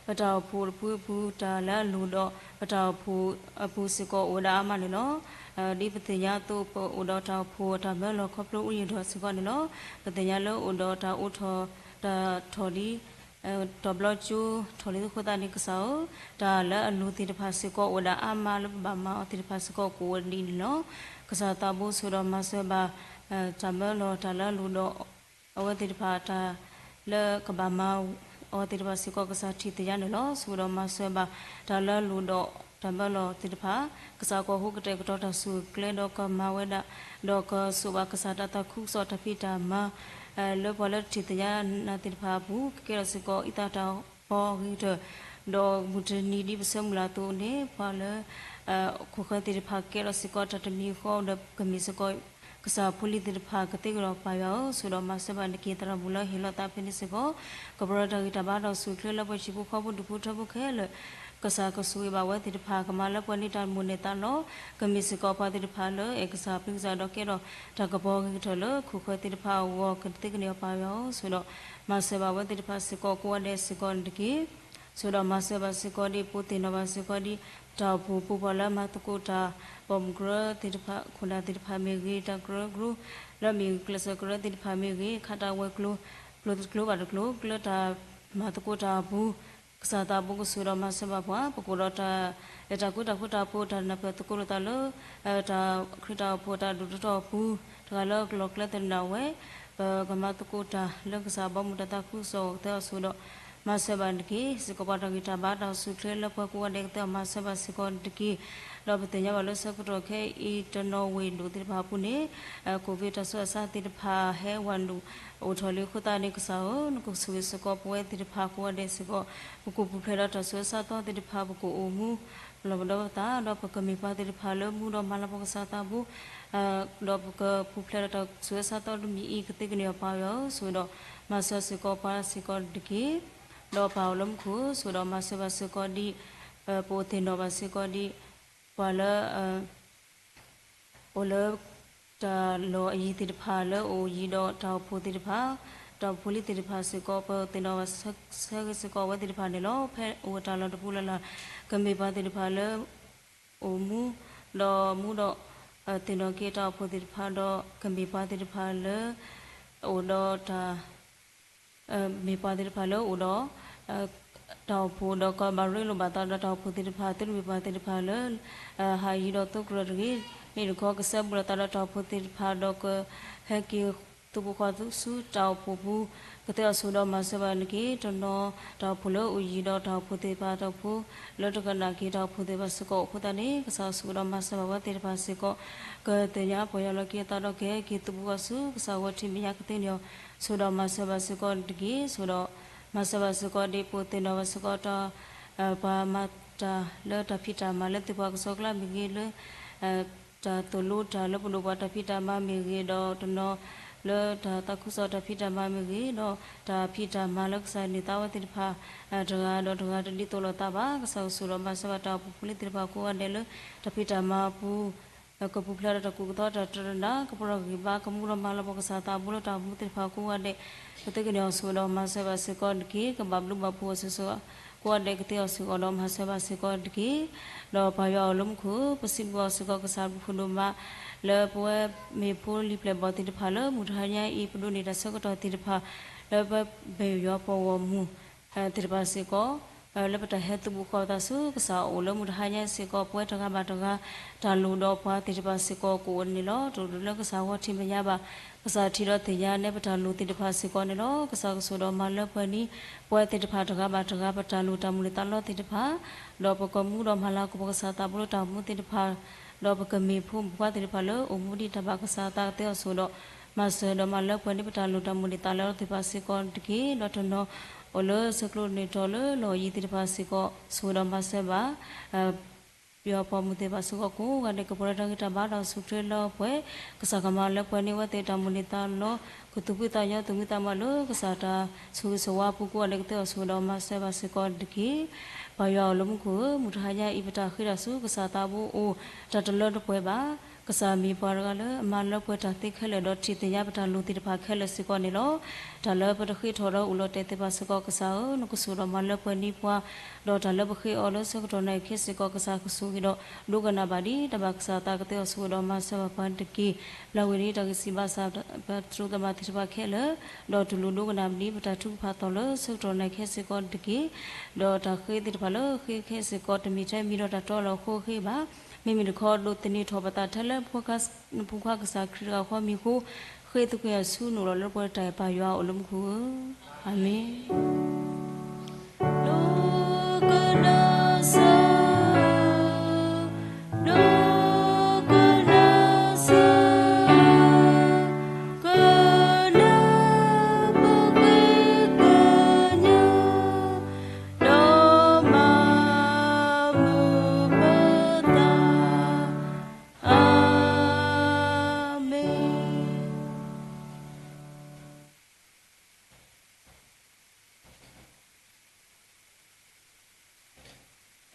ပတၢ်အိၣ်ဖှိၣ်တဖုအပူၤ တၢ်လၢအလိၣ်ဒီး ပတၢ်အိၣ်ဖှိၣ်အပူၤစ့ၢ်ကီးအိၣ်ဝဲဒၣ်အါမးန့ၣ်လီၤ. ဒ်ပသ့ၣ်ညါအသိး ပအိၣ်ဒီးတၢ်အိၣ်ဖှိၣ်တၢ်မၢလီၤခီဖျိအိၣ်ယံၤဒီးစ့ၢ်ကီးန့ၣ်လီၤ. ပသ့ၣ်ညါလၢအိၣ်ဒီးတၢ်အိၣ်ထီၣ် တၢ်ထီၣ်ဒ် တဘျီကၠိထီၣ်လံအဃိသတးန့ၣ်ကစၢ်ဧၢ, တၢ်လၢအလိၣ်သ့ၣ်တဖၣ်စ့ၢ်ကီးအိၣ်ဝဲဒၣ်အါမးလၢပဘၣ်မၤအီၤသ့ၣ်တဖၣ်စ့ၢ်ကီးကအိၣ်ဝဲဒ်န့ၣ်လီၤ. ကစၢ်သးဘိဆိၣ်ဂ့ၤဒီးမၤစၢၤဘၣ် တၢ်မၢလီၤတၢ်လၢအလိၣ်ဒီး အဝဲသ့ၣ်တဖၣ်တၢ်လၢကဘၣ်မၤ အီၤသ့ၣ်တဖၣ်စ့ၢ်ကီး ကစၢ်ထံၣ်သ့ၣ်ညါန့ၣ်လီၤ. ဆိၣ်ဂ့ၤဒီးမၤစၢၤဘၣ် တၢ်လၢအလိၣ်ဒီးတၢ်မၢလီၤသ့ၣ်တဖၣ် ကစၢ်ကီၢ်ဟူးကတဲာ်ကတီၤတၢ်ဆူၣ်ကျဲဒီးကမၤဝဲဒၣ် ဒီးကစိာ်ဘၣ်ကစၢ်တၢ်သးခုကစီၣ်တၢ်ဖံးတၢ်မၤ လၢပှၤလၢတထံၣ်သ့ၣ်ညါနၤသ့ၣ်တဖၣ်အပူၤ ကကဲထီၣ်စ့ၢ်ကီးအံသၣ်တၢ်ဖီအဂ့ၤကတၢၢ် ဒီးမုၢ်တနံၤဒ်ပဆၢမုၢ်လၢ်အသိးန့ၣ် ပှၤလၢ ခိၣ်ဃၢၤသ့ၣ်တဖၣ်ကကဲထီၣ်စ့ၢ်ကီးတၢ်တမံၤဃီဒီးကမ့ၢ်စ့ၢ်ကီး ကစၢ်ဖိလံၤသ့ၣ်တဖၣ်ကသ့ကဒီးပၢ်ယွၤဧၢ, ဆိၣ်ဂ့ၤဒီးမၤစၢၤဘၣ်နက့ၤသရၣ်မုၣ်လၢဟ့ၣ်လီၤသးဖဲန့ၣ်စ့ၢ်ကီး ကပှဲၤဒီးတၢ်ဂံၢ်တၢ်ဘါဒီးဆူၣ်ချ့လၢပှဲၤဟံၣ်ဖိဃီဖိဒူၣ်ဖိထၢဖိခဲလၢာ် ကစၢ်ကဆိၣ်ဂ့ၤဘၣ်ဝဲသ့ၣ်တဖၣ် ကမၤလၢပှဲၤန့ၢ်တၢ်မုၢ်န့ၢ်သးလီၤ. ကမ့ၢ်စ့ၢ်ကီးပှၤသ့ၣ်တဖၣ်လၢအဲၣ်ကစၢ်ပျံၤကစၢ်ဒီးကဲထီၣ်တၢ်ကပီၤအဂ့ၤကတၢၢ်လၢခိၣ်ဃၢၤသ့ၣ်တဖၣ်အဂီၢ် ကသ့ကန့ၢ်အီၤပၢ်ယွၤဧၢ, ဆိၣ်ဂ့ၤဒီးမၤစၢၤဘၣ်ဝဲသ့ၣ်တဖၣ်စ့ၢ်ကီးကိးဂၤဒဲးစ့ၢ်ကီးန့ၣ်တက့ၢ်. ဆိၣ်ဂ့ၤဒီးမၤစၢၤဘၣ်စ့ၢ်ကီးဒ် ပသ့ၣ်နီၣ်ဘၣ်စ့ၢ်ကီးဒ် တၢ်အိၣ်ဖှိၣ်ပူၤပှၤလၢမၤသကိးတၢ် ပိာ်မုၣ်ကရၢသ့ၣ်တဖၣ် ခိၣ်နၢ်သ့ၣ်တဖၣ်မ့ၢ်ဂ့ၤ တၢ်ကရၢကရိ လၢမ့ၢ်ကျဲးစၢးကရၢသ့ၣ်တဖၣ်မ့ၢ်ဂ့ၤ ခးတၢ်ဝဲၤကျိၤ ကျိၤတကျိၤဘၣ်တကျိၤ ကျဲတၢ်မၤသကိးတၢ်အပူၤ ကစၢ်သးဘိကဆိၣ်ဂ့ၤဒီးမၤစၢၤဘၣ်ပှၤ ပကအိၣ်ဒီးတၢ် တၢ်ကူတၢ်ဖိတၢ်ဖိ တၢ်နၢ်ပၢၢ်သကိးလိာ်သးလၢ တၢ်ခရံာ်တၢ်အိၣ်ဖှိၣ်တၢ်ဒိၣ်တတီၤအပူၤ တဂၤလၢကလီၢ်ကျဲသနၢၣ်ဝဲ ပကမၤသကိးတၢ်လၢကစၢ်ဘီမုၢ်တၢ်သးခုကစီၣ်အဂီၢ်ကသ့အီၤဆိၣ်ဂ့ၤဒီး မၤစၢၤဘၣ်တက့ၢ်. စ့ၢ်ကီးပှၤတၢ်ဂံၢ်တၢ်ဘါတၢ်အိၣ်ဆူၣ်အိၣ်ချ့လၢပှၤကိးဂၤဒဲးကသ့အီၤ မၤစၢၤဘၣ်စ့ၢ်ကီးတက့ၢ်. ဒီးပသ့ၣ်ညါဘၣ်လၢဆၢကတီၢ်ခဲအံၤ တနီၤဝ့ၢ်ဒိၣ်သ့ၣ်တဖၣ်အပူၤန့ၣ် COVID တၢ်ဆူးတၢ်ဆါသ့ၣ်တဖၣ်ဟဲဝဲနုာ်အိၣ်ထီၣ်လံအဃိသတးန့ၣ် ကစၢ်ဧၢ, နကဆိၣ်ဂ့ၤစ့ၢ်ကီးပဝဲသ့ၣ်တဖၣ်ကိးဂၤဒဲးစ့ၢ်ကီး ပကအိၣ်ပူၤဖျဲးဒီးတၢ်ဆူးတၢ်ဆါသ့ၣ်တဖၣ် ပကအိၣ်မူ လီၤပဒီပသး ဒီးပကမ့ၢ်ပှၤသ့ၣ်တဖၣ်လၢမူဒီးမၤလၤကပီၤကစၢ်သးဘိ ဒီးပကပူၤဖျဲးဒီးတၢ်ဆူးတၢ်ဆါသ့ၣ်တဖၣ်အံၤ ကသ့ကန့ၢ်အီၤပၢ်ယွၤဧၢ, ဆိၣ်ဂ့ၤဒီးမၤစၢၤစ့ၢ်ကီးပှၤစ့ၢ်ကီးတက့ၢ်. ဒီးပၢ်အိၣ်လၢမူခိၣ်ဧၢ, ဆိၣ်ဂ့ၤဒီးမၤစၢၤဘၣ်စ့ၢ်ကီးဒ် ပအိၣ်သ့ၣ်နီၣ်ဘၣ်စ့ၢ်ကီးဒ် ပှၤလၢ အိၣ်လၢ တၢ်လီၢ်အယံၤသ့ၣ်တဖၣ် လၢအိၣ်ယံၤဒီးတၢ်အိၣ်ဖှိၣ်သ့ၣ်တဖၣ်, တၢ်အိၣ်ဖှိၣ်လံသ့ၣ်တဖၣ်စ့ၢ်ကီး ပသ့ၣ်နီၣ်ဘၣ်ဆၢဂ့ၤစ့ၢ်ကီးအဝဲသ့ၣ်တဖၣ်န့ၣ်လီၤ. ဖဲအိၣ်တၢ်လီၢ်တပူၤလၢ်လၢ် ကမ့ၢ်ပှၤသ့ၣ်တဖၣ်လၢ အိၣ်မူ ဒီးမူဒီး သ့ၣ်နီၣ်က့ၤတၢ်အိၣ်ဖှိၣ်သ့ၣ်တဖၣ်ဒီး ကမ့ၢ်ပှၤသ့ၣ်တဖၣ်လၢ အိၣ်ဒီးတၢ် မ့ၢ်ပှၤသ့ၣ်တဖၣ်လၢအိၣ်ဒီး တၢ်အိၣ်ဖှိၣ်ဒီးကဘၣ်ရ့လိာ်ဘၣ်သးဒီးတၢ်အိၣ်ဖှိၣ်သ့ၣ်တဖၣ် သုတမ့ၢ်ပှၤသ့ၣ်တဖၣ်လၢ ဟးယံၤဒီးသိၣ်ကရၢၢ်တဂ့ၤ, မ့ၢ်တခီကစဲဘူးလိာ်သးဒီးတၢ်အိၣ်ဖှိၣ်သ့ၣ်တဖၣ် ဒီးကဟဲက့ၤသူၣ်ဖှံသးညီဆူတၢ်အိၣ်ဖှိၣ်ပူၤ ကသ့အီၤဆိၣ်ဂ့ၤဒီးမၤစၢၤဘၣ်န့ၣ်တက့ၢ်. တနီၤတၢ်အိၣ်ဖှိၣ်လၢအိၣ်ယံၤဒီးတၢ်အိၣ်ဖှိၣ်သ့ၣ်တဖၣ် တၢ်အိၣ်ဖှိၣ်လၢတကနၣ်က့ၤတၢ်အိၣ်ဖှိၣ်သ့ၣ်တဖၣ်စ့ၢ်ကီးအဃိသတးန့ၣ် ကစၢ်ဆိၣ်ဂ့ၤဒီးမၤစၢၤဘၣ်ဝဲသ့ၣ်တဖၣ်စ့ၢ်ကီး ကသ့ၣ်ညါပီၢ်ယွၤလီၤက့ၤအသးဒီးကဟဲက့ၤသူၣ်ဖှံသးညီဆူကစၢ်ဂီၢ်ထံးမဲာ်ညါကသ့န့ၣ်အီၤ ဆိၣ်ဂ့ၤဒီးမၤစၢၤဘၣ်စ့ၢ်ကီးတက့ၢ်. ဆိၣ်ဂ့ၤဒီး မၤစၢၤဘၣ်စ့ၢ်ကီးဒ်ပအိၣ်သ့ၣ်နီၣ်ဘၣ်စ့ၢ်ကီးတၢ် ပှၤမၤတၢ်လၢတၢ်ဖံးတၢ်မၤလၢသုးပှၤကစီကလါမ့ၢ်ဂ့ၤလၢ တၢ်သိၣ်လိတၢ်လၢပဒိၣ်ပှၤတၢ်ဖံးတၢ်မၤမ့ၢ်ဂ့ၤ ဒီးတနီၤလၢတၢ်သးခုကစီၣ်တၢ်ဖံးတၢ်မၤမ့ၢ်ဂ့ၤ ဒီးတၢ်ဖံးတၢ်မၤလၢကစၢ်န့ၢ်သါဝဲသ့ၣ်တဖၣ် တဂၤဒီးတဂၤတဒ်သိးလိာ်သးဘၣ် ကစၢ်ကဆိၣ်ဂ့ၤဒီးမၤစၢၤဘၣ်တၢ်အိၣ်ဖှိၣ်ဖိလံၤသ့ၣ်တဖၣ်ကိးဂၤဒဲးလၢ တၢ်ဖံးတၢ်မၤအပူၤ ကပူၤဖျဲးဒီးတၢ်ကူၣ်ကသီတၢ်တြၢတၢ် ကပရၢဂံၢ်ဘါ ကမူဒီးမၤလၤကပီၤကစၢ်သးဘိလၢတၢ်အိၣ်မူသ့ၣ်တဖၣ်ကိးဂၤဒဲး ကသ့ကန့ၢ်အီၤဆိၣ်ဂ့ၤဒီးမၤစၢၤဘၣ်စ့ၢ်ကီးတက့ၢ်. ကဘၣ်ဘျုးဘၣ်ဖှိၣ်အီၤစ့ၢ်ကီး ကိးဂၤဒဲးကသ့အီၤဆိၣ်ဂ့ၤဒီးမၤစၢၤဘၣ်စ့ၢ်ကီးတက့ၢ်. ဒီးပၢ်ယွၤအိၣ်လၢမူခိၣ် ပစံးဘျုးအီၤစ့ၢ်ကီးကစၢ်ဘျုးဖးဒိၣ်မး လၢပဝဲမ့ၢ်ဖိလံၤပျဲၢ်ဘီၣ်သ့ၣ်တဖၣ်လၢမုၢ်တဟါညါအံၤ ပဒိးန့ၢ်တၢ်ဆၢကတီၢ်သ့ၣ်တဖၣ် လၢပမ့ၢ်ယွၤပှၤဂီၢ်မုၢ် သ့ၣ်တဖၣ်စ့ၢ်ကီး လၢပတၢ်ဟဲသူၣ်ဖှံသးညီဆူကစၢ်အအိၣ်လၢမုၢ်တဟါညါစ့ၢ်ကီး ပဝဲတဂၤဘၣ်တဂၤ တၢ်လိၣ်ဒီးပှၤသ့ၣ်တဖၣ်စ့ၢ်ကီးကအိၣ်န့ၣ်လီၤ. တအိၣ်လၢကစၢ်ဂီၢ်ထံးမဲာ်ညါဘၣ် ကစၢ်ထံၣ်ဒီးသ့ၣ်ညါနဲပတၢ်လိၣ်သ့ၣ်တဖၣ်စ့ၢ်ကီးန့ၣ်လီၤ. ကစၢ်ကဆိၣ်ဂ့ၤဒီးမၤလၢပှဲၤန့ၢ် ပဝဲသ့ၣ်တဖၣ်တဂၤဘၣ်တဂၤ ပတၢ်လိၣ်တၢ်မုၢ်လၢ်သးလီသ့ၣ်တဖၣ် ဒီးပကမူဒီးမၤလၤကပီၤကစၢ်သးဘိလၢတၢ်အိၣ်မူသ့ၣ်တဖၣ် ဒီးပကမ့ၢ်ဖိမုၣ်ဖိခွါသ့ၣ်တဖၣ်လၢအိၣ်မူဒ်တၢ်ဘၣ်ကစၢ်အသး ကသ့အီၤဆိၣ်ဂ့ၤဒီး မၤစၢၤဒီးမၤလၢပှဲၤန့ၢ်ပတၢ်လိၣ်တၢ်မုၢ်လၢ်သးလီသ့ၣ်တဖၣ်စ့ၢ်ကီးတက့ၢ်. ဒီးတနီၤအိၣ်လၢဆဲးကျိးန့ၢ်တီၤလၢလီၢ်ယံၤသ့ၣ်တဖၣ်စ့ၢ်ကီး ဆိၣ်ဂ့ၤဒီးမၤစၢၤဘၣ် ပယီၤပိာ်မုၣ်သ့ၣ်တဖၣ်စ့ၢ်ကီး ကိးဂၤဒဲးကပှဲၤဒီးတၢ်ဂံၢ်တၢ်ဘါဒီးဆူၣ်ချ့လၢပှဲၤ ကစၢ်ကမၤလၢပှဲၤန့ၢ်ဝဲသ့ၣ်တၢ်မုၢ်လၢ်သးလီ ကသူၣ်ဖှံသးညီသူၣ်မံသးမုာ်လၢကစၢ်တၢ်ဆိၣ်ဂ့ၤဆိၣ်ဝါအပူၤ ကိးဂၤဒဲးကသ့အီၤဆိၣ်ဂ့ၤဒီးမၤစၢၤဘၣ်စ့ၢ်ကီးတက့ၢ်. ပၢ်ယွၤအိၣ်လၢမူခိၣ်ဧၢ, မုၢ်တဟါညါအံၤ ပတၢ်ဃ့တၢ်ဆူကစၢ်သးဘိအိၣ် တၢ်တလၢတပှဲၤဘၣ်. ကစၢ်မ့ၢ်ပှၤတဂၤလၢအမၤလၢပှဲၤတၢ်သ့ခဲလၢာ်ဒီးထံၣ်သ့ၣ်ညါပတၢ်လိၣ်သ့ၣ်တဖၣ်ခဲလၢာ်စ့ၢ်ကီးန့ၣ်လီၤ. တၢ်လၢပတဃ့ထီၣ်ဒီးအိၣ်လီၤတဲာ်သ့ၣ်တဖၣ်စ့ၢ်ကီး ကစၢ်ဧၢ, နကဆိၣ်ဂ့ၤဒီးမၤလၢပှဲၤန့ၢ်ပှၤ, ဒီးတၢ်လၢပဃ့အီၤလၢဆၢကတီၢ်နၢ်အံၤခဲစ့ၢ်ကီး ကစၢ်ကဆိၣ်ဂ့ၤဒီးဒိကနၣ်ဘၣ်ဒ်တၢ်ဘၣ်ကစၢ်အသး ကသ့အီၤဆိၣ်ဂ့ၤဒီးမၤစၢၤဘၣ်ပှၤတက့ၢ်. ပျၢ်ကွံာ်န့ၢ်တၢ်ဂံၢ်စၢ်ဘါစၢ် ပတြူၢ်သမါသ့ၣ်တဖၣ်ခဲလၢာ်, ဒီးတူၢ်လိာ်ဒိကနၣ်ဘၣ်ဒ်ပတၢ်ထုကဖၣ်သီၣ်လၢဆၢကတီၢ်နၢ်အံၤခဲစ့ၢ်ကီးတက့ၢ်. ဒီးတၢ်ဃ့သ့ၣ်တဖၣ်လၢဃ့ခဲစ့ၢ်ကီး တမ့ၢ်ထဲမံၤဒီးတၢ်တီလီၤအဃိအဃ့ဘၣ်. မ့မ့ၢ်တခီ ဒိးသန့ၤထီၣ်ပသးထဲလၢ နဖိခွါကစၢ်ခရံာ်တဂၤဃီအမံၤအဃိ ဃ့သကွံာ်အီၤဆူနအိၣ်ဒီးလၢပှဲၤတၢ်အဲၣ် ပၢ်ယွၤအိၣ်လၢမူခိၣ်ဧၢ, အၤမ့ၣ်.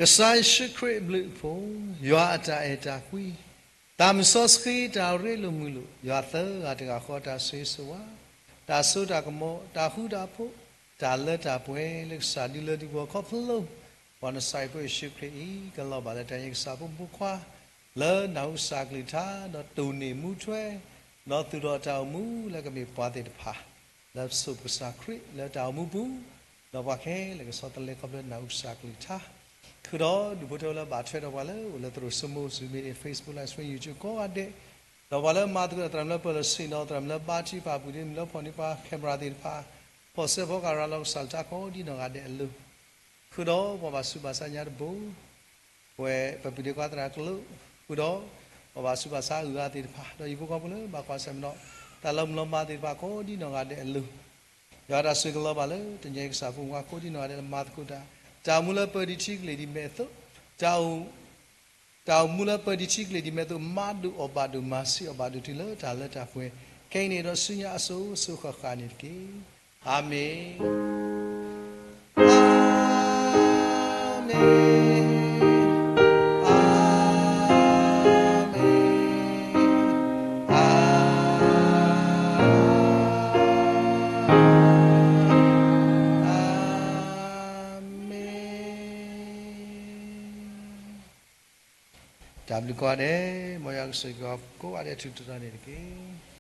ကစၢ်ယ့ၣ်ၡူးခရံာ်အဘျုးအဖှိၣ်, ယွၤအတၢ်အဲၣ်တၢ်ကွံ, သးစီဆှံတၢ်ရ့လိာ်မုာ်လိာ်, ယွၤသၢဂၤတဂၤဃီတၢ်ဆိၣ်ဂ့ၤဆိၣ်ဝါ, တၢ်စိတၢ်ကမီၤ, တၢ်ဃူတၢ်ဖိး, တၢ်လၢတၢ်ပှဲၤလၢကစၢ်ဒုးလၢဒုးပှၤခီဖျိ ပှၤနစၤရ့းဖိယ့ၣ်ၡူးခရံာ်အံၤ ကလီၤဘၣ်လၢတၢ်အဲၣ်ကစၢ်ဖိမုၣ်ဖိခွါ လၢနၢ်ဟူကစၢ်ကလုၢ်ကထါ ဒီးတိၢ်န့ၢ်မူထွဲ ဒီးသူၣ်ထီၣ်တၢ်အိၣ်မူလၢကမ့ၢ်ပှၤသ့ၣ်တဖၣ် လၢပစိာ်ပကစၢ်ခရံာ်လၢတၢ်အိၣ်မူပူၤ, ဒီးပှၤခဲလၢာ်ကဆီတလဲခီဖျိနၢ်ဟူကစၢ်ကလုၢ်ကထါ ဃုာ်ဒီးဒူၣ်ဖိထၢဖိလၢဘၣ်ထွဲဒီးပှၤလၢအိၣ်လၢသရိာ်စိမိၤ Zoom meeting, Facebook Live Stream, YouTube ကိးဂၤဒဲး, ဒီးပှၤလၢမၤသကိးတၢ်သရၣ်မုၣ်လၢပၢၢ်လၢဆ့ၣ်နီၤ သရၣ်မုၣ်လၢဘါထုကဖၣ်အပူၤ ဒ်မုၢ်လၢဖီၣ်န့ၢ်ပှၤ camera သ့ၣ်တဖၣ်, ဖီၣ်ဆၢဖီကၤရၤလီၤကစၢ်လၢတၢ်ကိးဒံနီၢ်ဂၤဒဲးအလိၤ, ဃုာ်ဒီးပှၤဘၣ်ဆူးဘၣ်ဆါညါတဘိ, ပဝဲပပုၢ်ဒ့ခွါသရၣ်ကလုာ်, ဃုာ်ဒီး ပှၤဘၣ်ဆူးဘၣ်ဆါအဂုၤအဂၤသ့ၣ်တဖၣ်, ဒီးဟံၣ်ဖိဃီဖိလၢဘၣ်ကွၢ်ဆၢၣ်မဲာ်ဒီး တၢ်လီၤမုၢ်လီၤမၢ်သ့ၣ်တဖၣ်ကိးဒံနီၢ်ဂၤဒဲးအလိၤ, ယွၤတၢ်ဆိၣ်ဂ့ၤကလီၤဘၣ်လၢတနံၤအံၤ ကစၢ်ဖိမုၣ်ဖိကိးဒံနီၢ်ဂၤဒဲးလၢမၤသကိးတၢ်, တၢ်အိၣ်မူလၢပၢၤဒံးထံကလ့ၤဒ်မဲာ်အသိး, တၢ်အိၣ် တၢ်အိၣ်မူလၢပၢၤဒံးထံကလ့ၤဒ်မဲာ်အသိး မၤဒိၣ်အီၣ်ဘၣ်ဒိၣ် မၤဆံးအီၣ်ဘၣ်ဒိၣ်တုၤလၢတၢ်လၢတၢ်ပှဲၤ, ခဲအံၤန့ၣ်ဒီးဆူညါအစိၤစိၤဃၣ်ဃၣ်န့ၣ်တက့ၢ်. အၤမ့ၣ်, အၤမ့ၣ်, အၤမ့ၣ်, အၤမ့ၣ်. တၢ်ဘျုးကိးဂၤဒဲး, မ်ယွၤကဆိၣ်ဂ့ၤကိးဂၤဒဲးထူၣ်တီၤန့ၣ်တက့ၢ်.